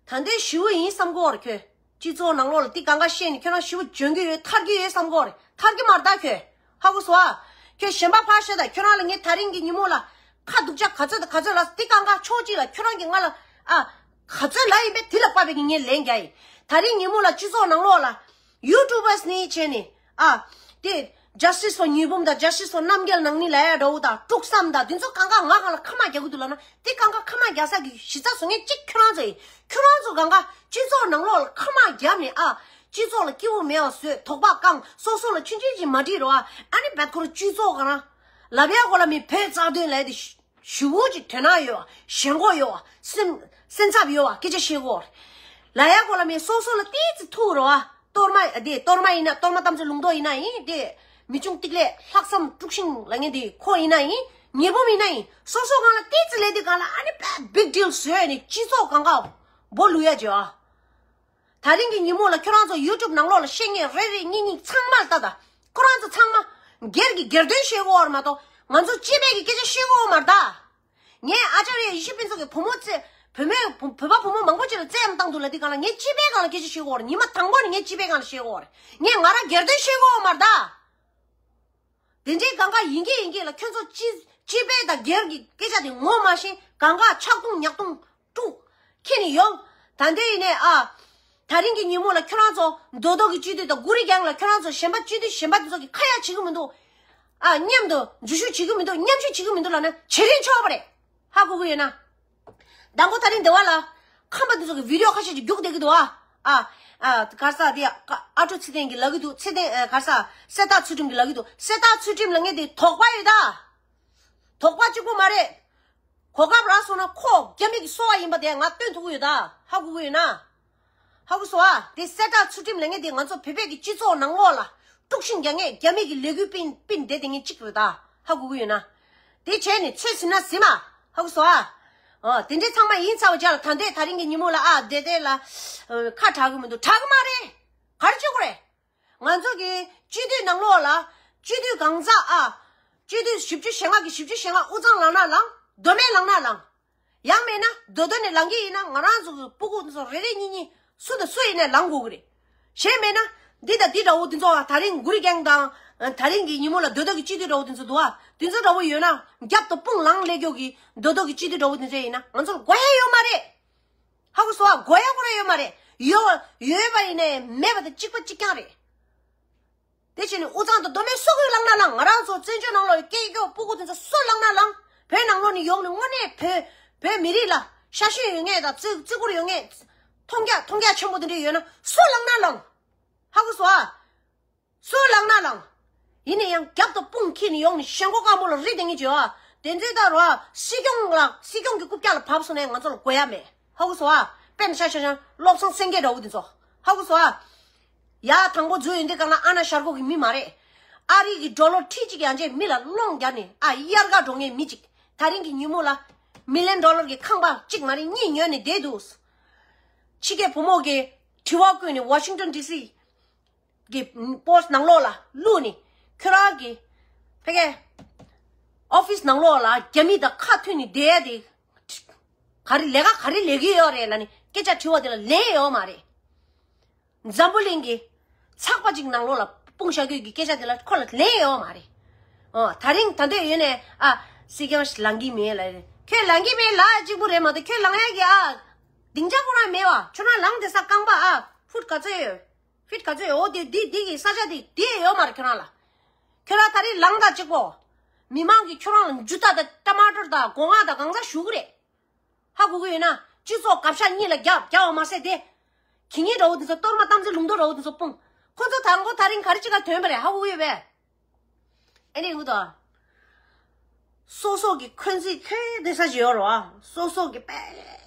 ད་འདོད་ཞི་བོ་ཡིན་བསམ་གོ་བར་ཁྱོད། སྤྱི་ཚོགས་ནང་ལོགས་ལ་འདི་གང་ག་བཤད་ནས་ཁྱོད་རང་ཞི་བོ་འཇོན་གི་ཡོད་ཐར་གི་ཡོད་བསམ་གོ་རེད། ཐར་གི་མ་རེད་ད་ཁྱོད། ཧ་གོ་སོང་ཨ། ཁྱོད་གཞན་པ་ཕར་བཤད་ད། ཁྱོད་རང་ལ་ངས་ད་རིང་གི་ཉིན་མོ་ལ་ཁ་སྡུག་ཅག་ག་ཚོད་དང་ག་ཚོད་ལ་འདི་གང་ག་ཕྱོགས་གཅིག་ལ་ཁྱོད་རང་གིས་ང་ལ་ཨ། ག་ཚོད་ལབ་ཡིན་པས་དེ་ལ་དཔག་པའི་གི་ངས་ལན་རྒྱག་ཡིན། ད་རིང་ཉིན་མོ་ལ་སྤྱི་ཚོགས་ནང་ལོགས་ལ་ཡུ་ཊུབ་བར་ནི་བྱས་ནས། ཨ། དེ། Justice for ཉི་འབུམ་དང་Justice for རྣམ་རྒྱལ་ནང་ནི་ལ་ཡ་འདྲ་བོ་དང་དཀྲུག་བསམ་དང་དེ་ཚོ་གང་ག་ང་གང་ལ་ཁ་མ་རྒྱག་གི་འདུག་ལབ་ན། དེ་གང་ག་ཁ་མ་རྒྱག་ས་གི་གཞི་རྩ་བཟོ་མཁན་གཅིག་ཁྱོད་རང་ཚོ་ཡིན། ཁྱོད་རང་ཚོ་གང་ག་སྤྱི་ཚོགས་ནང་ལོགས་ལ་ཁ་མ་རྒྱབ་ནས། ཨ། སྤྱི་ཚོགས་ལ་སྐྱིད་པོ་མེད་པ་བཟོས། དོགས་པ་བཀང་། སོ་སོ་ལ་ཆུང་ཆུང་ཅིག་མ་འགྲིག་རོགས་ཨ། ཨ་ནི་བད་ཁོ་རང་སྤྱི་ཚོགས་ག་རང་ལབ་ཡ་གོ་ལ་མི་བོད་རྩ་དོན་ལས་དེ། ཞུ་བོ་ཅིག་དོན་དག་ཡོད་བ། ཞེན་ཁོག་ཡོད་བ། སེམས་སེམས་འཚབ་ཡོད་བ། སྐད་ཆ་བཤད་གོ། ལ་ཡ་གོ་ལ་མེད། སོ་སོ་ལ་ཏིས་ཙི་ཐུག་རོ་བ། གཏོར་མ་དེ་གཏོར་མ་ཡིན་ན། གཏོར་མ་དམ་ཚིག་ལུང་རྟོགས་ཡིན་ན་ཡིན། དེ་མི་ཆུང་ཏིག་ལས་ལྷག་བསམ་དཀྲུག་ཤིང་ལ་ངན་དེ་ཁོ་ཡིན་ན་ཡིན། ཉེ་བོ་ཡིན་ན་ཡིན། སོ་སོ་གང་ལ་ཏིས་ཙི་ལས་དེ་གང་ལ་ཨ་ནི་བ་བིག་ཌིལ་བཟོས་ནས་སྤྱི་ཚོགས་གང་ག་བོ་ལུ་ཡ་ཇོ་ཨ། ད་རིང་གི་ཉིན་མོ་ལ་ཁྱོད་རང་ཚོ་ཡུ་ཊུབ་ནང་ལོགས་ལ་བཤད་མཁན་རེ་རེ་གཉིས་གཉིས་ཚང་མ་ལ་ལྟ་ད། ཁོ་རང་ཚོ་ཚང་མ་སྒེར་གྱི་སྒེར་དོན་བཤད་གོ་བར་མ་གཏོགས་ང་ཚོ་སྤྱི་པའི་གི་སྐད་ཆ་བཤད་གོ་བར་ད། ངས་ཨ་ཅར་ཡ་ཡེ་ཤེས་ཕུན་ཚོགས་ཀྱི་བུ་མོ་ཚེ་བུ་མོའི་བུ་བོད་པ་བུ་མོ་མང་པོ་ཅིག་ལ་བཙན་གཡེམ་བཏང་འདུག་ལ། འདི་གང་ལ་ངས་སྤྱི་པའི་སྒང་ལ་སྐད་ཆ་བཤད་གོ་བར། ཉི་མ་དང་པོ་ནས་ངས་སྤྱི་པའི་སྒང་ལ་བཤད་གོ་བར། ངས་ང་རང་སྒེར་དོན་བཤད་གོ་བར་ད། དེ་འདྲའི་གང་ག་ཡིན་གྱི་ཡིན་གྱི་ལ། ཁྱོད་ཚོ་སྤྱི་སྤྱི་པའི་དང་སྒེར་གྱི་སྐད་ཆ་དེ་ངོ་མ་ཤེས། གང་ག་ཆག་རྡུང་ཉག་རྡུང་དཀྲུག་ཁྱེར་ནས་ཡོང་། ད་འདོད་ཡིན་ནས་ཨ། ད་རིང་གི་ཉིན་མོ་ལ་ཁྱོད་རང་ཚོ་མདོ་སྟོད་ཀྱི་སྤྱི་འཐུས་དང་གུ་རི་རྒྱང་ལ་ཁྱོད་རང་ཚོ་གཞན་པ་སྤྱི་འཐུས་གཞན་པ་དེ་ཚོ་གི་ཁ་ཡ་བྱེད་གི་མི་འདུག་ཨ། མཉམ་དུ་འཇུ་ཞུགས་བྱེད་གི་མི་འདུག་མཉམ་ཞུགས་བྱེད་གི་མི་འདུག་ལབ་ན་བྱེད་རིན་ཆོག་པ་རེད། ཧ་གོ་གི་ཡོད་ན། དང་པོ་ད་རིང་སྡེ་བ་ལ་ཁམས་པ་འདི་ཚོ་གི་བི་ཌི་ཡོ་ཁ་ཤས་ཀྱིས་རྒྱུགས་བསྡད་ཀྱི་འདུག་ཨ། ཨ། ཨ། ག་རེ་ཟེར་དེ་ཨ་ཁྲོ་ཚེ་བརྟན་གྱིས་ལབ་ཀྱི་འདུག་ཚེ་བརྟན། ཨ། ག་རེ་ཟེར། གསེར་རྟ་ཚུལ་ཁྲིམས་ཀྱིས་ལབ་ཀྱི་འདུག་གསེར་རྟ་ཚུལ་ཁྲིམས་ལབ་མཁན་དེ་དོགས་པ་ཡོད་ད། དོགས་པ་གཅིག་པོ་མ་རེད། གོ་སྐབས་རག་སོང་ན་ཁོ་རྒྱ་མི་གི་སོ་པ་ཡིན་པ་དེ་ང་སྟོན་ཐུབ་ཀྱི་ཡོད་ད། ཧ་གོ་གི་ཡོད་ན། ཧ་གོ་སོང་ཨ། དེ་གསེར་རྟ་ཚུལ་ཁྲིམས་ལབ་མཁན་དེ་ང་ཚོ་བོད་པའི་གི་སྤྱི་ཚོགས་ནང་ལོགས་ལ་དཀྲུག་ཤིང་རྒྱག་མཁན། རྒྱ་མི་གི་ལས་འགུལ་སྤེལ་སྤེལ་བསྡད་དེ་མཁན་གཅིག་རེད་ད། ཧ་གོ་གི་ཡོད་ན། དེ་བྱས་ནས་ཚོད་ཟིན་ན་ཟིན་མ། ཧ་གོ་སོང་ཨ། ཨ། དེ་འདྲའི་ཚང་མ་ཡིན་ཚར་བ་ཅག་ལ་ད་ལྟའི་ད་རིང་གི་ཉིན་མོ་ལ་ཨ་བསྡད་བསྡད་ལ་ཨ་ཁ་གྲག་གི་མི་འདུག་གྲག་གི་མ་རེད། ག་རེ་བྱེད་དགོས་རེད། ང་ཚོ་གི་སྤྱི་འཐུས་ནང་ལོགས་ལ་སྤྱི་འཐུས་གང་ཟག་ཨ། སྤྱི་འཐུས་བཞི་བཅུ་ཞེ་ལྔ་གི་བཞི་བཅུ་ཞེ་ལྔ་དབུ་གཙང་ལངས་ན་ལངས། མདོ་སྨད་ལངས་ན་ལངས། ཡང་མེད་ན་མདོ་སྟོད་ནས་ལངས་ཀྱི་ཡིན་ན་ང་རང་ཚོ་གི་སྤུ་གུ་ཚོ་རེ་རེ་གཉིས་གཉིས་སུ་དང་སུ་ཡིན་ནའི་ལངས་དགོས་ཀྱི་རེད། གཞན་མེད་ན་འདི་དང་འདི་འདྲ་བོ་འདི་ཚོ་ཨ། ད་རིང་གུ་རི་རྒྱང་དང་ད་རིང་གི་ཉིན་མོ་ལ་མདོ་སྟོད་ཀྱི་སྤྱི་འཐུས་འདྲ་བོ་འདི་ཚོ་འདུག་ཨ། འདི་ཚོ་འདྲ་བོ་ཡོད་ན་རྒྱབ་ཏུ་དཔུང་ལངས་སླེབས་རྒྱུ་གི་མདོ་སྟོད་ཀྱི་སྤྱི་འཐུས་འདྲ་བོ་འདི་ཚོ་ཡིན་ན་ང་ཚོར་དགོས་ཡ་ཡོད་མ་རེད། ཧ་གོ་སོང་ཨ། དགོས་ཡ་ཁོ་རང་ཡོད་མ་རེད། ཡོད་ཡོད་པ་ཡིན་ནའི་མེད་པ་དང་གཅིག་པ་གཅིག་རྐྱང་རེད། དེ་བྱས་ནས་དབུས་གཙང་དང་མདོ་སྨད་སུ་གིས་ལངས་ན་ལངས། ང་རང་ཚོ་བཙན་བྱོལ་ནང་ལོགས་ཀྱི་སྐད་སྐྱོ་སྤུ་གུ་དེ་ཚོ་སུ་ལངས་ན་ལངས། བོད་ནང་ལོགས་ནས་ཡོང་ནས་དངོས་གནས་བོད་བོད་མི་རིགས་ལ་ཤ་ཞེན་ཡོད་མཁན་དང་བརྩི་བརྩི་བཀུར་ཡོད་མཁན། མཐོང་རྒྱ་མཐོང་རྒྱ་ཆེན་པོ་དེ་འདྲ་ཡོད་ན་སུ་ལངས་ན་ལངས། ཧ་གོ་སོང་ཨ། སུ་ལངས་ན་ལངས། ཡིན་ན་ཡང་རྒྱབ་ཏུ་དཔུང་འཁྱེར་ནས་ཡོང་ནས་ཞེན་ཁོག་སྐམ་པོ་ལ་རིལ་བསྡད་མཁན་ཅིག་ཡོད་ཨ། དེ་ཚོའི་ད་རུང་ཨ། སྲིད་སྐྱོང་ལ་སྲིད་སྐྱོང་གི་རྐུབ་བཀྱག་ལ་བབས་སོང་ནས་ང་ཚོ་ལ་དགོས་ཡ་མེད། ཧ་གོ་སོང་ཨ། དཔེར་ན་ཤ་ཤ་ཤ་བློ་བཟང་སེང་གེ་འདྲ་བོ་དེ་ཚོ། ཧ་གོ་སོང་ཨ། ཡ་དང་པོ་འཛུལ་ཡོང་དུས་སྒང་ལ་ཨ་ན་ཤར་ཁོག་གི་མི་མ་རེད། ཨ་རི་གི་ཌོ་ལར་ཁྲི་གཅིག་ཡང་ཅིག་མི་ལ་སློང་རྒྱག་ནས་ཨ་དབྱར་ཁ་འགྲོ་མཁན་མི་གཅིག་ད་རིང་གི་ཉིན་མོ་ལ་མི་ལི་ཡན་ཌོ་ལར་གྱི་ཁང་པ་གཅིག་མ་རེད་གཉིས་ཉོས་ནས་བསྡད་འདུག་ཕྱི་རྒྱལ་བུ་མོ་གིས་དྲི་བ་བཀོད་ནས་ཝ་ཤིང་ཊོན་ཌི་སི་གི་པོ་སི་ཊི་ནང་ལོགས་ལ་བླུགས་ནས་ཁྱོད་རང་གི་ཕ་གི་ཨོ་ཕི་སི་ནང་ལོགས་ལ་རྒྱ་མི་དང་ཁ་མཐུན་ནས་བསྡད་ཡ་དེ་ག་རེ་ལས་ཀ་ག་རེ་ལས་ཀྱི་ཡོད་རེད་ལབ་ནས་སྐད་ཆ་དྲི་བ་དེ་ལ་ལན་ཡོད་མ་རེད། འཛམ་བུ་གླིང་གི་ ཚགས་པ་ཅིག་ནང་ལོགས་ལ་སྤུངས་བཞག་རྒྱུ་གི་སྐད་ཆ་དེ་ལ་ཁོ་ལ་ལན་ཡོད་མ་རེད། ཨོ་ད་རིང་ད་འདོད་ཡོད་ནས་ཨ་སྲིད་སྐྱོང་ལངས་ཀྱི་མེད་ལ་རེད། ཁྱོད་ལངས་ཀྱི་མེད་ལ་གཅིག་པུ་རེད་མ་གཏོགས་ཁྱོད་ལངས་ཡ་གི་ཨ་སྡིངས་ཆ་ཁོ་རང་མེད་བ། ཁྱོད་རང་ལངས་དེ་ས་རྐང་པ་ཨ་ཕུད་ག་ཚོད་ཡོད། ཕིད་ག་ཚོད་ཡོད། འོ་དེ་དེ་དེ་གི་ས་ཆ་དེ་དེ་ཡོད་མ་རེད་ཁྱོད་རང་ལ། ཁྱོད་རང་ད་རིང་ལངས་དང་གཅིག་པོ། མི་མང་གིས་ཁྱོད་རང་ལ་འཇུ་ཐག་དང་ཊ་མ་ཊར་དང་སྒོ་ང་དང་གང་ཟག་ཞུ་གི་རེད། ཧ་གོ་གི་ཡོད་ན། སྤྱི་ཚོགས་སྐབས་ཤ་གཉིས་ལ་རྒྱབ་རྒྱབ་པ་མ་ཟད་དེ། ཁྱི་ངན་འདྲ་བོ་དེ་ཚོ་གཏོར་མ་གཏམ་ཚེ་ལུང་རྟོགས་འདྲ་བོ་དེ་ཚོ་སྤུངས། ཁོ་ཚོ་དང་པོ་ད་རིང་ག་རེ་ཅིག་ལ་ཐོན་པ་རེད་ཧ་གོ་གི་ཡོད་པས། ཨེ་ནས་ངུ་དང་། སོ་སོ་གི་འཁོན་འཛིན་ཁྱོན་བསྡད་ས་ཅིག་ཡོད་རེད་བ། སོ་སོ་གི་པད་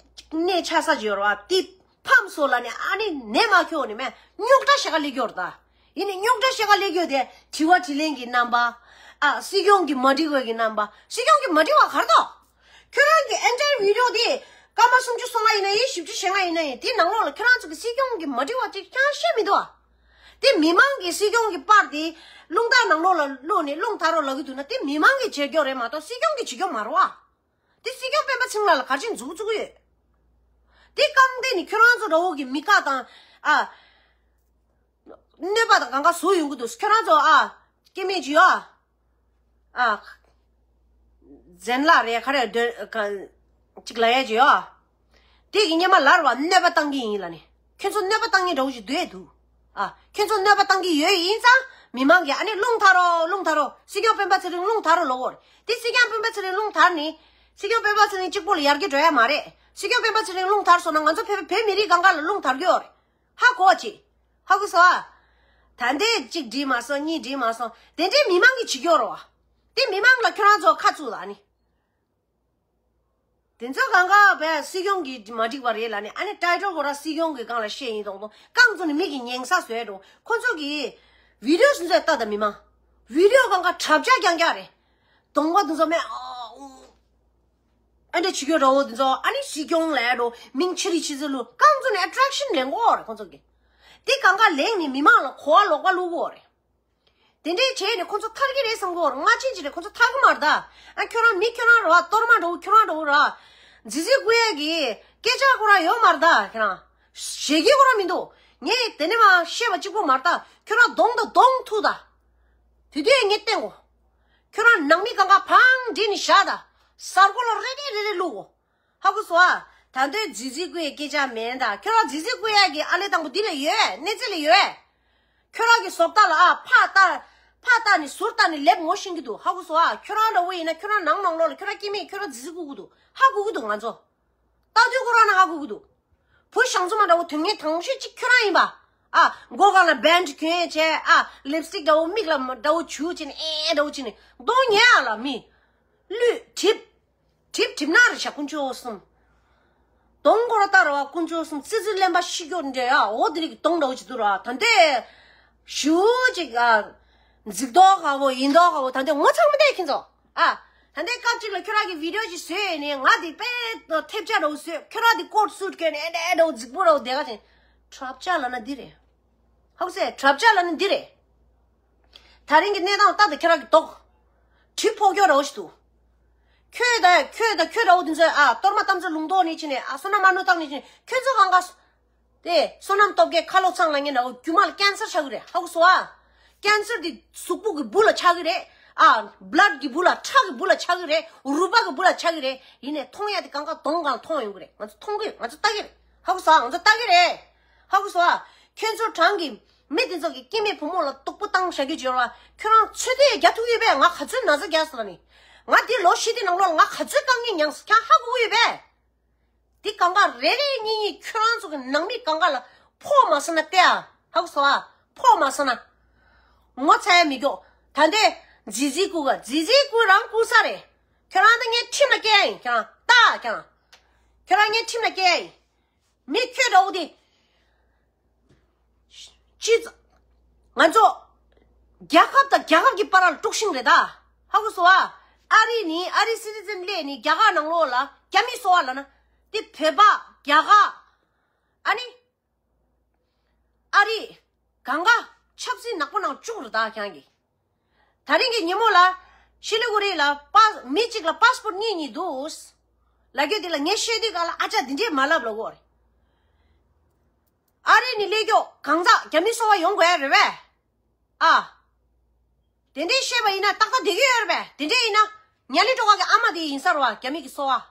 གནས་ཆགས་ས་ཅིག་ཡོད་རེད་བ། དེ་ཕམ་སོ་ལ་ནས་ཨ་ནི་ནས་མ་ཁྱོད་ནི་མེད་རྙོག་དྲ་ཞེ་ག་སླེབས་ཀྱི་ཡོད་རེད་ད། ཡིན་ནི་རྙོག་དྲ་ཞེ་ག་སླེབས་ཀྱི་ཡོད་དེ་དྲི་བ་དྲིས་ལན་གྱི་རྣམ་པ། ཨ་སྲིད་སྐྱོང་གི་མ་འགྲིག་པ་གི་རྣམ་པ། སྲིད་སྐྱོང་གི་མ་འགྲིག་པ་ག་རེ་འདུག་ཁྱོད་རང་གི་ཨེན་ཊའི་ཝི་ཌི་ཡོ་དེ་སྐར་མ་སུམ་ཅུ་སོ་ལྔ་ཡིན་ན་ཡིན། བཞི་བཅུ་ཞེ་ལྔ་ཡིན་ན་ཡིན། དེའི་ནང་ལོགས་ལ་ཁྱོད་རང་ཚོ་གི་སྲིད་སྐྱོང་གི་མ་འགྲིག་པ་ཅིག་ཀྱང་བཤད་མི་འདུག་ཨ། དེ་མི་མང་གིས་སྲིད་སྐྱོང་གི་པར་དེ་རླུང་རྟ་ནང་ལོགས་ལ་བླུགས་ནས་རླུང་དར་རོགས་ལབ་ཀྱི་འདུག་ན་དེ་མི་མང་གིས་བྱེད་རྒྱུ་རེད་མ་གཏོགས་སྲིད་སྐྱོང་གིས་བྱེད་རྒྱུ་མ་རེད་བ། དེ་སྲིད་སྐྱོང་སྤེན་པ་ཚེ་རིང་ལགས་ལ་ག་རེ་བྱས་མཛུབ་བཙུགས་ཀྱི་ཡོད། དེ་རྐང་སྟེང་ནས་ཁྱོད་རང་ཚོ་འདྲ་བོ་གི་མི་ཁ་དང་ཨ། གནོད་པ་དང་གང་ག་བཟོ་ཡོང་གི་འདུག་ཁྱོད་རང་ཚོ་ཨ། སྐྱེ་དམན་ཅིག་ཡོད་ཨ། ཨ། ཛན་ལགས་རེད་ག་རེ་འདོན་ག་ཅིག་ལབ་ཡས་ཅིག་ཡོད་ཨ། དེ་གི་སྔོན་མ་ལར་བ་གནོད་པ་བཏང་གི་ཡིན་ལབ་ནས། ཁྱོད་ཚོ་གནོད་པ་བཏང་མཁན་འདྲ་བོ་ཞིག་སྡོད་འདུག་ཨ། ཁྱོད་ཚོ་གནོད་པ་བཏང་གི་ཡོད་ཡིན་ཙང་མི་མང་གིས་ཨ་ནི་རླུང་དར་རོགས་རླུང་དར་རོགས། སྲིད་སྐྱོང་སྤེན་པ་ཚེ་རིང་རླུང་དར་རོགས་ལབ་ཀྱི་ཡོད་རེད། དེ་སྲིད་སྐྱོང་སྤེན་པ་ཚེ་རིང་རླུང་དར་ནི། སྲིད་སྐྱོང་སྤེན་པ་ཚེ་རིང་གཅིག་པོ་ལ་ཡར་རྒྱས་འགྲོ་ཡ་མ་རེད། སྲིད་སྐྱོང་སྤེན་པ་ཚེ་རིང་རླུང་དར་སོང་ན་ང་ཚོ་བོད་བོད་མི་རིགས་གང་ག་ལ་རླུང་དར་གྱི་ཡོད་རེད། ཧ་གོ་བ་ཅིག་ཧ་གོ་སོང་ཨ། ད་ལྟའི་གཅིག་འགྲིག་མ་སོང་གཉིས་འགྲིག་མ་སོང་དེ་འདྲའི་མི་མང་གིས་བྱེད་ཀྱི་ཡོད་རེད་བ། དེ་མི་མང་ལ་ཁྱོད་རང་ཚོ་ཁ་བཙུགས་ལ་ཨ་ནི། དེ་ཚོ་གང་ག་བས་སྲིད་སྐྱོང་གིས་མ་འགྲིག་པ་རེད་ལབ་ནས་ཨ་ནི་ཊའི་ཊལ་ཁོ་རང་སྲིད་སྐྱོང་གི་སྒང་ལ་བཤད་ཡིན་མདོག་མདོག་རྐང་བཙུགས་ནས་མི་གི་ཉན་ས་བཟོས་འགྲོ། ཁོ་ཚོ་གིས་བི་ཌི་ཡོ་སུ་ཚོས་ལྟ་ད་མི་མང་། བི་ཌི་ཡོ་གང་ག་གྲབས་ཆག་རྐྱང་རྐྱང་རེད། གདོང་པ་དེ་ཚོ་མེད་ཨ། ཨ་འདྲ་བྱེད་རྒྱུ་འདྲ་བོ་དེ་ཚོ་ཨ་ནི་སྲིད་སྐྱོང་ལབ་འགྲོ། མིང་ཆེ་རིགས་ཆེ་ཚོད་ལུ་རྐང་བཙུགས་ནས་ཨེ་ཊེག་ཤན་ལེན་གོ་རེད་ཁོ་ཚོ་གིས། དེ་གང་ག་ལེན་ནས་མི་མང་ལ་གོ་བ་ལོག་པ་བླུག་གོ་རེད། དེ་འདྲས་བྱས་ནས་ཁོ་ཚོ་ཐར་གྱི་རེད་བསམ་གོ་རེད། སྔ་ཕྱི་ཅི་རེད་ཁོ་ཚོ་ཐར་གི་མ་རེད་ད། ཨ་ཁྱོད་རང་མི་ཁྱོད་རང་རེད་བ། གཏོར་མ་འདྲ་བོ་ཁྱོད་རང་འདྲ་བོ་ར། ཛི་ཛི་ཀུ་ཡ་གི་སྐད་ཆ་ཁོ་རང་ཡོད་མ་རེད་ད་ཁྱོད་རང་། བཞེས་ཀྱི་ཁོ་རང་མི་འདུག་ངས་དེ་ནས་མ་བཤད་པ་གཅིག་པོ་མ་རེད་ད། ཁྱོད་རང་གདོང་དང་གདོང་ཐུག་ད། དེ་དུས་ངས་བསྟན་གོ་ཁྱོད་རང་ནང་མི་གང་ག་བང་བསྒྲིགས་ནས་བཞག་ད། གཟར་གོ་ལ་རེ་རེ་རེ་རེ་བླུག་གོ་ཧ་གོ་སོང་ཨ། ད་དུང་ཛི་ཛི་ཀུ་ཡའི་སྐད་ཆ་མེད་ད། ཁྱོད་རང་ཛི་ཛི་ཀུ་ཡ་གི་ཨ་ལས་དང་པོ་འདི་ལ་ཡོད་གནས་ཚུལ་ལ་ཡོད། ཁྱོད་རང་གི་བཟོ་ལྟ་ལ་ཨ་ཕ་ལྟ་ཕ་ལྟ་ནི་ཟུར་ལྟ་ནི་ལེབ་ངོ་ཤེས་ཀྱི་འདུག་ཧ་གོ་སོང་ཨ། ཁྱོད་རང་འདྲ་བོ་ཡིན་ན་ཁྱོད་རང་ནང་ནང་ལོགས་ལ་ཁྱོད་རང་སྐྱེ་དམན་ཁྱོད་རང་ཛི་ཛི་ཀུ་གི་འདུག་ཧ་གོ་གི་འདུག་ང་ཚོ་ལྟ་དུས་ཁོ་རང་ན་ཧ་གོ་གི་འདུག་བུ་ཞང་ཚོ་མ་འདྲ་བོ་དོན་ངན་དང་ཤོས་གཅིག་ཁྱོད་རང་ཡིན་པ། ཨ་མགོ་སྒང་ལ་བེན་ཌི་གྱོན་བྱས་ཨ་ལིབ་སི་ཊིག་འདྲ་བོ་མིག་ལ་འདྲ་བོ་བྱུག་བྱས་ནས་ཨེ་འདྲ་བོ་བྱས་ནས་གདོང་ཉེ་ཨ་ལ་མི། ལུས་གྲིབ། གྲིབ་གྲིབ་ན་རེ་ཞག་དཀོན་མཆོག་གསུམ། གདོང་ཁོ་ར་ལྟ་ར་བ་དཀོན་མཆོག་གསུམ་ཙི་ཙི་གླེན་པ་ཤི་སྐྱོ་འདྲ་ཡ་འོ་དེ་རིགས་གདོང་འདྲ་བོ་ཅིག་འདུག་ར་ད་འདྲས། ཞུ་ཅིག་ཨ། འཛིག་མདོག་ཁ་བོ་ཡིན་མདོག་ཁ་བོ་ད་འདྲས་ངོ་ཚ་མི་བསྡད་ཁྱེད་ཚོ། ཨ། ད་འདྲས་སྐབས་གཅིག་ལ་ཁྱོད་རང་གི་བི་ཌི་ཡོ་ཅིག་བཟོས་ནས་ང་དེ་དཔེ་ཐེབས་ཆག་འདྲ་བོ་བཟོས་ཁྱོད་རང་དེ་ཀོཊ་སུཊ་གྱོན་ནས་ཨེ་འདྲས་འདྲ་བོ་རྫིག་པོ་འདྲ་བོ་བསྡད་ག་ཅིག་གྲབས་ཆག་ལབ་ན་འདི་རེད། ཧ་གོ་སོང་གྲབས་ཆག་ལབ་ན་འདི་རེད། ད་རིང་གི་གནས་སྟངས་ལྟ་དང་ཁྱེད་རང་གི་མདོག་གྲིབ་ཕོག་སྐྱོ་འདྲ་བོ་ཞིག་འདུག་ཁྱོད་ད་ཁྱོད་ད་ཁྱོད་འདྲ་བོ་འདི་ཚོས་ཨ་གཏོར་མ་གཏམ་ཚོ་ལུང་རྟོགས་ནི་ཕྱིན་ནས་ཨ་བསོད་ནམས་མ་ནུ་བཏང་ནི་ཕྱིན་ཁྱོད་ཚོ་གང་ག་དེ་བསོད་ནམས་སྟོབས་རྒྱལ་ཁ་ལོ་ཚང་ལ་ངས་འདྲ་བོ་རྒྱུ་མ་ལ་ཀན་སར་ཆགས་ཀྱི་རེད། ཧ་གོ་སོང་ཨ། ཀན་སར་འདི་གཟུགས་པོ་གི་སྦུག་ལ་ཆགས་ཀྱི་རེད། ཨ་བླཌ་གི་སྦུག་ལ་ཁྲག་གི་སྦུག་ལ་ཆགས་ཀྱི་རེད། རུས་པ་གི་སྦུག་ལ་ཆགས་ཀྱི་རེད། ཡིན་ནས་མཐོང་ཡ་དེ་གང་ག་གདོང་གང་མཐོང་ཡོང་གི་རེད། ང་ཚོ་མཐོང་གི་ང་ཚོ་ལྟ་གི་རེད། ཧ་གོ་སོང་ཨ། ང་ཚོ་ལྟ་གི་རེད། ཧ་གོ་སོང་ཨ། ཁྱོད་ཚོ་གྲངས་ཀྱི། མི་དེ་ཚོ་གི་སྐྱེ་དམན་བུ་མོ་ལ་སྡུག་པོ་བཏང་བཞག་རྒྱུ་བྱོས་ར། ཁྱོད་རང་ཚོད་ལྟ་རྒྱག་ཐུབ་ཡོད་པས། ང་ག་ཚོད་ན་ཚ་རྒྱག་སོང་ནི། ང་འདི་ལོ་བཞི་དེ་ནང་ལོགས་ལ་ང་ག་ཚོད་དཀའ་ངལ་མྱངས་སོང་ཁྱེད་རང་ཧ་གོ་གི་ཡོད་པས། འདི་གང་ག་རེ་རེ་གཉིས་གཉིས་ཁྱོད་རང་ཚོ་གི་ནང་མི་གང་ག་ལ་ཕོག་མ་སོང་ན་ལྟ་ཨ། ཧ་གོ་སོང་ཨ། ཕོག་མ་སོང་ན། ངོ་ཚ་ཡ་མི་འགྱོ། ད་འདི་ཛི་ཛི་ཀུ་ག་ཛི་ཛི་ཀུ་རང་ཀུ་ས་རེད། ཁྱོད་རང་ད་ངའི་ཁྲིམས་ལ་སྐྱེལ་ཡ་ཡིན་ཁྱོད་རང་ལྟ་ཨ་ཁྱོད་རང་། ཁྱོད་རང་ངའི་ཁྲིམས་ལ་སྐྱེལ་ཡ་ཡིན། མི་ཁྱོད་འདྲ་བོ་དེ། ཅི་ཙ། ང་ཚོ། རྒྱལ་ཁབ་དང་རྒྱལ་ཁབ་ཀྱི་བར་ལ་དཀྲུག་ཤིང་རེད་ད། ཧ་གོ་སོང་ཨ། ཨ་རི་ནི་ཨ་རི་སི་ཊི་ཛན་སླེབས་ནི་རྒྱ་གར་ནང་ལོགས་ལ་རྒྱ་མི་སོང་བ་ལབ་ན། དེ་བོད་པ་རྒྱ་གར། ཨ་ནི། ཨ་རི། གང་ག་ཆབ་སྲིད་ནག་པོ་ནང་བཅུག་རེད་ད་ཁྱེད་རང་གིས། ད་རིང་གི་ཉིན་མོ་ལ། ཤི་ལི་གུ་རི་ལ་པ་མི་གཅིག་ལ་པ་སི་པོར་གཉིས་གཉིས་འདུག་ལབ་རྒྱུ་དེ་ལ་ངས་ཤོད་དུས་ག་ལ་ཨ་ཅག་འདི་འདྲས་མ་ལབ་ལབ་གོ་རེད། ཨ་རི་ནས་སླེབས་མཁན་གང་ཟག་རྒྱ་མི་སོ་པ་ཡོང་དགོས་ཡ་རེད་པས། ཨ། དེ་འདྲའི་བཤད་པ་ཡིན་ན་ཏག་ཏག་བསྡད་ཀྱི་ཡོད་རེད་པས། དེ་འདྲ་ཡིན་ན་ཉ་ལི་སྒྲོལ་དཀར་གྱི་ཨ་མ་དེ་ཡིན་ས་རེད་པ། རྒྱ་མི་གི་སོ་པ།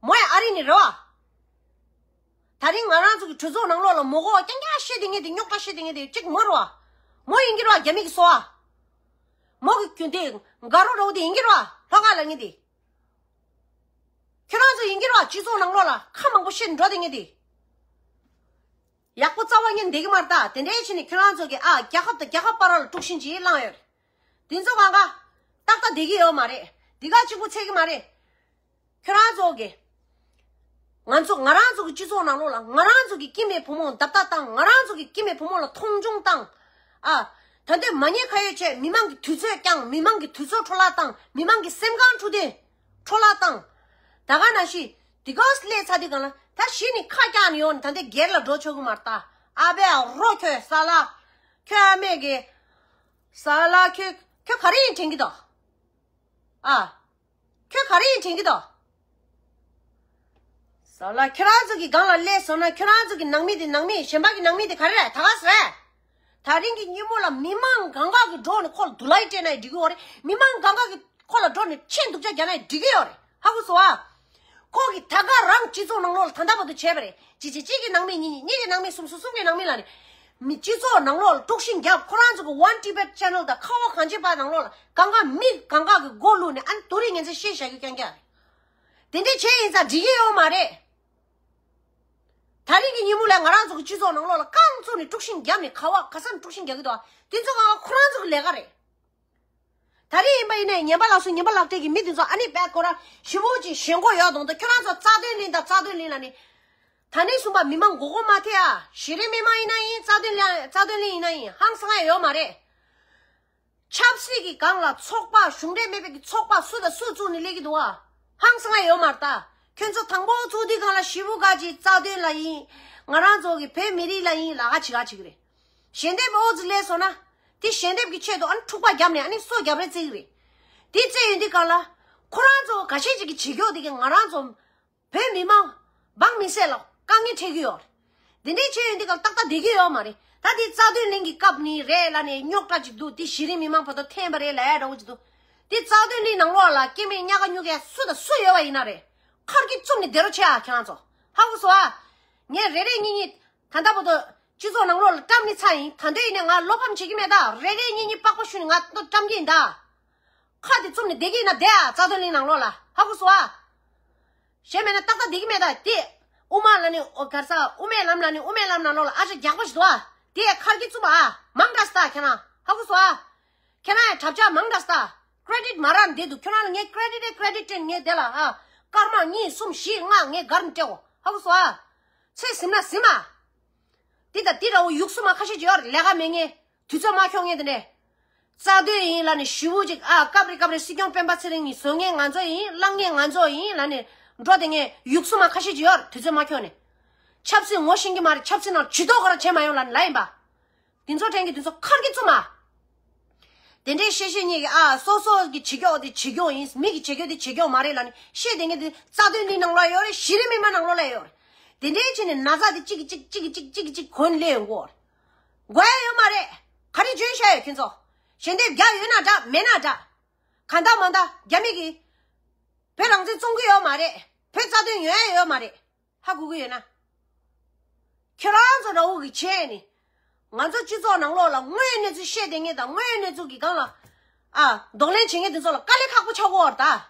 མོ་ཡང་ཨ་རི་ནས་རེད་པ། ད་རིང་ང་རང་ཚོ་གི་གྲོས་ཚོགས་ནང་ལོགས་ལ་མོ་མགོ་རྐྱང་རྐྱང་བཤད་བསྡད་མཁན་དེ། རྙོག་དྲ་བཤད་བསྡད་མཁན་དེ་གཅིག་མོ་རེད་པ། མོ་ཡིན་གྱི་རེད་པ། རྒྱ་མི་གི་སོ་པ། མོ་གི་རྒྱུན་དེ་དགའ་རོགས་རོགས་དེ་ཡིན་གྱི་རེད་པ། ལྷོ་ཁ་ལ་ངེས་དེ། ཁྱོད་རང་ཚོ་ཡིན་གྱི་རེད་པ། སྤྱི་ཚོགས་ནང་ལོགས་ལ་ཁ་མང་པོ་བཤད་འགྲོ་བསྡད་མཁན་དེ། ཡག་པོ་རྩ་བ་ཉིད་བསྡད་ཀྱི་མ་རེད་ད། དེ་འདྲའི་ཕྱིན་ནས་ཁྱོད་རང་ཚོ་གིས་ཨ་རྒྱལ་ཁབ་དང་རྒྱལ་ཁབ་བར་ལ་དཀྲུག་ཤིང་ཅིག་བསླངས་ཡོད་རེད། དེ་ཚོ་གང་ག་ཏག་ཏག་བསྡད་ཀྱི་ཡོད་མ་རེད། འདི་ག་གཅིག་པུ་ཚད་ཀྱི་མ་རེད། ཁྱོད་རང་ཚོ་གིས། ང་ཚོ་ང་རང་ཚོ་གི་སྤྱི་ཚོགས་ནང་ལོགས་ལ་ང་རང་ཚོ་གི་སྐྱེས་པའི་བུ་མོ་བརྡབ་ལྟ་བཏང་། ང་རང་ཚོ་གི་སྐྱེས་པའི་བུ་མོ་ལ་མཐོང་ཆུང་བཏང་། ཨ། ད་ལྟ་མ་ཉེས་ཁ་ཡོད་བྱས། མི་མང་གི་དུས་ཚོད་བསྐྱངས། མི་མང་གི་དུས་ཚོད་འཕྲོ་བརླག་བཏང་། མི་མང་གི་སེམས་ཁམས་འཁྲུག་དེ་འཕྲོ་བརླག་བཏང་། ད་ག་ནང་བཞིན་འདི་ག་སླེབས་ཚར་དུས་སྒང་ལ་ད་གཞི་ནས་ཁ་བཀྱག་ནས་ཡོང་ནས་ད་ལྟ་སྒེར་ལ་འགྲོ་ཆོག་གི་མ་རེད་ད། ཨ་ཕའི་རོ་ཁྱོད་ས་ལ། ཁྱོད་ཨ་མས་གི་ས་ལ། ཁྱོད་ཁྱོད་ག་རེ་ཡིན་དྲན་གྱི་འདུག་ཨ། ཁྱོད་ག་རེ་ཡིན་དྲན་གྱི་འདུག་ས་ལ། ཁྱོད་རང་ཚོ་གི་སྒང་ལ་སླེབས་སོང་ན་ཁྱོད་རང་ཚོ་གི་ནང་མི་དེ་ནང་མི་གཞན་པ་གི་ནང་མི་དེ་ག་རེ་རེད། ད་ག་ཟེ་རེད། ད་རིང་གི་ཉིན་མོ་ལ་མི་མང་གང་ག་གི་འགྲོ་ནས་ཁོ་ལ་དུ་ལའི་སྤྲད་ན་ཡང་འགྲིག་གི་ཡོད་རེད། མི་མང་གང་ག་གི་ཁོ་ལ་འགྲོ་ནས་ཆེ་འདུག་ཅག་རྒྱག་ན་ཡང་འགྲིག་གི་ཡོད་རེད། ཧ་གོ་སོང་ཨ། ཁོ་གི་ད་ག་རང་སྤྱི་ཚོགས་ནང་ལོགས་ལ་ད་ལྟ་བར་དུ་བྱས་པ་རེད། གཅིག་བྱས་གཅིག་གི་ནང་མི་གཉིས་གཉིས། གཉིས་ཀྱི་ནང་མི་གསུམ། གསུམ་གསུམ་གྱི་ནང་མི་ལ་ནི། མི་སྤྱི་ཚོགས་ནང་ལོགས་ལ་དཀྲུག་ཤིང་རྒྱབ། ཁོ་རང་ཚོ་གི་One Tibet Channel དང་ཁ་བ་གངས་ཅན་པ་ནང་ལོགས་ལ་གང་ག་མི་གང་ག་གི་མགོ་བླུགས་ནས་ཨ་ནི་དུ་རིག་ངན་ཚད་བཤད་བཞག་རྒྱུ་རྐྱང་རྐྱང་རེད། དེ་འདྲས་བྱས་ཡིན་ཙང་འགྲིག་གི་ཡོད་མ་རེད། ད་རིང་གི་ཉིན་མོ་ལ་ང་རང་ཚོ་གི་སྤྱི་ཚོགས་ནང་ལོགས་ལ་རྐང་བཙུགས་ནས་དཀྲུག་ཤིང་རྒྱབ་ནས་ག་བ་ག་ས་ནས་དཀྲུག་ཤིང་རྒྱག་གི་འདུག་ཨ། དེ་ཚོ་གང་ག་ཁོ་རང་ཚོ་གི་ལས་ཀ་རེད། ད་རེས་ཡིན་པ་ཡིན་ནའི་ངན་པ་ལག་སོ་ངན་པ་ལག་སྤྲད་ཀྱི་མི་དེ་ཚོ་ཨ་ནི་བད་ཁོ་ར་ཞི་བོ་ཅིག་ཞེན་ཁོག་ཡོད་དང་དུ། ཁྱོད་རང་ཚོ་རྩ་དོན་གླིང་དང་རྩ་དོན་གླིང་ལ་ནི། ད་ནི་གསུམ་པ་མི་མང་མགོ་སྐོར་མ་ཐེ་ཨ། གཞི་རིམ་མི་མང་ཡིན་ན་ཡིན། རྩ་དོན་གླིང་རྩ་དོན་གླིང་ཡིན་ན་ཡིན། ཧང་སང་ཡ་ཡོད་མ་རེད། ཆབ་སྲིད་ཀྱི་སྒང་ལ་ཚོགས་པ་གཞུང་འབྲེལ་མེད་པའི་གི་ཚོགས་པ་སུ་དང་སུ་བཙུགས་ནས་སླེབས་ཀྱི་འདུག་ཨ། ཧང་སང་ཡ་ཡོད་མ་རེད་ད། ཁྱོད་ཚོ་དང་པོ་བཙུགས་དུས་སྒང་ལ་ཞི་བོ་ག་ཅིག་རྩ་དོན་ལ་ཡིན། ང་རང་ཚོ་གི་བོད་མི་རིགས་ལ་ཡིན་ལ་ག་ཅིག་ག་ཅིག་རེད། ཞལ་འདེབས་ཨོ་ཙི་ལས་སོང་ན། དེ་ཞལ་འདེབས་ཀྱི་ཆེད་དུ་ཨ་ནི་འཁྲུག་པ་བརྒྱབ་ནས་ཨ་ནི་སོ་བརྒྱབ་རེ་བརྩི་གི་རེད། དེ་བརྩི་ཡོང་དུས་སྒང་ལ། ཁོ་རང་ཚོ་ཁ་ཤས་ཅིག་གིས་བྱེད་ཀྱོག་དེ་གིས་ང་རང་ཚོ་བོད་མི་མང་འབངས་མི་སེར་ལ་དཀའ་ངལ་འཕྲད་ཀྱི་ཡོད་རེད། དེ་འདྲའི་བྱེད་ཡོང་དུས་སྒང་ཏག་ཏག་བསྡད་ཀྱི་ཡོད་མ་རེད། ད་དེ་རྩ་དོན་གླིང་གི་སྐབས་ནས་རེད་ལ་ནས་རྙོག་དྲ་ཅིག་འདུག་དེ་གཞི་རིམ་མི་མང་བར་དུ་འཐེན་པ་རེད་ལ་ཡ་འདྲ་བོ་ཅིག་འདུག་དེ་རྩ་དོན་གླིང་ནང་ལོགས་ལ་སྐྱེ་དམན་ཉག་ག་སྨྱུག་ག་སུ་དང་སུ་ཡོད་པ་ཡིན་ན་རེད། ཁར་གྱིས་བཙུམ་ནས་བསྡད་རོགས་བྱེད་ཨ་ཁྱེད་རང་ཚོ། ཧ་གོ་སོང་ཨ། ངས་རེ་རེ་གཉིས་གཉིས། ད་ལྟ་བར་དུ་སྤྱི་ཚོགས་ནང་ལོགས་ལ་བཀྲམ་ནས་ཚར་ཡིན། ད་འདོད་ཡིན་ནས་ང་བློ་ཕམ་བྱེད་ཀྱི་མེད་ད། རེ་རེ་གཉིས་གཉིས་པགས་པ་བཤུས་ནས་ང་བཀྲམ་གྱི་ཡིན་ད། ཁ་དེ་བཙུམ་ནས་བསྡད་ཀྱི་ཡིན་ན་བསྡད་ཨ། རྩ་དོན་གླིང་ནང་ལོགས་ལ། ཧ་གོ་སོང་ཨ། གཞན་མེད་ན་ཏག་ཏག་བསྡད་ཀྱི་མེད་ད། དེ་དབུ་མ་ལ་ནི་ཨོ་གར་ས་དབུ་མའི་ལམ་ལ་ནི་དབུ་མའི་ལམ་ནང་ལོགས་ལ་ཨ་ཅག་རྒྱགས་པ་ཞིག་འདུག་ཨ། དེ་ཁར་གྱིས་བཙུམ་ཨ། མང་དྲགས་ད་ཁྱེད་རང་། ཧ་གོ་སོང་ཨ། ཁྱེད་རང་ཡང་གྲབས་ཆག་མང་དྲགས་ད། ཀྲེ་ཌིཊ་མ་རག་འདི་འདུག་ཁྱོད་རང་ལ་ངས་ཀྲེ་ཌིཊ་ཀྲེ་ཌིཊ་སྤྲད། ངས་དེ་ལ་ཨ་སྐར་མ་གཉིས་གསུམ་བཞི་ལྔ་ངས་གར་ནས་སྤྲད་གོ། ཧ་གོ་སོང་ཨ། ཚེ་ཟིན་ན་ཟིན་མ། འདི་དང་འདི་འདྲ་བོ་ཡུགས་སུ་མ་ཁ་ཤས་ཅིག་ཡོད་རེད། ལས་ཀ་མེད་མཁན། དུས་ཚོད་མ་འཁྱོངས་མཁན་དེ་འདྲས། རྩ་དོན་ཡིན་ལབ་ནས་ཞུ་བོ་ཅིག་ཨ། སྐབས་རེ་སྐབས་རེ་སྲིད་སྐྱོང་སྤེན་པ་ཚེ་རིང་ཡིན། བཟོ་མཁན་ང་ཚོ་ཡིན། བླངས་མཁན་ང་ཚོ་ཡིན་ལབ་ནས་འགྲོ་བསྡད་མཁན་ཡུགས་སུ་མ་ཁ་ཤས་ཅིག་ཡོད་རེད། དུས་ཚོད་མ་འཁྱོངས་ནས། ཆབ་སྲིད་ངོ་ཤེས་ཀྱི་མ་རེད། ཆབ་སྲིད་ནང་ཇུས་གཏོགས་ག་རེ་བྱས་མ་ཡོང་ལབ་ནས་ལབ་ཡིན་པ། དེ་ཚོ་དྲན་གྱི་དེ་ཚོ་ཁར་གྱིས་བཙུམ་མ། དེ་འདྲའི་བཤད་བཤད་ཉེས་ཀྱི་ཨ། སོ་སོ་གི་བྱེད་ཀྱོག་དེ་བྱེད་ཀྱོག་ཡིན། མི་གི་བྱེད་ཀྱོག་དེ་བྱེད་ཀྱོག་མ་རེད་ལབ་ནས་བཤད་བསྡད་མཁན་དེ་རྩ་དོན་གླིང་ནང་ལོགས་ཡོད་རེད། གཞི་རིམ་མི་མང་ནང་ལོགས་ལ་ཡོད་རེད། དེ་འདྲའི་བྱས་ནས་ན་ཚ་དེ་གཅིག་གིས་གཅིག་གཅིག་གིས་གཅིག་གཅིག་གིས་གཅིག་གོན་ལེ་ཡོང་གོ་རེད། དགོས་ཡ་ཡོད་མ་རེད། ག་རེ་འཇོན་བཞག་ཡོད་ཁྱོད་ཚོ། ཞལ་འདེབས་རྒྱག་ཡོད་ན་འདྲ་མེད་ན་འདྲ། གང་ལྟར་མང་ལྟར་རྒྱ་མི་གིས་བོད་རང་བཙན་བཙོང་གི་ཡོད་མ་རེད། བོད་རྩ་དོན་ཡོང་ཡ་ཡོད་མ་རེད། ཧ་གོ་གི་ཡོད་ན། ཁྱོད་རང་ཚོ་འདྲ་བོ་གི་བྱས་ནས། ང་ཚོ་སྤྱི་ཚོགས་ནང་ལོགས་ལ་དངོས་ཡོད་གནས་ཚུལ་བཤད་བསྡད་མཁན་དང་། དངོས་ཡོད་གནས་ཚུལ་གྱི་སྒང་ལ་ཨ། གདོང་ལེན་བྱེད་མཁན་དེ་ཚོ་ལ་དཀའ་ལས་ཁག་པོ་ཆགས་ཀྱི་ཡོད་རེད་ད།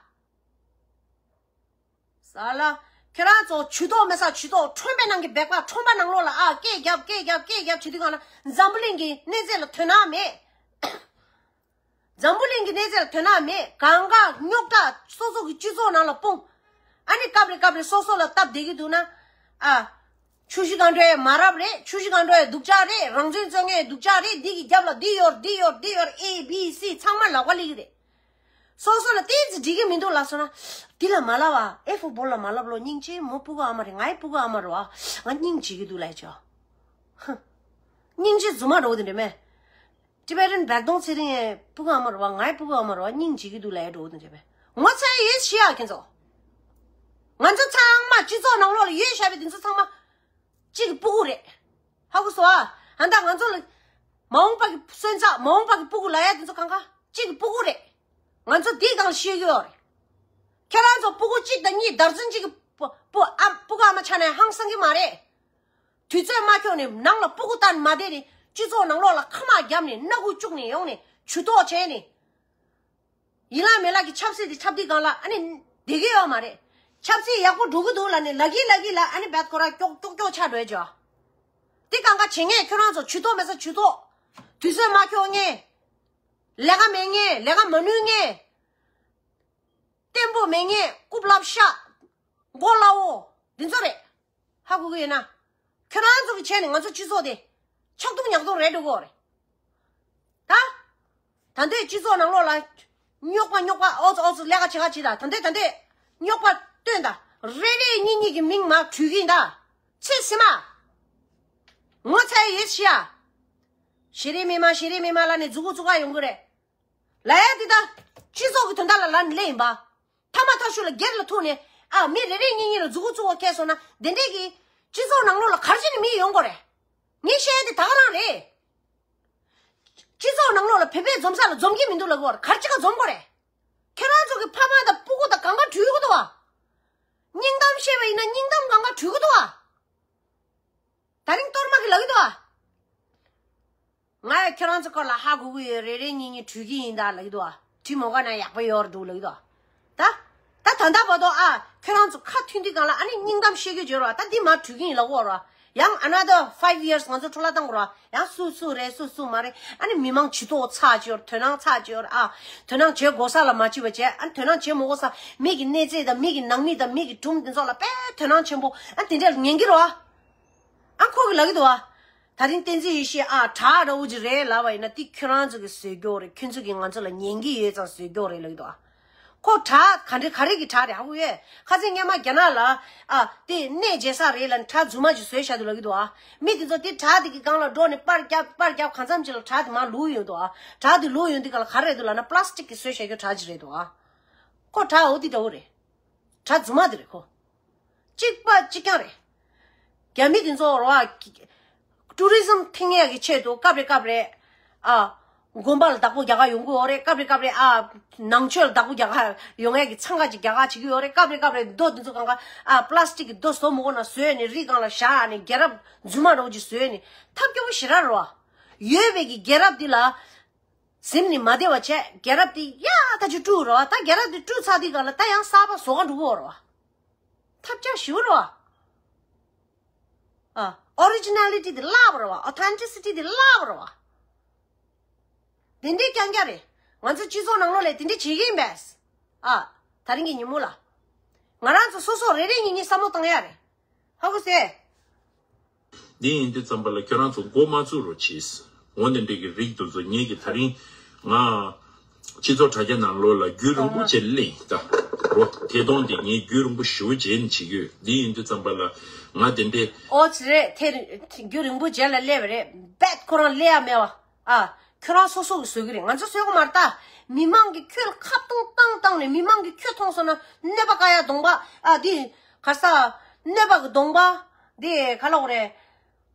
ས་ལ། ཁྱོད་རང་ཚོ་ཇུས་གཏོགས་མེད་ས་ཇུས་གཏོགས། ཁྲོན་པའི་ནང་གི་སྦལ་པ་ཁྲོན་པ་ནང་ལོགས་ལ་ཨ། སྐད་རྒྱབ་སྐད་རྒྱབ་སྐད་རྒྱབ་བྱེད་དུས་སྒང་ལ་འཛམ་བུ་གླིང་གི་གནས་ཚད་ལ་དོ་སྣང་མེད། འཛམ་བུ་གླིང་གི་གནས་ཚད་ལ་དོ་སྣང་མེད། གང་ག་རྙོག་དྲ་སོ་སོ་གི་སྤྱི་ཚོགས་ནང་ལ་སྤུངས། ཨ་ནི་སྐབས་རེ་སྐབས་རེ་སོ་སོ་ལ་སྟབས་བདེ་གི་འདུག་ན། ཨ། ཆུ་བཞི་སྒང་དྲུག་མ་རབས་རེད། ཆུ་བཞི་སྒང་དྲུག་སྡུག་ཅག་རེད། རང་བཙན་རྩོད་མཁན་སྡུག་ཅག་རེད། འདི་གི་རྒྱབ་ལ་འདི་ཡོད་རེད། འདི་ཡོད་རེད། འདི་ཡོད་རེད། ཨེ་བི་སི་ཚང་མ་ལབ་ག་སླེབས་ཀྱི་རེད། སོ་སོ་ལ་ཏོག་ཙམ་འགྲིག་གི་མི་འདུག་ལབ་སོང་ན། འདི་ལ་མ་ལབ་ཨ། ཨེ་ཧྥོ་བོ་ལ་མ་ལབ་ལོ། སྙིང་རྗེ། མོ་སྤུ་གུ་ཨ་མ་རེད། ངའི་སྤུ་གུ་ཨ་མ་རེད་བ། ང་སྙིང་རྗེ་གི་འདུག་ལབ་ཅོ། ཧ། སྙིང་རྗེ་རྫུན་མ་འདྲ་བོ་དེ་འདྲ་མེད། ཊི་བེ་ཊན་བལ་སྟོང་ཚེ་རིང་སྤུ་གུ་ཨ་མ་རེད་བ། ངའི་སྤུ་གུ་ཨ་མ་རེད་བ། སྙིང་རྗེ་གི་འདུག་ལབ་ཡ་འདྲ་བོ་དེ་འདྲ་མེད། ངོ་ཚ་ཡོད་ཤི་ཡ་ཁྱེད་ཚོ། ང་ཚོ་ཚང་མ་སྤྱི་ཚོགས་ནང་ལོགས་ལ་ཡོད་བཞག་པའི་དེ་ཚོ་ཚང་མ་གཅིག་གི་སྤུ་གུ་རེད། ཧ་གོ་སོང་ཨ། ཨ་ད་ང་ཚོ་ལ་མ་འོངས་པ་གི་སོན་རྩ་མ་འོངས་པ་གི་སྤུ་གུ་ལབ་ཡ་དེ་ཚོ་གང་ག་གཅིག་གི་སྤུ་གུ་རེད། ང་ཚོ་འདིའི་སྒང་ལ་ཤེས་ཀྱི་ཡོད་རེད། ཁྱེད་རང་ཚོ་སྤུ་གུ་གཅིག་དང་གཉིས་དར་ཚོན་གཅིག་གི་སྤུ་སྤུ་ཨ་སྤུ་གུ་ཨ་མ་ཆགས་ནས་ཧང་སང་གི་མ་རེད། དུས་ཚོད་མ་འཁྱོག་ནས་ནང་ལ་སྤུ་གུ་བཏང་མ་བསྡད་ནས་སྤྱི་ཚོགས་ནང་ལོགས་ལ་ཁ་མ་བརྒྱབ་ནས་སྣ་ཁུག་བཅུག་ནས་ཡོང་ནས་ཇུས་གཏོགས་བྱས་ནས། ཡིན་ལ་མེད་ལ་གི་ཆབ་སྲིད་དེ་ཆབ་དུས་སྒང་ལ་ཨ་ནི་བསྡད་ཀྱི་ཡོད་མ་རེད། ཆབ་སྲིད་ཡག་པོ་འགྲོ་གི་འདུག་ལ་ནི་ལ་གི་ལ་གི་ལ་ཨ་ནི་བད་ཁོ་ར་ཀྱོག་ཀྱོག་ཀྱོག་ཆགས་འགྲོ་ཡ་ཅོ། དེ་གང་ག་བྱེད་ངེས་ཁྱོད་རང་ཚོ་ཇུས་གཏོགས་མེད་ས་ཇུས་གཏོགས། དུས་ཚོད་མ་འཁྱོག་ངེས། ལས་ཀ་མེད་ངེས་ལས་ཀ་མ་ནུས་ངེས། བརྟན་པོ་མེད་ངེས་རྐུབ་ལབ་ཤ། མགོ་ལ་འོ། འདི་ཚོ་རེད། ཧ་གོ་གི་ཡོད་ན། ཁྱོད་རང་ཚོ་གི་བྱས་ནས་ང་ཚོ་སྤྱི་ཚོགས་དེ། ཆག་ཐུག་ཉག་ཐུག་རེད་འགྲོ་གི་ཡོད་རེད། ད། ད་འདོད་སྤྱི་ཚོགས་ནང་ལོགས་ལ། རྙོག་པ་རྙོག་པ་ཨོ་ཙི་ཨོ་ཙི་ལས་ཀ་བྱེད་ག་བྱེད་ད་ད་འདོད་ད་འདོད། རྙོག་པ་སྟོན་ད། རེ་རེ་གཉིས་གཉིས་ཀྱི་མིང་མ་བྲུས་གིན་ད། ཚེ་སྲིད་མ། ངོ་ཚ་ཡི་ཡོད་ཤི་ཡ། ཞེ་རེ་མི་མ་ཞེ་རེ་མི་མ་ལ་ནི་མཛུ་གུ་བཙུགས་ག་ཡོང་གི་རེད། ལ་ཡ་འདི་ད། སྤྱི་ཚོགས་ཀྱི་དོན་དག་ལ་ལ་ནི་ལས་ཡིན་པ། ཐ་མ་ཐ་ཤུ་ལ་སྒེར་ལ་ཐུག་ནས་ཨ་མི་རེ་རེ་གཉིས་གཉིས་ལ་མཛུ་གུ་བཙུགས་པ་ཁས་སོང་ན་དེ་འདྲས་ཀྱི་སྤྱི་ཚོགས་ནང་ལོགས་ལ་གར་ཅི་ནས་མི་ཡོང་དགོས་རེད། ངས་བཤད་ཡ་དེ་ད་ག་རང་རེད། སྤྱི་ཚོགས་ནང་ལོགས་ལ་བོད་པའི་འཛོམས་ས་ལ་འཛོམས་ཀྱི་མི་འདུག་ལབ་དགོས་རེད། གར་ཅི་ག་འཛོམས་དགོས་རེད། ཁྱེད་རང་ཚོ་གི་ཕ་མ་དང་སྤུ་གུ་དང་གང་ག་བྲུས་གི་འདུག་བ། སྙིང་གཏམ་བཤད་པ་ཡིན་ན་སྙིང་གཏམ་གང་ག་བྲུས་གི་འདུག་བ། ད་རིང་གཏོར་མ་གི་ལབ་གི་འདུག་བ། ང་ཡང་ཁྱོད་རང་ཚོ་སྐོར་ལ་ཧ་གོ་གི་ཡོད། རེ་རེ་གཉིས་གཉིས་བྲུས་ཀྱི་ཡིན་ད་ལབ་ཀྱི་འདུག་ཨ། བྲིས་མ་དགོས་ན་ཡག་པོ་ཡོད་རེད་འདུག་ལབ་ཀྱི་འདུག་ཨ། ད། ད་ད་ལྟ་བར་དུ་ཨ། ཁྱོད་རང་ཚོ་ཁ་མཐུན་དུས་སྒང་ལ་ཨ་ནི་སྙིང་གཏམ་བཤད་རྒྱུ་བརྗོད་རོགས། ད་འདི་མར་བྲུས་ཀྱི་ཡིན་ལབ་དགོས་རོགས། ཡང་another five years ང་ཚོ་འཕྲོ་བརླག་བཏང་དགོས་རོགས། ཡང་སུ་སུ་རེད་སུ་སུ་མ་རེད། ཨ་ནི་མི་མང་ཇུས་གཏོགས་ཚར་གཅིག་ཡོད་རེད། དོ་སྣང་ཚར་གཅིག་ཡོད་རེད་ཨ། དོ་སྣང་བྱེད་དགོས་ས་ལ་མ་བྱེད་པ་བྱས། ཨ་ནི་དོ་སྣང་བྱེད་མ་དགོས་ས་མི་གི་གནས་ཚད་དང་མི་གི་ནང་མི་དང་མི་གི་སྒྲུང་འདི་ཚོ་ལ་དཔེ་དོ་སྣང་ཆེན་པོ་ཨ་དེ་འདྲ་ཉན་གྱི་རོགས་ཨ། ཨ་ཁོ་གི་ལབ་ཀྱི་འདུག་ཨ། ད་རིང་བསྟན་འཛིན་ཡེ་ཤེས་ཨ་དྲག་འདྲ་བོ་ཅིག་རེད་ལབ་པ་ཡིན་ན་དེ་ཁྱོད་རང་ཚོ་གི་བཟོས་རྒྱུ་རེད། ཁྱོད་ཚོ་གི་ང་ཚོ་ལ་ཉན་གྱི་ཡོད་ཙང་བཟོས་རྒྱུ་རེད་ལབ་ཀྱི་འདུག་ཨ། ཁོ་དྲག་ག་འདྲ་ག་རེ་གི་དྲག་རེད་ཧ་གོ་ཡོད། ཁ་སང་སྔོན་མ་རྒྱ་ནག་ལ་ཨ་དེ་གནས་མཇལ་ས་རེད་ལབ་ནས་དྲག་རྫུན་མ་ཅིག་བཟོས་བཞག་འདུག་ལབ་ཀྱི་འདུག་ཨ། མི་དེ་ཚོ་དེ་དྲག་དེ་གི་སྒང་ལ་འགྲོ་ནས་པར་རྒྱབ་པར་རྒྱབ་གང་འཚམ་ཅིག་ལ་དྲག་དེ་མར་ལུག་ཡོང་འདུག་ཨ། དྲག་དེ་ལུག་ཡོང་དུས་ག་ལ་ག་རེ་རེད་འདུག་ལབ་ན་པ་ལ་སི་ཊིག་གི་བཟོས་བཞག་རྒྱུ་དྲག་ཅིག་རེད་འདུག་ཨ། ཁོ་དྲག་འོ་དེ་འདྲ་བོ་རེད། དྲག་རྫུན་མ་དེ་རེད་ཁོ། གཅིག་པ་གཅིག་རྐྱང་རེད། རྒྱ་མི་དེ་ཚོ་རོ་ཨ། ཊུ་རི་ཛམ་ཐེངས་ཡག་གི་ཆེད་དུ་སྐབས་རེ་སྐབས་རེ་ཨ། དགོན་པ་ལ་བདག་པོ་རྒྱག་ག་ཡོང་གི་ཡོད་རེད། སྐབས་རེ་སྐབས་རེ་ཨ། ནང་ཆོས་ལ་བདག་པོ་རྒྱག་ག་ཡོང་ཡག་གི་འཚང་ཁ་ཅིག་རྒྱག་ག་བྱེད་ཀྱི་ཡོད་རེད། སྐབས་རེ་སྐབས་རེ་རྡོ་དེ་ཚོ་གང་ག་ཨ། པ་ལ་སི་ཊིག་གི་རྡོ་བཟོ་མ་དགོས་ན་བཟོས་ནས་རི་སྒང་ལ་བཞག་ནས་རྒྱལ་རབས་རྫུན་མ་འདྲ་བོ་ཅིག་བཟོས་ནས་ཐབས་སྐྱོ་པོ་ཞེ་དྲག་རེད་བ། ཡོད་པའི་གི་རྒྱལ་རབས་འདི་ལ། གཟིམ་ནས་མ་བདེ་བ་བྱས་རྒྱལ་རབས་དེ་ཡག་ཐག་ཆོད་བཀྲུས་རོ། ད་རྒྱལ་རབས་དེ་བཀྲུས་ཚར་དུས་ག་ལ་ད་ཡང་གསར་པ་བཟོ་ག་འགྲོ་གི་ཡོད་རོ། ཐབས་ཆག་ཞེ་པོ་རོ། ཨ། ཨོ་རི་ཇི་ན་ལི་ཊི་དེ་བརླག་པ་རོ། ཨོ་ཐེན་ཊི་སི་ཊི་དེ་བརླག་པ་རོ། དེ་འདྲའི་རྐྱང་རྐྱང་རེད། ང་ཚོ་སྤྱི་ཚོགས་ནང་ལོགས་ལ་དེ་འདྲ་བྱེད་ཀྱི་ཡིན་པས། ཨ། ད་རིང་གི་ཉིན་མོ་ལ། ང་རང་ཚོ་སོ་སོ་རེ་རེ་གཉིས་གཉིས་བསམ་བློ་བཏང་ཡ་རེད། ཧ་གོ་སོང་། འདི་ཡིན་དུས་ཙམ་པ་ལ་ཁྱོད་རང་ཚོ་མགོ་མ་ཚོས་རོགས་བྱེད། འོ་འདི་འདྲས་ཀྱི་རིགས་དེ་ཚོ་ངེད་ཀྱིས་ད་རིང་ང་སྤྱི་ཚོགས་དྲ་རྒྱ་ནང་ལོགས་ལ་རྒྱུན་རིང་པོ་བྱས་ལེན་ད་རོ། ཐད་གཏོང་འདི་ངས་རྒྱུན་རིང་པོ་ཞེ་པོ་བྱས་ནས་བྱེད་ཀྱི་ཡོད། འདི་ཡིན་དུས་ཙམ་པ་ལ་ང་དེ་འདྲས། ཨོ་ཙི་རེད། དེ་རྒྱུན་རིང་པོ་རྗེས་ལ་སླེབས་པ་རེད། རྦད་ཁོ་རང་སླེབས་ཡ་མེད་བ། ཨ། ཁྱོད་རང་སོ་སོ་གིས་བཟོ་གི་རེད། ང་ཚོ་བཟོ་གི་མ་རེད་ད། མི་མང་གིས་ཁྱོད་ལ་ཁ་བཏང་བཏང་བཏང་ནས་མི་མང་གིས་ཁྱོད་མཐོང་སོང་ན་གནོད་པ་བཀག་ཡ་གདོང་པ། ཨ། འདི་ག་ས། གནོད་པ་གི་གདོང་པ། འདི་ག་ལབ་དགོས་རེད།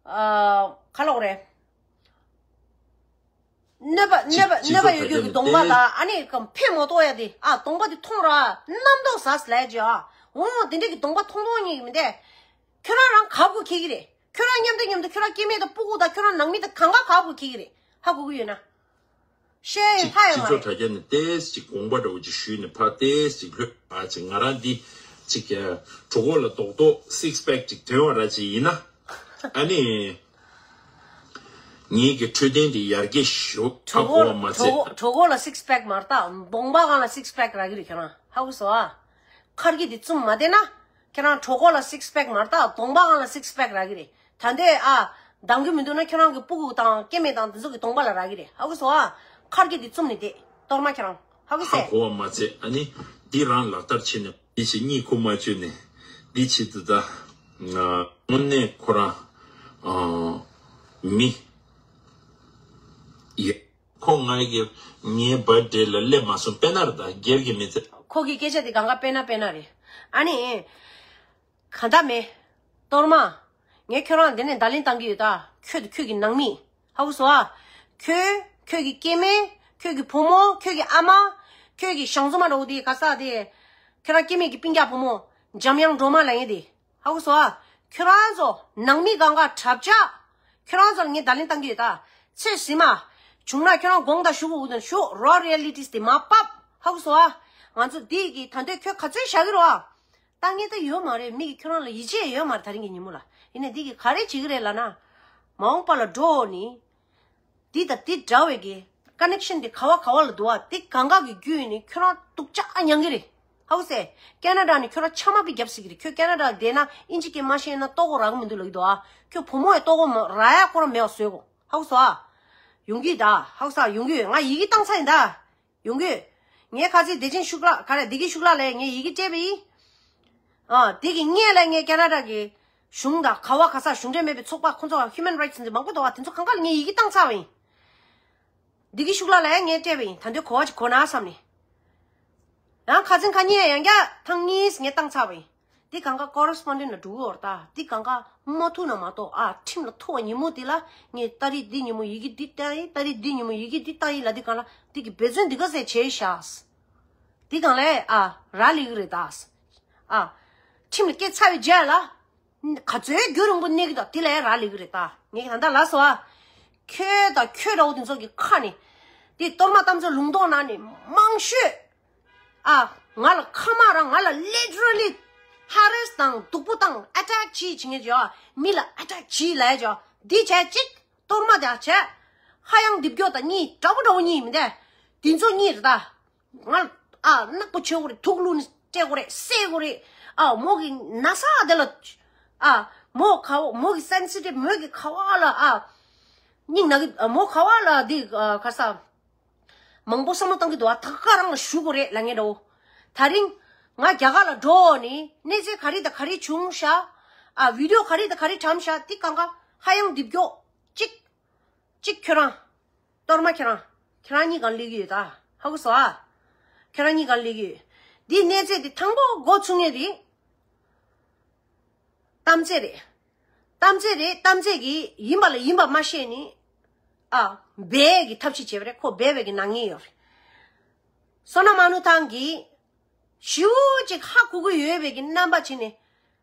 ཨ། ག་ལབ་དགོས་རེད། གནོད་པ་གནོད་པ་གནོད་པ་ཡོད་རྒྱུ་གི་གདོང་པ་ལ་ཨ་ནི་ཕན་མ་ཐོགས་ཡ་དེ། ཨ། གདོང་པ་དེ་མཐོང་ར་རྣམ་རྟོག་ཟ་ཟ་ལས་ཀྱི། ཨ། འོ་དེ་འདྲ་གི་གདོང་པ་མཐོང་མཐོང་ཉིད་ཀྱི་མི་འདུག་ཁྱོད་རང་རང་ག་བ་གི་ཁྱེར་གི་རེད། ཁྱོད་རང་མཉམ་དུ་མཉམ་དུ་ཁྱོད་རང་སྐྱེ་དམན་དང་སྤུ་གུ་དང་ཁྱོད་རང་ནང་མི་དང་གང་ག་ག་བ་གི་ཁྱེར་གི་རེད། ཧ་གོ་གི་ཡོད་ན། བཤད་ཡ་ཅིག་ལྷག་ཡོད་སྤྱི་མ་ཚོགས་རེད། དྲ་རྒྱ་ནས་ཏོག་ཙམ་ཅིག་དགོངས་པ་འདྲ་བོ་ཅིག་ཞུས་ནས་ཕར་ཏོག་ཙམ་ཅིག་ལྷོད་པ་ཅིག་ང་རང་འདི་ཅིག་གྲོད་ཁོག་ལ་རྡོག་རྡོག་སིགས་པེག་ཅིག་ཐོན་པ་འདྲ་ཅིག་ཡིན་ན། ཨ་ནི། ངེད་ཀྱི་འཕྲོད་བསྟེན་འདི་ཡར་རྒྱས་ཞུ་ཧ་གོ་བ་མ་ཚད། གྲོད་ཁོག་གྲོད་ཁོག་ལ་སིགས་པེག་མ་རེད་ད། གདོང་པ་སྒང་ལ་སིགས་པེག་རག་གི་རེད་ཁྱོད་རང་། ཧ་གོ་སོང་ཨ། ཁར་གི་འདི་བཙུམ་མ་བསྡད་ན། ཁྱེད་རང་གྲོད་ཁོག་ལ་སིགས་པེག་མ་རེད་ད། གདོང་པ་སྒང་ལ་སིགས་པེག་རག་གི་རེད། ད་འདོད་ཨ། འདང་གི་མི་འདུག་ན་ཁྱེད་རང་གི་སྤུ་གུ་དང་སྐྱེ་དམན་དང་འདི་ཚོ་གི་གདོང་པ་ལ་རག་གི་རེད། ཧ་གོ་སོང་ཨ། ཁར་གི་འདི་བཙུམ་ནས་བསྡད། གཏོར་མ་ཁྱེད་རང་། ཧ་གོ་སོང་། ཧ་གོ་བ་མ་ཚད་ཨ་ནི་འདི་རང་ལག་བསྟར་བྱས་ནས་འདི་བྱེད་གཉིད་ཁུག་མ་བཅུག་ནས་འདི་བྱེད་དུ་ད། དངོས་གནས་ཁོ་རང་། ཨ། མི། ཡ། ཁོ་ང་གི་ངའི་བར་ཌེ་ལ་སླེབས་མ་སོང་། དཔེར་ན་རེད་ད། སྒེར་གྱི་མི་ཚེ། ཁོ་གི་སྐད་ཆ་དེ་གང་ག་དཔེར་ན་དཔེར་ན་རེད། ཨ་ནི། གང་ལྟར་མེད། གཏོར་མ། ངས་ཁྱོད་རང་འདི་ནས་བརྡ་ལན་བཏང་གི་ཡོད་ད། ཁྱོད་དང་ཁྱོད་ཀྱི་ནང་མི། ཧ་གོ་སོང་ཨ། ཁྱོད། ཁྱོད་ཀྱི་སྐྱེ་དམན། ཁྱོད་ཀྱི་བུ་མོ། ཁྱོད་ཀྱི་ཨ་མ། ཁྱོད་ཀྱི་ཞང་བཙུན་མ་འདྲ་བོ་དེ་ག་ས་དེ། ཁྱོད་རང་སྐྱེ་དམན་གྱི་སྤུན་ཀྱག་བུ་མོ། འཇམ་དབྱངས་སྒྲོལ་མ་ལབ་མཁན་དེ། ཧ་གོ་སོང་ཨ། ཁྱོད་རང་ཚོ་ནང་མི་གང་ག་གྲབས་ཆག་ཁྱོད་རང་ཚོ་ལ་ངས་བརྡ་ལན་བཏང་གི་ཡོད་ད། ཚེ་ཟིན་མ། བྱུང་ན་ཁྱོད་རང་དགོངས་དག་ཞུ་དགོས་དགོས་དོན་ཞུ། རོ་རི་ཡ་ལི་ཊིས་དེ་མ་ཕབ། ཧ་གོ་སོང་ཨ། ང་ཚོ་འདི་གི་ད་འདོད་ཁྱོད་ག་ཚོད་བཞག་གི་རོ་ཨ། ལྟ་ངན་ད་ཡོད་མ་རེད། མི་གི་ཁྱོད་རང་ལ་ཡིད་ཆེས་ཡོད་མ་རེད། ད་རིང་གི་ཉིན་མོ་ལ། ཡིན་ནའི་འདི་གི་ག་རེ་བྱེད་ཀྱི་རེད་ལབ་ན། མ་འོངས་པ་ལ་འགྲོ་ནི། འདི་དང་འདི་འདྲ་བའི་གི་ཀ་ནེག་ཤན་དེ་ག་བ་ག་བ་ལ་འདུག་ཨ། དེ་གང་ག་གི་བརྒྱུད་ནས་ཁྱོད་རང་སྡུག་ཅག་མྱང་གི་རེད། ཧ་གོ་སོང་ཨ། ཀེ་ན་ཌ་ནས་ཁྱོད་རང་ཆ་མ་པི་རྒྱབ་སྲིད་ཀྱི་རེད། ཁྱོད་ཀེ་ན་ཌ་བསྡད་ན་ཨིན་ཇི་སྐད་མ་ཤེས་ན་ལྟོ་གོས་རག་གི་མི་འདུག་ལབ་ཀྱི་འདུག་ཨ། ཁྱོད་བུ་མོ་ཡི་ལྟོ་གོས་མ་རག་ཡ་ཁོ་རང་མེད་པ་བཟོས་གོ། ཧ་གོ་སོང་ཨ། ཡོང་གི་ད། ཧ་གོ་སོང་ཨ། ཡོང་གི་ཡོད། ང་ཡི་གེ་བཏང་ཚར་ཡིན་ད། ཡོང་གི་ཡོད། ངའི་ཁ་ཚིག་བདེ་ཆེན་ཤུག་ལགས། ག་རེ། བདེ་སྐྱིད་ཤུག་ལགས་ལ་ངས་ཡི་གེ་སྤྲད་པ་ཡིན། ཨ། དེ་གི་སྔོན་ལ་ངས་ཀེ་ན་ཌ་གི་གཞུང་དང་ག་བ་ག་ས་གཞུང་འབྲེལ་མེད་པའི་ཚོགས་པ་ཁོང་ཚོ་ལ་ཧིའུ་མན་རའིཊ་ཟེར་མང་པོ་འདུག་བ། དེ་ཚོ་གང་ག་ལ་ངས་ཡི་གེ་བཏང་ཚར་བ་ཡིན། བདེ་སྐྱིད་ཤུག་ལགས་ལ་ངས་སྤྲད་པ་ཡིན། ད་དུང་གོ་བ་ཅིག་གོ་ན་བསམ་ནས། ཡང་ཁ་སང་ཁ་ཉིན་ཡང་བསྐྱར་ཐེངས་གཉིས་ངས་བཏང་ཚར་བ་ཡིན། འདི་གང་ག་ཀོ་རེ་སི་པོན་ཌེན་ཊི་ལ་འགྲོ་གི་ཡོད་རེད་ད། འདི་གང་ག་མ་ཐུག་ན་མ་གཏོགས་ཨ། ཁྲིམས་ལ་ཐུག་པ་ཉིན་མོ་འདི་ལ་ངས་ཏ་རིག་འདི་ཉིན་མོ་ཡི་གེ་འདི་བཏང་ཡིན། ཏ་རིག་འདི་ཉིན་མོ་ཡི་གེ་འདི་བཏང་ཡིན་ལབ། འདི་གང་ལ་འདི་གི་འབད་བརྩོན་འདི་ག་ཚད་བྱས་ཤག་འདི་གང་ལ་ཨ་རག་ལས་ཀྱི་རེད་ད། ཨ། ཁྲིམས་ལ་སྐྱེལ་ཚར་བའི་རྗེས་ལ་ག་ཚོད་རྒྱུན་རིང་པོ་གནས་ཀྱི་འདུག་འདི་ལ་རག་ལས་ཀྱི་རེད་ད། ངས་ད་ལྟ་ལབ་སོང་ཨ། ཁྱོད་དང་ཁྱོད་འདྲ་བོ་དེ་ཚོ་གི་ཁ་ནས་འདི་གཏོར་མ་རྟ་མཚོ་ལུང་རྟོགས་ནང་ནས་མང་ཤོས། ཨ། ང་ལ་ཁ་མ་རང་ང་ལ་ལི་ཊི་ར་ལི་ཧ་རེ་སི་དང་སྡུག་པོ་བཏང་། ཨ་ཊེག་བྱེད་བྱེད་མཁན་ཅིག་ཡོད། མི་ལ་ཨ་ཊེག་བྱེད་ལབ་ཡ་ཅིག་ཡོད། འདི་བྱས་གཅིག་གཏོར་མ་དེ་བྱས། ཧ་ཡང་འདི་བརྒྱོ་དང་གཉིས་འདྲ་པོ་འདྲ་པོ་གཉིས་མི་འདུག་འདི་ཚོ་གཉིས་རེད་ད། ང་ལ་ཨ་ནག་པོ་བྱེད་དགོས་རེད། དུག་བླུགས་ནས་སྤྲད་དགོས་རེད། བསད་དགོས་རེད། ཨ། མོ་གི་ན་ཚ་དེ་ལ། ཨ། མོ་ག་བ། མོ་གི་སེན་སི་ཊིབ། མོ་གི་ག་བ་ལ། ཨ། སྙིང་ན་གི། མོ་ག་བ་ལ་འདི་ག་ས། མང་པོ་བསམ་བློ་བཏང་གི་འདུག་བ། ད་ག་རང་ལ་ཞུ་དགོས་རེད་ལབ་མཁན་འདྲ་བོ། ད་རིང་ང་རྒྱ་གར་ལ་འགྲོ་ནས་གནས་ཚུལ་ག་རེ་དང་ག་རེ་བྱུང་ཤག་ཨ། བི་ཌི་ཡོ་ག་རེ་དང་ག་རེ་བཀྲམ་ཤག་འདི་གང་ག་ཧ་ཡང་འདི་བརྒྱོ། གཅིག་གཅིག་ཁྱོད་རང་། གཏོར་མ་ཁྱོད་རང་། ཁྱོད་རང་གཉིས་གང་སླེབས་ཀྱི་ཡོད་ད། ཧ་གོ་སོང་ཨ། ཁྱོད་རང་གཉིས་གང་སླེབས་ཀྱི་ཡོད། འདི་གནས་ཚུལ་འདི་དང་པོ་འགོ་ཚུགས་མཁན་འདི། གཏམ་ཚེ་རེད། གཏམ་ཚེ་རེད། གཏམ་ཚེ་གིས་ཡིན་པ་ལ་ཡིན་པ་མ་བཤད་ནི། ཨ། སྦས་གི་ཐབས་ཤེས་བྱས་པ་རེད། ཁོ་སྦས་པའི་གི་ནག་ཉེས་ཡོད་རེད། བསོད་ནམས་དམག་ནུ་ཐང་གིས་ཞེ་པོ་ཅིག་ཧ་གོ་གི་ཡོད་པའི་གི་རྣམ་པ་བྱས་ནས།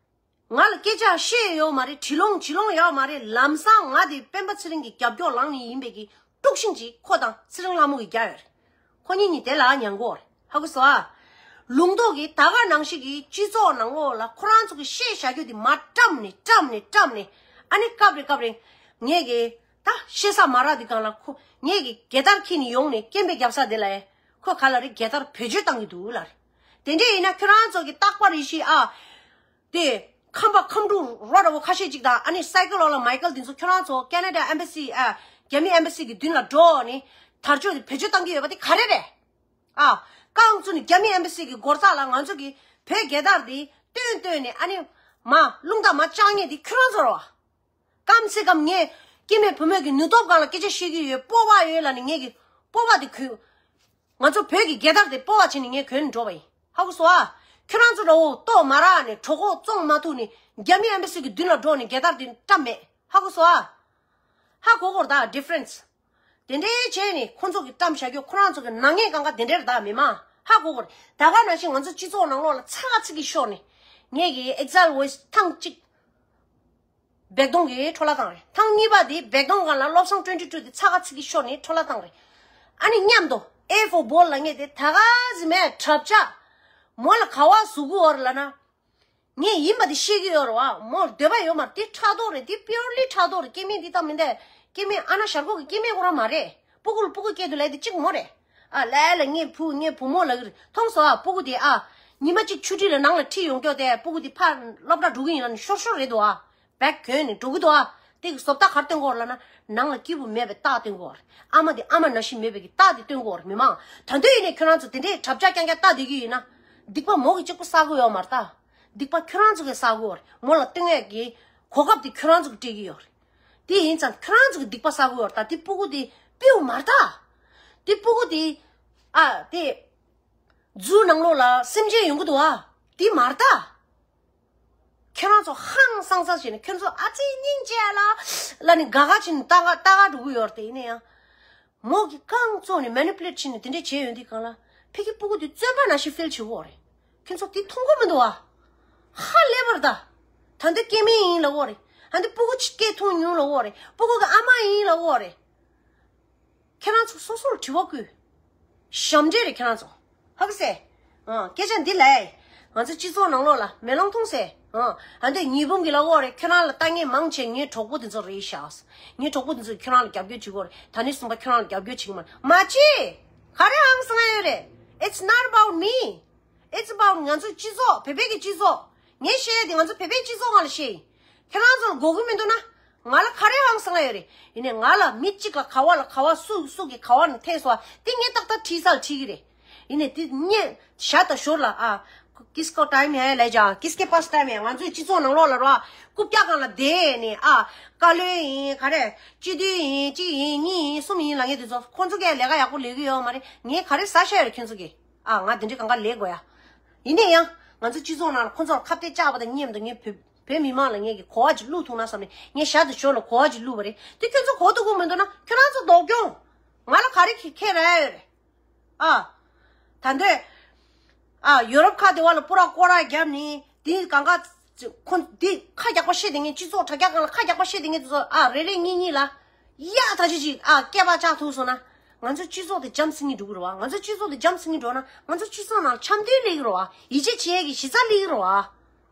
ང་ལ་སྐད་ཆ་བཤད་ཡོད་མ་རེད། དྲི་ལོང་དྲི་ལོང་ཡོད་མ་རེད། ལམ་སང་ང་དེ་སྤེན་པ་ཚེ་རིང་གི་རྒྱབ་སྐྱོར་ལངས་ནི་ཡིན་པའི་གི་དཀྲུག་ཤིང་ཅིག་ཁོ་དང་ཚེ་རིང་ལྷ་མོ་གིས་རྒྱག་ཡོད་རེད། ཁོ་གཉིས་གཉིས་དེ་ལ་མྱང་གོ་རེད། ཧ་གོ་སོང་ཨ། ལུང་རྟོགས་ཀྱིས་ད་ག་ནང་བཞིན་གྱི་སྤྱི་ཚོགས་ནང་ལོགས་ལ་ཁོ་རང་ཚོ་གི་བཤད་བཞག་རྒྱུ་དེ་མར་བཀྲམ་ནས་བཀྲམ་ནས་བཀྲམ་ནས། ཨ་ནི་སྐབས་རེ་སྐབས་རེ་ངས་གི་ད་བཤད་ས་མ་རག་དེ་སྒང་ལ་ཁོ་ངས་གི་རྒྱལ་དར་འཁྱེར་ནས་ཡོང་ནས་སྐད་འབོད་རྒྱབ་ས་དེ་ལ་ཡ། ཁོ་ག་ལ་རེད། རྒྱལ་དར་བེད་སྤྱོད་བཏང་གི་འདུག་ལ་རེད། དེ་འདྲས་ཡིན་ན་ཁྱོད་རང་ཚོ་གི་རྟག་པར་རེ་ཞིག་ཨ། དེ། ཁམས་པ་ཁམས་ཕྲུག་རོ་འདྲ་བོ་ཁ་ཤས་ཅིག་དང་། ཨ་ནི་སའི་ཀལ་འོག་ལ་མའི་ཀལ་དེ་ཚོ་ཁྱོད་རང་ཚོ་ཁེ་ན་ཌ་ཨེམ་བེ་སི། ཨ། རྒྱ་མི་ཨེམ་བེ་སི་གི་མདུན་ལ་འགྲོ་ནི་དར་ལྕོག་དེ་བེད་སྤྱོད་བཏང་གི་ཡོད་པ་དེ་ག་རེ་རེད། ཨ། རྐང་བཙུགས་ནས་རྒྱ་མི་ཨེམ་བེ་སི་གི་སྒོ་རྩ་ལ་ང་ཚོ་གི་བོད་རྒྱལ་དར་དེ་སྟོན་སྟོན་ནས། ཨ་ནི་མ་རླུང་རྟ་མ་བཅག་མཁན་དེ་ཁྱོད་རང་ཚོ་རེད་བ། སྐམ་སེ་སྐམ་ངས་སྐྱེ་དམན་བུ་མོ་གི་ནུས་སྟོབས་སྒང་ལ་སྐད་ཆ་བཤད་ཀྱི་ཡོད། སྤོབས་པ་ཡོད་ལབ་ནས་ངས་གི་སྤོབས་པ་དེ་གོན། ང་ཚོ་བོད་ཀྱི་རྒྱལ་དར་དེ་སྤོབས་པ་བྱས་ནས་ངས་གོན་འགྲོ་བ་ཡིན། ཧ་གོ་སོང་ཨ། ཁྱོད་རང་ཚོ་འདྲ་བོ་ལྟོ་མ་རག་ནས་གྲོད་ཁོག་བཙོང་མ་ཐུབ་ནས་རྒྱ་མི་ཨེམ་བེ་སི་གི་མདུན་ལ་འགྲོ་ནས་རྒྱལ་དར་དེ་བཀྲམ་མེད། ཧ་གོ་སོང་ཨ། ཧ་གོ་གོ་རེད་ད། ཌི་ཕ་རེན་སི། དེ་འདྲའི་བྱས་ནས་ཁོ་ཚོ་གི་བཀྲམ་བཞག་རྒྱུ། ཁོ་རང་ཚོ་གི་ནག་ཉེས་གང་ག་དེ་འདྲ་རེད་ད། མི་མང་ཧ་གོ་གོ་རེད། ད་ག་ནང་བཞིན་ང་ཚོ་སྤྱི་ཚོགས་ནང་ལོགས་ལ་ཚ་ག་ཚིག་གིས་ཤོར་ནས། ངས་གི་ཨེག་ཟེལ་ཝེ་སི་ཊི་ཐེངས་གཅིག་བེག་དོང་གི་འཕྲོ་བརླག་བཏང་རེད། ཐེངས་གཉིས་པ་དེ་བེག་དོང་སྒང་ལ་བློ་བཟང་ཊུ་ཝེན་ཊི་ཊུ་དེ་ཚ་ག་ཚིག་གིས་ཤོར་ནས་འཕྲོ་བརླག་བཏང་རེད། ཨ་ནི་མཉམ་དུ་ཨེ་ཕོར་བྷོལ་ལབ་མཁན་དེ་ད་ག་ཟེ་མེད་གྲབས་ཆག་མོ་ལ་ག་བ་ཟུག་གི་ཡོད་རེད་ལབ་ན། ངས་ཡིན་པ་དེ་ཤེས་ཀྱི་ཡོད་རེད་བ། མོར་འདོད་པ་ཡོད་མ་རེད། དེ་ཕྲག་དོག་རེད། དེ་པིའུར་ལི་ཕྲག་དོག་རེད། སྐྱེ་དམན་འདི་ལྟ་མི་འདྲ། སྐྱེ་དམན་ཨ་ན་ཞར་ཁོག་གི་སྐྱེ་དམན་ཁོ་རང་མ་རེད། སྤུ་གུ་ལ་སྤུ་གུ་སྐྱེ་དུས་ལབ་དེ་གཅིག་མོ་རེད། ཨ་ལས་ལ་ངའི་བུ་ངའི་བུ་མོ་ལབ་ཀྱི་རེད། མཐོང་སོང་ཨ། སྤུ་གུ་དེ་ཨ། ཉི་མ་གཅིག་ཆུ་ཁྲིད་ལ་ནང་ལ་ཁྲིད་ཡོང་སྐྱོ་དེ། སྤུ་གུ་དེ་ཕར་སློབ་གྲྭ་འགྲོ་གི་ཡིན་ལབ་ནས་ཤོར་ཤོར་རེད་འདུག་ཨ། བེག་གྱོན་ནས་འགྲོ་གི་འདུག་ཨ། དེ་གི་བཟོ་ལྟ་ག་རེ་སྟོན་གྱི་ཡོད་རེད་ལབ་ན། ནང་ལ་སྐྱེས་བུ་མེད་པའི་རྟགས་སྟོན་གྱི་ཡོད་རེད། ཨ་མ་དེ་ཨ་མ་ནང་བཞིན་མེད་པའི་གི་རྟགས་དེ་སྟོན་གྱི་ཡོད་རེད། མི་མང་ད་དུང་ཡིན་ནའི་ཁྱོད་རང་ཚོ་དེ་འདྲའི་གྲབས་ཆག་རྐྱང་རྐྱང་ལྟ་བསྡད་ཀྱི་ཡིན་ན། སྡིག་པ་མོ་གིས་གཅིག་པོ་བསགས་ཀྱི་ཡོད་མ་རེད་ད། སྡིག་པ་ཁྱོད་རང་ཚོ་གིས་བསགས་ཀྱི་ཡོད་རེད། མོ་ལ་སྟོན་ཡས་ཀྱི་གོ་སྐབས་དེ་ཁྱོད་རང་ཚོ་གིས་སྤྲད་ཀྱི་ཡོད་རེད། དེ་ཡིན་ཙང་ཁྱོད་རང་ཚོ་གིས་སྡིག་པ་བསགས་ཀྱི་ཡོད་རེད་ད། དེ་སྤུ་གུ་དེ་སྤྲེའུ་མ་རེད་ད། དེ་སྤུ་གུ་དེ། ཨ། དེ། རྫུ་ནང་ལོགས་ལ་སེམས་ཅན་ཡོང་གི་འདུག་ཨ། དེ་མ་རེད་ད། ཁྱོད་རང་ཚོ་ཧང་སང་སང་བྱས་ནས་ཁྱོད་ཚོ་ཨ་ཙི་སྙིང་རྗེ་ལ་ལ་ནི་དགའ་དགའ་བྱས་ནས་ལྟ་ག་ལྟ་ག་འགྲོ་གི་ཡོད་རེད། དེ་ཡིན་ན་ཡང་མོ་གི་རྐང་བཙུགས་ནས་མེ་ནི་པུ་ལེ་ཊི་བྱས་ནས་དེ་འདྲས་བྱས་ཡོད་འདི་གང་ལ་ཕ་གི་སྤུ་གུ་དེ་བཙོན་པ་ནང་བཞིན་ཕིལ་བྱེད་འོ་རེད། ཁྱོད་ཚོ་དེ་མཐོང་གི་མི་འདུག་ཨ། ཧ་ལས་པར་ད། ད་འདི་སྐྱེ་དམན་ཡིན་ལབ་འོ་རེད། ཨ་འདི་སྤུ་གུ་ཆ་སྐྱེས་ཐུང་ཉུང་ལབ་འོ་རེད། སྤུ་གུ་གི་ཨ་མ་ཡིན་ལབ་འོ་རེད། ཁྱེད་རང་ཚོ་སོ་སོར་དྲི་བ་བཀོད། ཞབས་འདྲེན་རེད་ཁྱེད་རང་ཚོ། ཧ་གི་སེ། ཨ་སྐད་ཆ་འདི་ལས། ང་ཚོ་སྤྱི་ཚོགས་ནང་ལོགས་ལ་མེ་ལོང་མཐོང་སེ། ཨ་ཨ་འདི་ཉི་འབུམ་གྱི་ལ་འོ་རེད། ཁྱེད་རང་ལ་ལྟ་ངན་མང་ཆེ་ངའི་གྲོགས་པོ་དེ་ཚོ་རེད་ཤག་ངའི་གྲོགས་པོ་དེ་ཚོས་ཁྱེད་རང་ལ་རྒྱབ་སྐྱོར་བྱེད་གོ་རེད། ད་ནི་གསུམ་པ་ཁྱེད་རང་ལ་རྒྱབ་སྐྱོར་བྱེད་གི་མ་རེད། མ་བྱེད། ག་རེ་ཧང་སང་ཡོད་རེད། It's not about me. It's about ང་ཚོའི་སྤྱི་ཚོགས། བོད་པའི་གི་སྤྱི་ཚོགས། ངས་བཤད་ཡ་དེ་ང་ཚོ་བོད་པའི་སྤྱི་ཚོགས་སྒང་ལ་བཤད་ཡིན། ཁྱེད་རང་ཚོ་ལ་དགོས་ཀྱི་མི་འདུག་ན། ང་ལ་ག་རེ་ཧང་སང་ཡོད་རེད། ཡིན་ནའི་ང་ལ་མི་གཅིག་ལ་ག་བ་ལ་ག་བ་སུ་སུ་གི་ག་བ་ནས་ཐེབས་སོང་བ་དེ་ངས་ཏག་ཏག་བྲིས་ས་ལ་བྲིས་ཀྱི་རེད། ཡིན་ནའི་དེ་ངས་ཞར་དང་ཞོར་ལ་ཨ། किसको टाइम है ले जा, किसके पास टाइम है། ང་ཚོའི་སྤྱི་ཚོགས་ནང་ལོགས་ལ་རོ། རྐུབ་བཀྱག་སྒང་ལ་བསྡད་ནས་ཨ། བཀའ་བློན་ཡིན་ག་རེ། སྤྱི་འཐུས་ཡིན་གཅིག་ཡིན་གཉིས་ཡིན་གསུམ་ཡིན་ལབ་མཁན་དེ་ཚོ་ཁོང་ཚོ་གས་ལས་ཀ་ཡག་པོ་ལས་ཀྱི་ཡོད་མ་རེད། ངས་ག་རེ་ཟ་བཞག་ཡོད་རེད་ཁྱོད་ཚོ་གིས། ཨ་ང་དེ་འདྲའི་གང་ག་ལས་དགོས་ཡ། ཡིན་ནའི་ཡང་ང་ཚོ་སྤྱི་ཚོགས་ནང་ལ་ཁོང་ཚོར་ཁ་གཏད་བཅག་པ་དང་མཉམ་དུ་ངས་བོད་བོད་མི་མང་ལ་ངས་ཀྱི་གོ་བ་ཅིག་བླུག་ཐུབ་ན་བསམ་ནས་ངས་ཞར་དང་ཞོར་ལ་གོ་བ་ཅིག་བླུགས་པ་རེད། དེ་ཁྱོད་ཚོ་གོ་ཐུབ་ཀྱི་མི་འདུག་ན་ཁྱོད་རང་ཚོ་ལྡོག་སྐྱོང་། ང་ལ་ག་རེ་ཁྱེད་ཁྱེད་ར་ཡོད་རེད། ཨ། ད་འདོད། ཨ་ཡོ་རོབ་ཁག་དེ་བ་ལ་པུ་ར་སྐོར་ར་བརྒྱབ་ནས་དེ་གང་ག་ཁོ་འདི་ཁ་རྒྱག་པ་བཤད་དེ་ངས་སྤྱི་ཚོགས་དྲ་རྒྱ་སྒང་ལ་ཁ་རྒྱག་པ་བཤད་དེ་ངས་དེ་ཚོ་ཨ་རེ་རེ་གཉིས་གཉིས་ལ་ཡ་ད་ཅི་ཅི་ཨ་སྐད་པ་ལྕག་ཐུག་སོང་ན་ང་ཚོ་སྤྱི་ཚོགས་དེ་འཇམ་སིང་ངེ་འགྲོ་གི་རེད་བ། ང་ཚོ་སྤྱི་ཚོགས་དེ་འཇམ་སིང་ངེ་འགྲོ་ན་ང་ཚོ་སྤྱི་ཚོགས་ནང་འཆམ་མཐུན་སླེབས་ཀྱི་རེད་བ། ཡིད་ཆེས་བྱེད་ཡས་ཀྱི་གཞི་རྩ་སླེབས་ཀྱི་རེད་བ།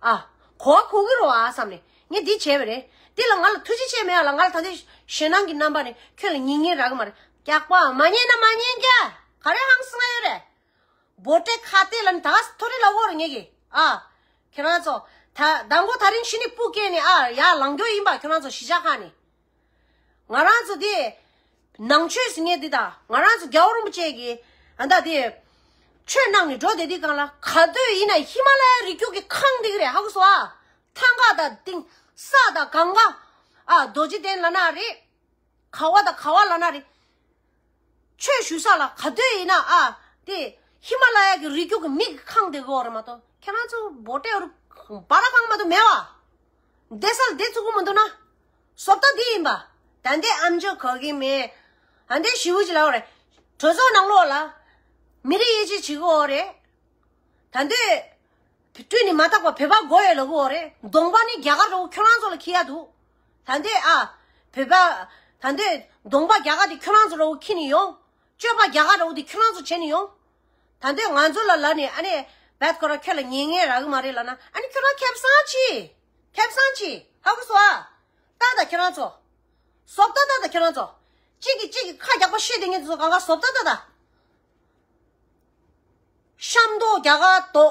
ཨ་གོ་བ་གོ་གི་རེད་བ་བསམ་ནས་ངས་འདི་བྱས་པ་རེད། འདི་ལ་ང་ལ་ཐུགས་རྗེ་ཆེ་མེད་ཡ་ལ་ང་ལ་ད་ལྟའི་ཞེད་སྣང་གི་རྣམ་པ་ནས་ཁྱོད་ལ་ཉན་ཉན་རག་གི་མ་རེད། སྐྱག་པ་མ་ཉན་ན་མ་ཉན་རྒྱ། ག་རེ་ཧང་སང་ཡོད་རེད། བོ་ཊེ་ཁ་ཏེ་ལ་ནི་ད་ག་ཐོ་རེ་ལ་འོར་ངེས་གི་ཨ། ཁྱེད་རང་ཚོ་ད་མདང་དགོང་དེ་རིང་ཕྱི་ནས་སྤུ་སྐྱེས་ནས་ཨ་ཡར་ལངས་རྒྱུ་ཡིན་པ། ཁྱེད་རང་ཚོ་གཞིས་ཆགས་ཁག་ནས་ང་རང་ཚོ་དེ་ནང་ཆོས་ཟེར་མཁན་འདི་དང་ང་རང་ཚོ་རྒྱལ་བ་རིན་པོ་ཆེ་གི་ཨ་ད་དེ་ཆོས་གནང་ནས་འགྲོ་བསྡད་དུས་སྒང་ལ་ག་དུས་ཡིན་ན་ཧི་མ་ལ་ཡའི་རི་རྒྱུད་ཀྱི་ཁང་འདི་གི་རེད། ཧ་གོ་སོང་ཨ། ཐང་ག་དང་སྟེང་ས་དང་གངས་ག་ཨ་རྡོ་རྗེ་གདན་ལ་ན་རེད། ག་བ་དང་ག་བ་ལ་ན་རེད། ཆོས་ཞུ་ས་ལ་ག་དུས་ཡིན་ན་ཨ་དེ་ཧི་མ་ལ་ཡ་གི་རི་རྒྱུད་ཀྱི་མི་གི་ཁང་དེ་གོ་རེད་མ་གཏོགས་ཁྱེད་རང་ཚོ་བོ་ཊེ་རུ་བ་ར་ཁང་མ་གཏོགས་མེད་བ། བསྡད་ས་ལ་བསྡད་ཚུགས་ཀྱི་མི་འདུག་ན། བཟོ་ལྟ་འདི་ཡིན་པ། ད་འདི་ཨམ་ཅོག་གོ་གི་མེད། ཨ་འདི་ཞི་བོ་ཅིག་ལབ་རེད། གྲོས་ཚོགས་ནང་ལོགས་ལ་མི་རིགས་དབྱེ་འབྱེད་བྱེད་ཀྱི་ཡོད་རེད། ད་འདོད། སྤྲུལ་ནི་མ་དག་པ་བོད་པ་དགོས་ཡོད་ལབ་གི་ཡོད་རེད། གདོང་པ་ནི་རྒྱ་གར་འདྲ་བོ་ཁྱོད་རང་ཚོ་ལ་འཁྱེར་ཡ་འདུག་ད་འདོད་ཨ། བོད་པ། ད་འདོད་གདོང་པ་རྒྱ་གར་དེ་ཁྱོད་རང་ཚོ་འདྲ་བོ་འཁྱེར་ནི་ཡོང་། སྤྱོད་པ་རྒྱ་གར་འདྲ་བོ་དེ་ཁྱོད་རང་ཚོ་བྱས་ནི་ཡོང་། ད་འདོད་ང་ཚོ་ལ་ལབ་ནས་ཨ་ནི་བད་ཁོ་ར་ཁྱོད་ལ་ཉན་ངེས་རག་གི་མ་རེད་ལབ་ན་ཨ་ནི་ཁྱོད་རང་ཁེ་བཟང་ཆེ། ཁེ་བཟང་ཆེ། ཧ་གོ་སོང་ཨ། ལྟ་ད་ཁྱོད་རང་ཚོ། བཟོ་ལྟ་ལྟ་ད་ཁྱོད་རང་ཚོ། གཅིག་གིས་གཅིག་གི་ཁ་རྒྱག་པ་བཤད་དེ་ངེད་ཚོ་གང་ག་བཟོ་ལྟ་ལྟ་ད། ཤ་མདོག་རྒྱ་གར་དོ།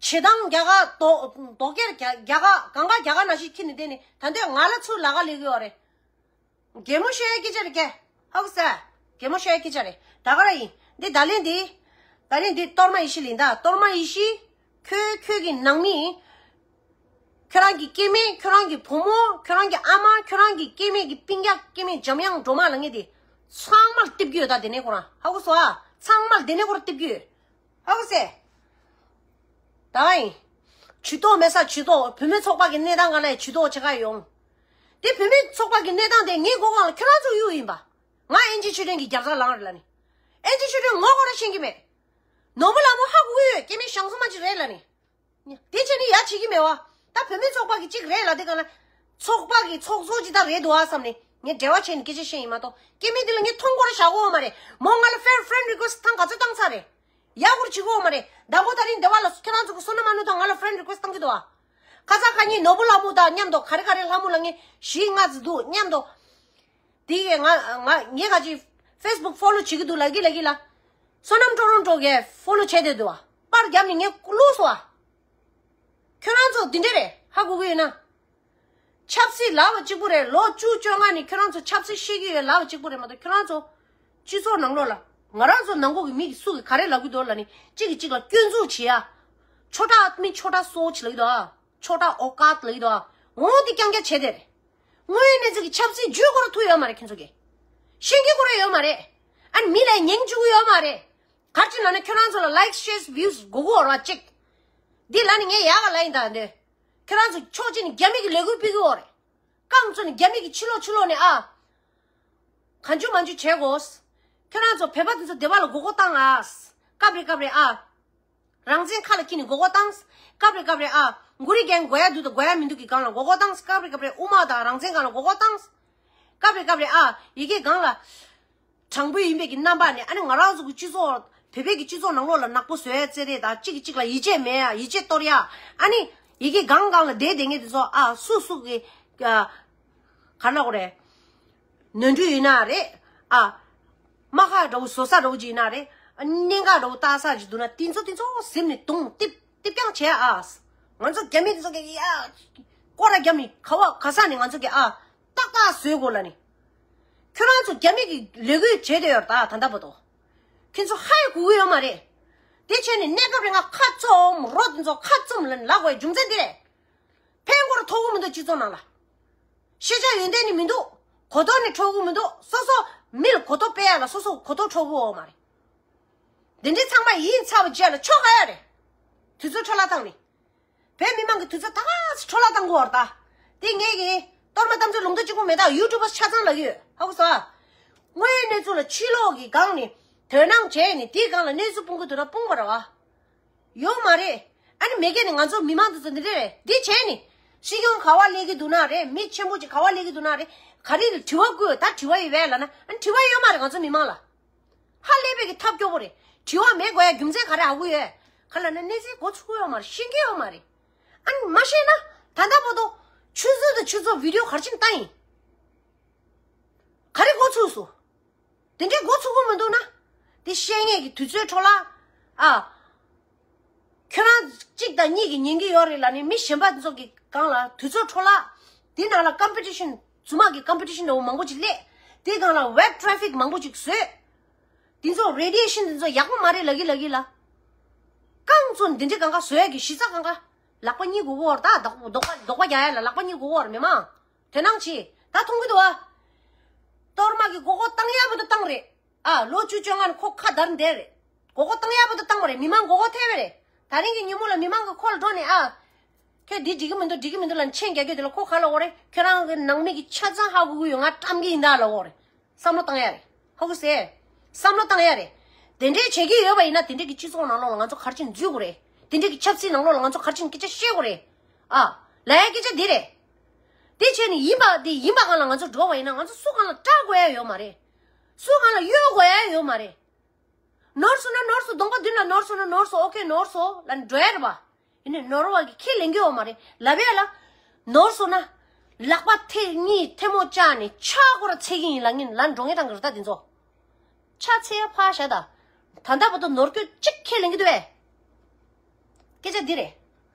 བྱེ་ཐང་རྒྱ་གར་དོ། དོ་ཀེར་རྒྱ་རྒྱ་གར་གང་ག་རྒྱ་གར་ནང་བཞིན་ཁྱེར་ནས་བསྡད་ནས་ད་འདོད་ང་ལ་ཚུར་ལ་ག་ལས་གི་ཡོད་རེད། གད་མོ་ཤོར་ཡ་སྐད་ཆ་རེད་ཀྱེ། ཧ་གོ་སོང་། གད་མོ་ཤོར་ཡ་སྐད་ཆ་རེད། ད་ག་རང་ཡིན། འདི་ད་ལན་འདི། ད་ལན་འདི་གཏོར་མ་ཡེ་ཤེས་ལིན་ད། གཏོར་མ་ཡེ་ཤེས། ཁྱོད་ཁྱོད་ཀྱི་ནང་མི། ཁྱོད་རང་གི་སྐྱེ་དམན། ཁྱོད་རང་གི་བུ་མོ། ཁྱོད་རང་གི་ཨ་མ། ཁྱོད་རང་གི་སྐྱེ་དམན་གྱི་སྤུན་ཀྱག་སྐྱེ་དམན་འཇམ་དབྱངས་སྒྲོལ་མ་ལབ་མཁན་དེ། ཚང་མར་སྟེར་གྱི་ཡོད་ད། དེ་ནས་ཁོ་རང་ཧ་གོ་སོང་ཨ། ཚང་མར་དེ་ནས་ཁོ་རང་སྟེར་གྱི་ཡོད། ཧ་གོ་སོང་། ད་ཡིན། ཇུས་གཏོགས་མེད་ས་ཇུས་གཏོགས། བུད་མེད་ཚོགས་པ་གི་གནས་སྟངས་ག་ལ་ཇུས་གཏོགས་བྱེད་ག་ཡོང་། དེ་བུད་མེད་ཚོགས་པ་གི་གནས་སྟངས་དེ་ངའི་མགོ་སྒང་ལ་ཁྱོད་རང་ཚོ་གཡུག་ཡིན་པ། ང་ཨེན་ཅི་ཆོས་སྒྲོན་གྱི་རྒྱབ་རྩ་ལངས་རེད་ལབ་ནི། ཨེན་ཅི་ཆོས་སྒྲོན་ངོ་ཁོ་རང་ཤེས་ཀྱི་མེད། ནོར་བུ་ལྷ་མོ་ཧ་གོ་གི་ཡོད། སྐྱེ་དམན་ཞང་སོ་མ་ཅིག་རེད་ལབ་ནི། དེ་བྱས་ནས་ཡ་བྱེད་ཀྱི་མེད་བ། ད་བུད་མེད་ཚོགས་པ་གི་གཅིག་རེད་ལབ་དེ་ག་ལ། ཚོགས་པ་གི་ཚོགས་གཙོ་ཅིག་ད་རེད་འདུག་ཨ་བསམ་ནས་ངས་འབྲེལ་བ་བྱས་ནས་སྐད་ཆ་བཤད་ཡིན་མ་གཏོགས་སྐྱེ་དམན་དེ་ལ་ངས་མཐོང་སྐོར་བཞག་གོ་མ་རེད། མོ་ང་ལ་friend friend request་ཐེངས་ག་ཚོད་བཏང་ཚར་རེད། ཡག་པོ་བྱེད་གོ་མ་རེད། མདང་དགོང་དེ་རིང་སྡེ་བ་ལ་ཁྱེད་རང་ཚོ་གི་བསོད་ནམས་ཨ་ནུ་དང་ང་ལ་friend request་བཏང་གི་འདུག་ཨ། ཁ་སང་ཁ་ཉིན་ནོར་བུ་ལྷ་མོ་དང་མཉམ་དུ་ག་རེ་ག་རེ་ལྷ་མོ་ལ་ངས་བཞི་ལྔ་ཙམ་འདུག་མཉམ་དུ། དེ་གས་ང་ང་ངས་ག་ཅིག་Facebook follow་བྱེད་ཀྱི་འདུག་ལབ་ཀྱི་ལབ་ཀྱི་ལ། བསོད་ནམས་ཀྲོ་རོན་ཀྲོ་གས་follow་བྱས་བསྡད་འདུག་ཨ། པར་བརྒྱབ་ནས་ངས་བླུགས་སོང་ཨ། ཁྱོད་རང་ཚོ་འདི་འདྲས་རེད། ཧ་གོ་གི་ཡོད་ན། ཆབ་སྲིད་ལབ་པ་གཅིག་པུ་རེད། ལོ་བཅུ་བཅོ་ལྔ་ནས་ཁྱོད་རང་ཚོ་ཆབ་སྲིད་ཤེས་ཀྱི་ཡོད་ལབ་པ་གཅིག་པུ་རེད་མ་གཏོགས་ཁྱོད་རང་ཚོ་སྤྱི་ཚོགས་ནང་ལོགས་ལ་ང་རང་ཚོ་ནང་ཁུལ་གྱི་མི་གིས་སུ་གིས་ག་རེ་ལབ་ཀྱི་འདུག་ལབ་ནས་གཅིག་གིས་གཅིག་ལ་སྐྱོན་འཛུགས་བྱེད་ཡ། ཆོ་འདྲ་མི་ཆོ་འདྲ་སོ་ཆེ་ལབ་ཀྱི་འདུག་ཨ། ཆོ་འདྲ་ཨོ་ཀ་ལབ་ཀྱི་འདུག་ཨ། འོ་འདི་རྐྱང་རྐྱང་བྱས་ཏེ་རེད། དངོས་ཡོད་གནས་ཚུལ་གྱི་ཆབ་སྲིད་བརྗོད་ཁོ་རང་ཐུབ་ཡོད་མ་རེད་ཁྱོད་ཚོ་གིས། ཤེས་ཀྱི་ཁོ་རང་ཡོད་མ་རེད། ཨ་ནི་མི་ལ་ཉན་བཅུག་གི་ཡོད་མ་རེད། ག་རེ་ལབ་ན་ཁྱོད་རང་ཚོ་ལ་likes shares views་དགོས་ཀྱི་ཡོད་རེད་བ་གཅིག་འདི་ལབ་ནི་ངས་ཡག་ག་ལབ་ཡིན་ད་འདི། ཁྱེད་རང་ཚོ་ཕྱོགས་གཅིག་ནས་རྒྱ་མི་གི་ལས་འགུལ་སྤེལ་གི་ཡོད་རེད། རྐང་བཙུགས་ནས་རྒྱ་མི་གི་ཕྱི་ལོགས་ཕྱི་ལོགས་ནས་ཨ། གང་བྱུང་མང་བྱུང་བྱེད་དགོས། ཁྱོད་རང་ཚོ་བོད་པ་དེ་ཚོ་སྡེ་པ་ལ་མགོ་སྐོར་བཏང་ཨ། སྐབས་རེ་སྐབས་རེ་ཨ། རང་བཙན་ཁ་ལ་འཁྱེར་ནས་མགོ་སྐོར་བཏང་། སྐབས་རེ་སྐབས་རེ་ཨ། མགོ་རིལ་རྒྱག་དགོས་ཡ་འདུག་དང་དགོས་ཡ་མི་འདུག་གི་སྒང་ལ་མགོ་སྐོར་བཏང་། སྐབས་རེ་སྐབས་རེ་དབུ་མ་དང་རང་བཙན་སྒང་ལ་མགོ་སྐོར་བཏང་། སྐབས་རེ་སྐབས་རེ་ཨ། ཡི་གེ་སྒང་ལ། དྲང་པོ་ཡིན་པའི་གི་རྣམ་པ་ནས་ཨ་ནི་ང་རང་ཚོ་གི་སྤྱི་ཚོགས། བོད་པའི་གི་སྤྱི་ཚོགས་ནང་ལོགས་ལ་ནག་པོ་བཟོ་ཡ་རྩེད་རེས་དང་གཅིག་གིས་གཅིག་ལ་ཡིད་ཆེས་མེད་ཡ་ཡིད་ཆེས་གཏོར་ཡ། ཨ་ནི་ཡི་གེ་སྒང་སྒང་ལ་བསྡད་བསྡད་མཁན་དེ་ཚོ་ཨ་སུ་སུ་གི་ཨ། ག་ལབ་དགོས་རེད། ནོར་འཁྲུལ་ཡིན་ན་རེད་ཨ། རྨ་ཁ་འདྲ་བོ་བཟོ་ས་འདྲ་བོ་ཅིག་ཡིན་ན་རེད། ཨ་གནད་འགག་འདྲ་བོ་བཏགས་ས་ཅིག་འདུག་ན་དེ་ཚོ་དེ་ཚོ་གཟིམ་ནས་རྡུང་རྡེབ་རྡེབ་རྐྱང་བྱས་ཨ། ང་ཚོ་རྒྱ་མི་དེ་ཚོ་གི་ཡ། སྐོར་ར་རྒྱབ་ནས་ག་བ་ག་ས་ནས་ང་ཚོ་གི་ཨ། ཏག་ཏག་བཟོས་དགོས་ལབ་ནས། ཁྱོད་རང་ཚོ་རྒྱ་མི་གི་ལས་འགུལ་བྱས་བསྡད་ཡོད་རེད་ད་ད་ལྟ་བར་དུ། ཁྱོད་ཚོ་ཧ་ཡ་གོ་གི་ཡོད་མ་རེད། དེ་བྱས་ནས་གནས་སྐབས་རིང་ང་ཁ་བཙུམ་རོ་དེ་ཚོ་ཁ་བཙུམ་ལབ་ནས་ལབ་དགོས་རྒྱུ་མཚན་འདི་རེད། ཕན་སྐོར་ཐོགས་གི་མི་འདུག་སྤྱི་ཚོགས་ནང་ལ། ཤེས་བྱ་ཡོན་ཏན་ནི་མི་འདུག་གོ་རྟོགས་ནི་འཕྲོད་གི་མི་འདུག་སོ་སོ་མི་ལ་གོ་རྟོགས་སྤེལ་ཡ་ལ་སོ་སོ་གོ་རྟོགས་འཕྲོད་གི་ཡོད་མ་རེད། འདི་འདྲའི་ཚང་མ་ཡིན་ཚར་བ་རྗེས་ལ་ཆོ་ག་ཡ་རེད། དུས་ཚོད་འཕྲོ་བརླག་བཏང་ནི། བོད་མི་མང་གི་དུས་ཚོད་ད་ག་སེ་འཕྲོ་བརླག་བཏང་གི་ཡོད་རེད་ད། དེ་ངས་ཀྱི་གཏོར་མ་གཏམ་ཚོད་ལུང་བསྟན་གཅིག་པོ་མེད་ད་ཡུ་ཊུབ་པ་ཆ་ཚང་ལབ་ཀྱི་ཡོད་ཧ་གོ་སོང་ཨ། དངོས་ཡོད་གནས་ཚུལ་ལ་ཕྱི་ལོགས་ཀྱི་སྒང་ནས་དོ་སྣང་བྱས་ནས་དེའི་སྒང་ལ་གནས་ཚུལ་སྤུངས་གི་འདུག་ན་སྤུངས་པ་རེད་བ། ཡོད་མ་རེད། ཨ་ནི་མེད་མཁན་ནི་ང་ཚོ་མི་མང་དེ་ཚོ་འདི་འདྲ་རེད། འདི་བྱས་ནི། སྲིད་སྐྱོང་ག་བ་སླེབས་ཀྱི་འདུག་ན་རེད། མི་ཆེན་པོ་ཅིག་ག་བ་སླེབས་ཀྱི་འདུག་ན་རེད། ག་རེ་ལ་དྲི་བ་བཀོད་ད་དྲི་བ་ཡོད་པས་ལབ་ན་ཨ་ནི་དྲི་བ་ཡོད་མ་རེད་ང་ཚོ་མི་མང་ལ། ཧ་ལས་པའི་གི་ཐབས་སྐྱོ་པོ་རེད། དྲི་བ་མེད་དགོས་ཡ་རྒྱུ་མཚན་ག་རེ་ཧ་གོ་ཡོད། ག་ལབ་ན་གནས་ཚུལ་མགོ་ཚོས་ཡོད་མ་རེད། ཤེས་ཀྱི་ཡོད་མ་རེད། ཨ་ནི་མ་ཤེས་ན་ད་ལྟ་བར་དུ་ཆུ་ཚོད་དང་ཆུ་ཚོད་བི་ཌིའོ་ག་རེ་བྱས་ནས་བཏང་ཡིན། ག་རེ་མགོ་ཚོས་སོང་། དེ་འདྲའི་མགོ་ཚོས་གི་མི་འདུག་ན། དེ་བཤད་མཁན་གྱི་དུས་ཚོད་འཕྲོ་བརླག་ཨ། ཁྱོད་རང་གཅིག་དང་གཉིས་ཀྱིས་ཉན་གྱི་ཡོད་རེད་ལབ་ནས་མི་གཞན་པ་ཚོ་གི་སྒང་ལ་དུས་ཚོད་འཕྲོ་བརླག་དེ་ནང་ལ་ཀམ་པི་ཊི་ཤན་རྫུན་མ་གི་ཀམ་པི་ཊི་ཤན་འདྲ་བོ་མང་པོ་ཅིག་སླེབས། དེ་སྒང་ལ་ཝེབ་ཊ་རེ་ཕིག་མང་པོ་ཅིག་བཟོས། དེ་ཚོ་རེ་ཌི་ཡེ་ཤན་དེ་ཚོ་ཡག་པོ་མ་རེད་ལབ་ཀྱི་ལབ་ཀྱི་ལ། རྐང་བཙུགས་འདི་འདྲའི་གང་ག་བཟོ་ཡ་གི་གཞི་རྩ་གང་ག་ལག་པ་གཉིས་དགོས་ཀྱི་ཡོད་རེད་ད། ལྡོག་ལྡོག་པ་ལྡོག་པ་རྒྱག་ཡ་ལ་ལག་པ་གཉིས་དགོས་ཀྱི་ཡོད་རེད་མི་མང་། དོ་སྣང་བྱེད། ད་མཐོང་གི་འདུག་ཨ། གཏོར་མ་གི་མགོ་སྐོར་བཏང་ཡ་བར་དུ་བཏང་རེད། ཨ་ལོ་བཅུ་བཅོ་ལྔ་ནས་ཁོ་ཁ་བརྡར་བསྡད་རེད། མགོ་སྐོར་བཏང་ཡ་བར་དུ་བཏང་བ་རེད། མི་མང་མགོ་སྐོར་ཐེབས་པ་རེད། ད་རིང་གི་ཉིན་མོ་ལ་མི་མང་གི་ཁོ་ལ་འགྲོ་ནས་ཨ། ཁྱོད་འདི་འགྲིག་གི་མི་འདུག་ལབ་མཆན་རྒྱག་རྒྱུ་དེ་ལ་ཁོ་ག་ལབ་ཀྱི་ཡོད་རེད། ཁྱོད་རང་གི་ནང་མི་གི་ཆ་ཚང་ཧ་གོ་གི་ཡོད། ང་བཀྲམ་གི་ཡིན་ད་ལབ་ཀྱི་ཡོད་རེད། བསམ་བློ་བཏང་ཡ་རེད། ཧ་གོ་སོང་། བསམ་བློ་བཏང་ཡ་རེད། དེ་འདྲའི་བྱེད་ཀྱི་ཡོད་པ་ཡིན་ན་དེ་འདྲའི་གི་སྤྱི་ཚོགས་ནང་ལོགས་ལ་ང་ཚོ་ག་རེ་བྱས་ནས་འཛུལ་དགོས་རེད། དེ་འདྲའི་གི་ཆབ་སྲིད་ནང་ལོགས་ལ་ང་ཚོ་ག་རེ་བྱས་ནས་སྐད་ཆ་བཤད་དགོས་རེད། ཨ། ལབ་ཡ་སྐད་ཆ་འདི་རེད། དེ་བྱས་ནས་ཡིན་པ་དེ་ཡིན་པ་སྒང་ལ་ང་ཚོ་འགྲོ་བ་ཡིན་ན་ང་ཚོ་སུ་སྒང་ལ་སྐྲག་དགོས་ཡ་ཡོད་མ་རེད། སུ་སྒང་ལ་གཡོལ་དགོས་ཡ་ཡོད་མ་རེད། ནོར་སོང་ན་ནོར་སོང་། གདོང་པ་མདུན་ལ་ནོར་སོང་ན་ནོར་སོང་། ཨོ་ཁེ་ནོར་སོང་ལབ་ནས་འགྲོ་ཡ་རེད་པ། ཡིན་ནའི་ནོར་བ་གི་ཁས་ལེན་གྱི་ཡོད་མ་རེད། ལབ་ཡ་ལ། ནོར་སོང་ན། ལག་པ་ཐེ་གཉིས་ཐལ་མོ་སྦྱར་ནས་ཕྱག་སྐོར་ར་འཚལ་གྱི་ཡིན་ལབ་ངན་ལབ་འགྲོ་ངན་བཏང་གི་རེད་ད་དེ་ཚོ། ཕྱག་འཚལ་ཡ་ཕར་བཞག་ད། ད་ལྟ་བར་དུ་ནོར་སྐྱོན་གཅིག་ཁས་ལེན་གྱི་འདུག་པས། སྐད་ཆ་འདི་རེད།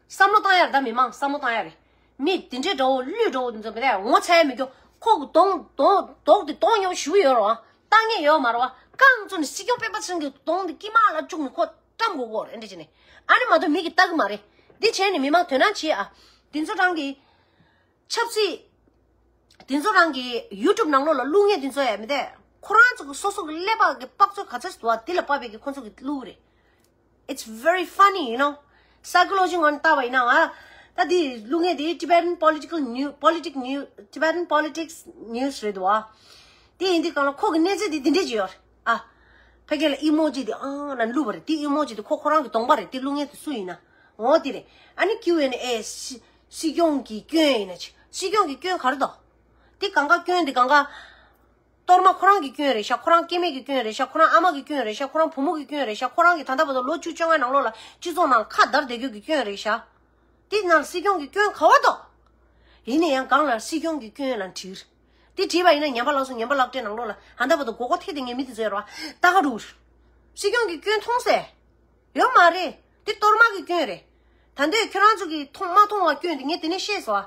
བསམ་བློ་བཏང་ཡ་རེད་ད་མི་མང་བསམ་བློ་བཏང་ཡ་རེད། མི་འདི་འདྲའི་འདྲ་བོ་གླུད་འདྲ་བོ་འདི་ཚོ་མི་རེད་ངོ་ཚ་ཡ་མི་སྐྱོ། ཁོ་གི་གདོང་གདོང་མདོག་འདི་གདོང་ཉོ་ཞུ་ཡོད་རེད་བ། བཏང་ངེས་ཡོད་མ་རེད་བ། རྐང་བཙུགས་ནས་སྲིད་སྐྱོང་སྤེན་པ་ཚེ་རིང་གི་གདོང་འདི་དཀྱིལ་མ་ལ་བཅུག་ནས་ཁོ་བཀྲམ་དགོས་ཀྱི་རེད་འདྲ་བྱས་ནས། ཨ་ནི་མ་གཏོགས་མི་གིས་ལྟ་གི་མ་རེད། འདི་བྱས་ནས་མི་མང་དོ་སྣང་བྱེད་ཨ། འདི་ཚོ་རང་གི་ཆབ་སྲིད། དེ་ཚོ་རང་གི་ཡུ་ཊུབ་ནང་ལོགས་ལ་བླུག་མཁན་དེ་ཚོ་ཡ་མི་དེ། ཁོ་རང་ཚོ་གི་སོ་སོ་གི་ཀླད་པ་གི་དཔག་ཚོད་ག་ཚོད་ཞིག་འདུག་བ་དེ་ལ་དཔག་པའི་གི་ཁོ་ཚོ་གི་བླུག་རེད། It's very funny, you know. Psychology ངོས་ནས་བལྟས་པ་ཡིན་ན་ང་ད་དེ་བླུག་མཁན་དེ་Tibetan political news, politic news, Tibetan politics news རེད་འདུག་བ། དེ་ཡིན་དུས་གང་ལ་ཁོ་གི་གནས་ཚུལ་དེ་འདི་འདྲས་ཅིག་ཡོད་རེད་ཨ། ཕ་གི་ལ་ཨི་མོ་ཇི་དེ་ཨང་ལ་བླུགས་པ་རེད། དེ་ཨི་མོ་ཇི་དེ་ཁོ་ཁོ་རང་གི་གདོང་པ་རེད། དེ་བླུག་མཁན་དེ་སུ་ཡིན་ན། འོ་དེ་རེད། ཨ་ནི་ཀིའུ་ཨེན་ཨེ་སྲིད་སྲིད་སྐྱོང་གི་སྐྱོན་ཡིན་ན་ཅི། སྲིད་སྐྱོང་གི་སྐྱོན་ག་རེ་འདུག་དེ་གང་ག་སྐྱོན་དེ་གང་ག་གཏོར་མ་ཁོ་རང་གི་སྐྱོན་རེད་ཤག་ཁོ་རང་སྐྱེ་དམན་གྱི་སྐྱོན་རེད་ཤག་ཁོ་རང་ཨ་མ་གི་སྐྱོན་རེད་ཤག་ཁོ་རང་བུ་མོ་གི་སྐྱོན་རེད་ཤག་ཁོ་རང་གི་ད་ལྟ་བར་དུ་ལོ་བཅུ་བཅོ་ལྔའི་ནང་ལོགས་ལ་སྤྱི་ཚོགས་ནང་ཁ་བརྡར་བསྡད་རྒྱུ་གི་སྐྱོན་རེད་ཤག་དེ་ནང་སྲིད་སྐྱོང་གི་སྐྱོན་ག་བ་འདུག་ཡིན་ན་ཡང་གང་ལ་སྲིད་སྐྱོང་གི་སྐྱོན་ལ་བྲིས། དེ་བྲིས་པ་ཡིན་ན་ཉན་པ་ལགས་སོ་ཉན་པ་ལགས་བཀྲའི་ནང་ལོགས་ལ་ད་ལྟ་བར་དུ་མགོ་སྐོར་ཐེབས་བསྡད་མཁན་མི་དེ་ཚོ་ཡོད་རེད་བ། ད་ག་འགྲོ་གི་རེད། སྲིད་སྐྱོང་གི་སྐྱོན་མཐོང་སེ། ཡོད་མ་རེད། དེ་གཏོར་མ་གི་སྐྱོན་རེད། ད་འདོད་ཁྱོད་རང་ཚོ་གིས་མཐོང་མ་མཐོང་བ་སྐྱོན་དེ་ངས་དེ་ནས་ཤེས་སོང་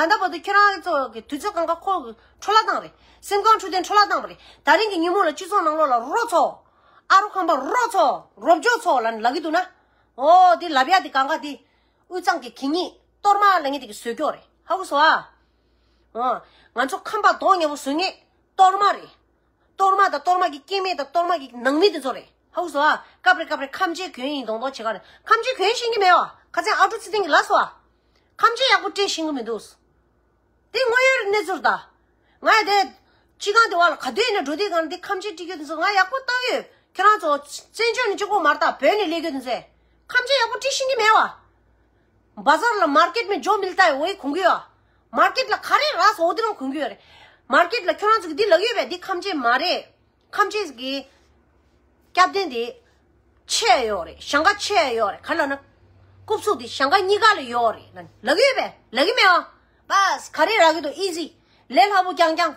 ཨ། ད་ལྟ་བར་དུ་ཁྱོད་རང་ཚོ་གི་དུས་ཚོད་གང་ག་ཁོ་གི་འཕྲོ་བརླག་བཏང་རེད། སེམས་ཁམས་འཕྲོད་བསྟེན་འཕྲོ་བརླག་བཏང་བ་རེད། ད་རིང་གི་ཉིན་མོ་ལ་སྤྱི་ཚོགས་ནང་ལོགས་ལ་རོ་ཚོ། ཨ་རོ་ཁམས་པ་རོ་ཚོ། རོ་བཅོ་ཚོ་ལ་ལབ་ཀྱི་འདུག་ན། འོ་དེ་ལབ་ཡ་དེ་གང་ག་དེ། དབུས་གཙང་གི་གད་སྙིགས་གཏོར་མ་ལབ་མཁན་དེ་གི་བཟོས་ཀྱོག་རེད། ཧ་གོ་སོང་ཨ། འོ། ང་ཚོ་ཁམས་པ་གདོང་ཉེ་པོ་བཟོ་མཁན་གཏོར་མ་རེད། གཏོར་མ་དང་གཏོར་མ་གི་སྐྱེ་དམན་དང་གཏོར་མ་གི་ནང་མི་དེ་ཚོ་རེད། ཧ་གོ་སོང་ཨ། སྐབས་རེ་སྐབས་རེ་ཁམས་ཆེན་གྱོན་ཡིན་མདོག་མདོག་བྱེད་ག་རེ། ཁམས་ཆེན་གྱོན་ཤེས་ཀྱི་མེད་བ། ཁ་སང་ཨ་ཀྲུག་ཚེ་བརྟན་གྱིས་ལབ་སོང་ཨ། ཁམས་ཆེན་ཡག་པོ་སྤྲད་ཤེས་ཀྱི་མི་འདུག་དེ་དངོས་ཡོད་གནས་ཚུལ་ད། ང་ཡ་དེ་སྤྱི་ཁང་དེ་བ་ལ་ག་དུས་ནས་འགྲོ་དུས་གང་དེ་ཁམས་ཆེན་སྤྲད་རྒྱུ་དེ་ཚོ་ང་ཡག་པོ་བཏང་ཡོད། ཁྱེད་རང་ཚོ་བཙན་བྱོལ་ནས་གཅིག་པོ་མ་རེད་ད། བོད་ནས་སླེབས་རྒྱུ་དེ་ཚོས་ཁམས་ཆེན་ཡག་པོ་སྤྲད་ཤེས་ཀྱི་མེད་བ། बाजार ལ་मार्केट में जो मिलता है वही གོན་གྱི་ཡོད། मार्केट ལ་ག་རེ་རག་སོང་འོ་དེ་རང་གོན་གྱི་ཡོད་རེད། मार्केट ལ་ཁྱོད་རང་ཚོ་གི་འདི་ལབ་ཡོད་པས་འདི་ཁམས་ཆེན་མ་རེད། ཁམས་ཆེན་གྱི་སྐྱབས་རྟེན་དེ་ཆེ་ཡོད་རེད། ཞང་ཁ་ཆེ་ཡོད་རེད། ག་ལ་ན་རྐུབ་ཚུགས་དེ་ཞང་ཁ་གཉིས་ཀ་ལ་ཡོད་རེད་ལབ་ཡོད་པས། ལབ་ཀྱི་མེད་ཨ། بس ག་རེ་རག་གི་འདུག་ཨི་ཟི། ལས་སླ་པོ་རྐྱང་རྐྱང་།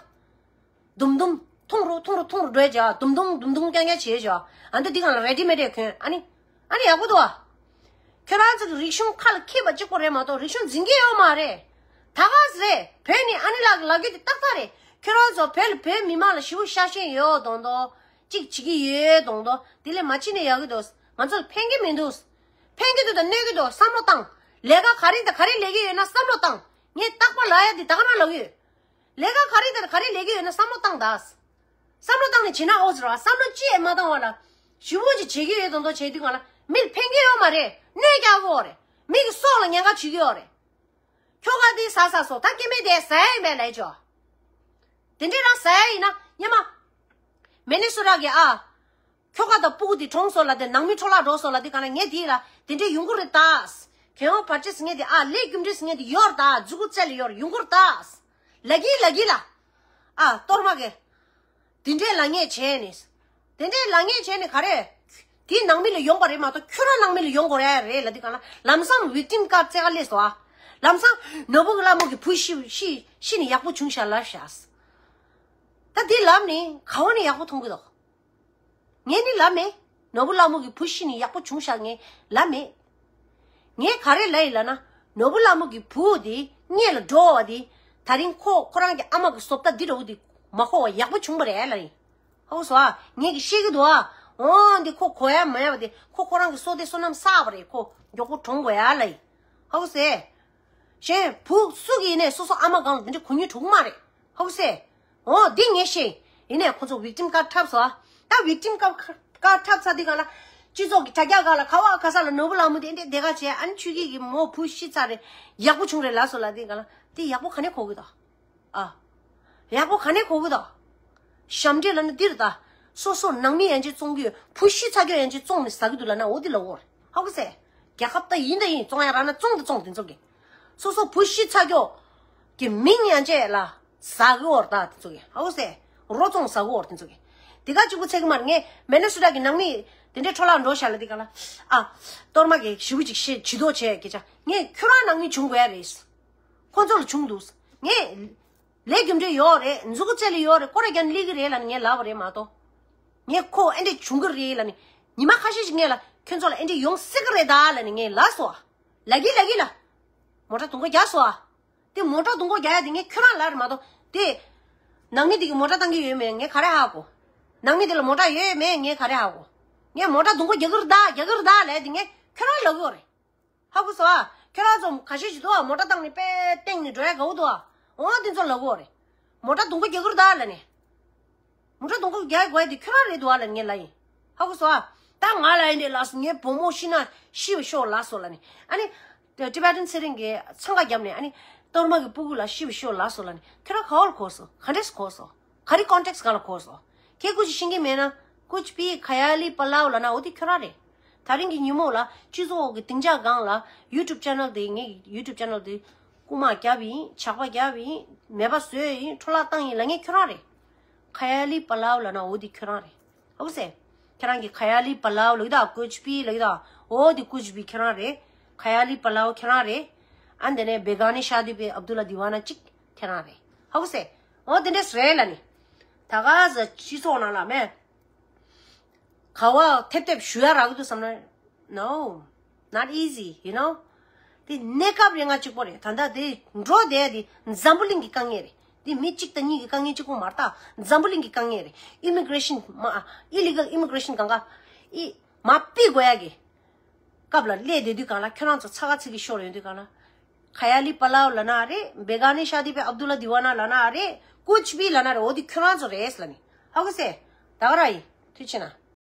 དུམ་དུམ་ཐུང་རུ་ཐུང་རུ་ཐུང་རུ་འགྲོ་བྱ། དུམ་དུམ་དུམ་དུམ་རྐྱང་རྐྱང་བྱེད་བྱ། ཨ་འདི་འདི་གང་ལ་རེ་ཌི་མེ་ཌི་གོན་ཨ་ནི། ཨ་ནི་ཡག་པོ་འདུག་ཨ། ཁྱོད་རང་ཚོ་གི་རིག་གཞུང་ཁ་ལ་འཁྱེར་བ་གཅིག་པོ་རེད་མ་གཏོགས་རིག་གཞུང་འཛིན་གྱི་ཡོད་མ་རེད། ད་ག་ཟེ་རེད། བོད་ནི་ཨ་ནི་ལགས་ལབ་རྒྱུ་དེ་ཏག་ཏག་རེད། ཁྱོད་རང་ཚོ་བོད་ལ་བོད་མི་མང་ལ་ཞེ་པོ་ཤ་ཞེན་ཡོད་མདོག་མདོག་གཅིག་བྱེད་ཀྱི་ཡོད་མདོག་མདོག་དེ་ལས་མ་བྱེད་ནས་ཡག་གི་འདུག་ང་ཚོ་ལ་ཕན་གྱི་མི་འདུག་ཕན་གྱི་འདུག་དང་གནོད་ཀྱི་འདུག་བསམ་བློ་བཏང་། ལས་ཀ་ག་རེ་དང་ག་རེ་ལས་ཀྱི་ཡོད་ན་བསམ་བློ་བཏང་། ངས་རྟག་པར་ལབ་ཡ་དེ་ད་ག་རང་ལབ་ཡོད། ལས་ཀ་ག་རེ་དང་ག་རེ་ལས་ཀྱི་ཡོད་ན་བསམ་བློ་བཏང་ད། བསམ་བློ་བཏང་ནས་བྱེད་ན་ཨོ་ཟེར་བ། བསམ་བློ་ཅི་ཡང་མ་བཏང་བ་ལ། ཞེ་པོ་ཅིག་བྱེད་ཀྱི་ཡོད་མདོག་མདོག་བྱེད་དུས་གང་ལ་མི་ལ་ཕན་གྱི་ཡོད་མ་རེད། གནོད་རྒྱག་གི་ཡོད་རེད། མི་གི་སྲོག་ལ་ཉེན་ཁ་བྱེད་ཀྱི་ཡོད་རེད། ཁྱོ་ག་དེ་ཟ་ཟ་སོང་ད་སྐྱེ་དམན་དེ་ཟ་ཡ་ཡིན་པས་ལབ་ཅོ། དེ་འདྲས་རང་ཟ་ཡ་ཡིན་ན་སྙམ་མ། མེ་ནེ་སོ་ཊ་གི་ཨ། ཁྱོ་ག་དང་སྤུ་གུ་དེ་གྲོངས་སོང་ལབ་དེ་ནང་མི་འཕྲོ་བརླག་འགྲོ་སོང་ལབ་དེ་གང་ལ་ངས་དེ་ལ་དེ་འདྲས་ཡོང་གི་རེད་ད། གལ་ཡོང་བར་ཆད་ངས་དེ་ཨ་ལས་རྒྱུ་འབྲས་ངས་དེ་ཡོད་རེད་ད། མཛུ་གུ་རྩེ་ལ་ཡོད་རེད། ཡོང་གི་རེད་ད། ལབ་ཀྱི་ལབ་ཀྱི་ལ། ཨ་གཏོར་མ་གི། དེ་འདྲས་ལབ་མཁན་བྱས་ནས། དེ་འདྲས་ལབ་མཁན་བྱས་ནས་ག་རེ། དེའི་ནང་མི་ལ་ཡོང་པ་རེད་མ་གཏོགས་ཁྱོད་རང་ནང་མི་ལ་ཡོང་དགོས་རེད་རེད་ལབ་དུས་གང་ལ་ལམ་སང་victim card རྩེ་ག་སླེབས་སོང་ཨ། ལམ་སང་ནོར་བུ་གི་ལྷ་མོ་གི་བུ་ཤི་ཤི་ཤི་ནས་ཡག་པོ་བྱུང་ཤག་ལབ་ཤག་ད་འདི་ལབ་ནས་ག་བ་ནས་ཡག་པོ་མཐོང་གི་འདུག་ངས་ནི་ལབ་མེད། ནོར་བུ་ལྷ་མོ་གི་བུ་ཤི་ནས་ཡག་པོ་བྱུང་ཤག་ངས་ལབ་མེད། ངས་ག་རེ་ལབ་ཡིན་ལབ་ན། ནོར་བུ་ལྷ་མོ་གི་བུ་དེ་སྔོན་ལ་འགྲོ་བ་དེ། ད་རིང་ཁོ་ཁོ་རང་གི་ཨ་མ་གི་བཟོ་ལྟ་འདི་འདྲ་བོ་དེ་མ་གོ་བ་ཡག་པོ་བྱུང་བ་རེད་ལབ་ཡིན། ཧ་གོ་སོང་ཨ། ངས་ཀྱི་ཤེས་ཀྱི་འདུག་ཨ། འོ་འདི་ཁོ་གོ་ཡ་མ་ཡ་བ་དེ་ཁོ་ཁོ་རང་གི་བསོད་བདེ་བསོད་ནམས་བསགས་པ་རེད། ཁོ་མགྱོགས་པོ་གྲོངས་དགོས་ཡ་ལབ་ཡིན། ཧ་གོ་སོང་ཨེ། གཞན་བུ་སུ་གི་ཡིན་ནས་སོ་སོ་ཨ་མ་སྒང་ལ་འདི་འདྲ་གོ་མྱོང་བྱུང་གི་མ་རེད། ཧ་གོ་སོང་ཨེ། འོ་འདི་ངས་ཤེས། ཡིན་ནས་ཁོ་ཚོ་victim card འཁྲབ་སོང་ཨ། ད་victim card འཁྲབ་ཚར་དུས་གང་ལ། སྤྱི་ཚོགས་ཀྱི་དྲ་རྒྱ་སྒང་ལ་ག་བ་ག་ས་ལ་ནོར་བུ་ལྷ་མོ་དེ་འདྲས་དེ་ག་བྱས། ཨ་ནི་ཆོས་སྐྱིད་ཀྱི་མོ་བུ་ཤི་ཚར་རེད། ཡག་པོ་བྱུང་རེད་ལབ་སོང་ལབ་དུས་གང་ལ། དེ་ཡག་པོ་ག་ནས་གོ་གི་ད། ཨ། ཡག་པོ་ག་ནས་གོ་གི་ད། ཞབས་འདྲེན་ལབ་ན་འདིར་ད། སོ་སོ་ནང་མི་ཡན་ཆད་བཙོང་གི་ཡོད། བུ་ཤི་ཚར་རྒྱུ་ཡན་ཆད་བཙོང་ནས་ཟ་གི་འདུག་ལབ་ན་འོ་དེ་ལབ་དགོས་རེད། ཧ་གོ་སོང་ཨེ། རྒྱལ་ཁབ་ད་ཡིན་ད་ཡིན། བཙོང་ཡ་རག་ན་བཙོང་དང་བཙོང་། དེ་ཚོ་གི། སོ་སོ་བུ་ཤི་ཚར་རྒྱུ་གི་མིང་ཡན་ཆད་ལ་ཟ་གི་ཡོད་རེད་ད། དེ་ཚོ་གི། ཧ་གོ་སོང་ཨེ། རོ་བཙོང་ཟ་གི་ཡོད་རེད་དེ་ཚོ་གི། དེ་ག་གཅིག་པུ་ཚད་གི་མ་རེད། ངས་མེ་ནེ་སོ་ཊ་གི་ནང་མི་དེ་འདྲའི་འཕྲོ་བརླག་འགྲོ་ཤག་ལབ་དུས་གང་ལ། ཨ། གཏོར་མ་གི་ཞེ་པོ་ཅིག་ཤེས་ཇུས་གཏོགས་བྱས་གི་ཅག་ངས་ཁྱོད་རང་ནང་མི་བྱུང་དགོས་ཡ་རེད། ཁོ་ཚོ་ལ་བྱུང་འདུག་ངས། ལས་རྒྱུ་འབྲས་ཡོད་རེད། མཛུ་གུ་རྩེ་ལ་ཡོད་རེད། སྐོར་ར་རྒྱག་ནས་སླེབས་ཀྱི་རེད་ལབ་ནས་ངས་ལབ་པ་རེད་མ་གཏོགས། ངས་ཁོ་ཨེ་འདྲས་བྱུང་གི་རེད་ལབ་ནས་ཉི་མ་ཁ་ཤས་ཤིག་སྔོན་ལ་ཁྱོད་ཚོ་ལ་ཨེ་འདྲས་ཡོང་སྲིད་ཀྱི་རེད་ད་ལབ་ནས་ངས་ལབ་སོང་ཨ། ལབ་ཀྱི་ལབ་ཀྱི་ལ། མོ་ཊ་རྡུང་ག་རྒྱག་སོང་ཨ། དེ་མོ་ཊ་རྡུང་ག་རྒྱག་ཡ་དེ་ངས་ཁྱོད་རང་ལབ་རེད་མ་གཏོགས་དེ། ནང་མི་དེ་གི་མོ་ཊ་བཏང་གི་ཡོད་མེད་ངས་ག་རེ་ཧ་གོ། ནང་མི་དེ་ལ་མོ་ཊ་ཡོད་མེད་ངས་ག་རེ་ཧ་གོ། ངས་མོ་ཊ་རྡུང་ག་རྒྱག་གི་རེད་ད་རྒྱག་གི་རེད་ད་ལབ་དེ་ངས་ཁྱོད་རང་ལབ་གི་ཡོད་རེད། ཧ་གོ་སོང་ཨ། ཁྱོད་རང་ཚོ་ཁ་ཤས་ཤིག་འདུག་ཨ། མོ་ཊ་བཏང་ནས་པས་སྟེང་ནས་འགྲོ་ཡ་དགའ་བོ་འདུག་ཨ། འོ་དེ་ཚོ་ལབ་གོ་རེད། མོ་ཊ་རྡུང་ག་རྒྱག་གི་རེད་ད་ལབ་ནས། མོ་ཊ་རྡུང་ག་རྒྱག་དགོས་ཡ་དེ་ཁྱོད་རང་རེད་འདུག་ཨ་ལབ་ངས་ལབ་ཡིན། ཧ་གོ་སོང་ཨ། ད་ང་ལ་ཡིན་དེ་ལབ་སོང་། ངའི་བུ་མོ་ཤི་ན་ཤི་བ་ཤོག་ལབ་སོང་ལབ་ནས། ཨ་ནི། ཊི་བེ་ཊན་ཚེ་རིང་གིས་འཚང་ཁ་བརྒྱབ་ནས་ཨ་ནི། གཏོར་མ་གི་སྤུ་གུ་ལ་ཤི་བ་ཤོག་ལབ་སོང་ལབ་ནས་ཁྱོད་རང་ག་བར་གོ་སོང་། ག་འདྲས་གོ་སོང་། ག་རེ་ཀོན་ཊེག་སི་སྒང་ལ་གོ་སོང་། ཁྱེད་སྐུ་མཁྱེན་ཤེས་ཀྱི་མེད་ན། ཀུཆ་བི་ཁ་ཡ་ལི་པ་ལའོ་ལབ་ན་འོ་དེ་ཁྱོད་རང་རེད། ད་རིང་གི་ཉིན་མོ་ལ་སྤྱི་ཚོགས་ཀྱི་སྡིངས་ཆ་སྒང་ལ་ཡུ་ཊུབ་ཅེ་ནལ་དེ། ངའི་ཡུ་ཊུབ་ཅེ་ནལ་དེ་རྐུ་མ་བརྒྱབ་ཡིན། ཇག་པ་བརྒྱབ་ཡིན། མེད་པ་བཟོས་ཡིན། འཕྲོ་བརླག་བཏང་ཡིན་ལབ་མཁན་ཁྱོད་རང་རེད། ཁ་ཡ་ལི་པ་ལའོ་ལབ་ན་འོ་དེ་ཁྱོད་རང་རེད། ཧ་གོ་སོང་། ཁྱེད་རང་གི་ཁ་ཡ་ལི་པ་ལའོ་ལབ་ཀྱི་ད། ཀུཆ་བི་ལབ་ཀྱི་ད། འོ་དེ་ཀུཆ་བི་ཁྱེད་རང་རེད། ཁ་ཡ་ལི་པ་ལའོ་ཁྱེད་རང་རེད། ཨ་འདི་ནས་བེ་ག་ནི་ཤ་དི་པེ་ཨབ་དུ་ལ་དི་ཝ་ན་གཅིག་ཁྱེད་རང་རེད། ཧ་གོ་སོང་། འོ་དེ་འདྲས་རེད་ལབ་ནི། ད་ག་ས་སྤྱི་ཚོགས་ནང་ལ་མེད། ག་བ་ཐེབས་ཐེབས་ཞུ་ཡ་རག་གི་འདུག་བསམ་ན། No, not easy, you know. དེ་གནས་སྐབས་རེ་ང་གཅིག་པོ་རེད། ད་ལྟ་དེ་འགྲོ་བསྡད་དེ་འཛམ་བུ་གླིང་གི་དཀའ་ངལ་རེད། དེ་མི་གཅིག་དང་གཉིས་ཀྱི་དཀའ་ངལ་གཅིག་པོ་མ་རེད་ད། འཛམ་བུ་གླིང་གི་དཀའ་ངལ་རེད། ཨི་མི་གི་རེ་ཤན་མ། ཨི་ལི་གལ་ཨི་མི་གི་རེ་ཤན་གང་ག་ཨི་མ་ཕུད་དགོས་ཡ་གི་སྐབས་ལ་སླེབས་བསྡད་དུས་གང་ལ། ཁྱོད་རང་ཚོ་ཚ་ཁ་ཚིག་གི་ཤོར་ཡོང་དུས་གང་ལ། ཁ་ཡ་ལི་པ་ལའོ་ལབ་ན་རེད། བེ་ག་ནི་ཤ་དི་པེ་ཨབ་དུ་ལ་དི་ཝ་ན་ལབ་ན་རེད། ཀུཆ་བི་ལབ་ན་རེད། འོ་དེ་ཁྱོད་རང་ཚོ་རེད་ལབ་ནི། ཧ་གོ་སོང་། ད་ག་རང་ཡིན། ཐུགས་རྗེ་ཆེ་གནང་།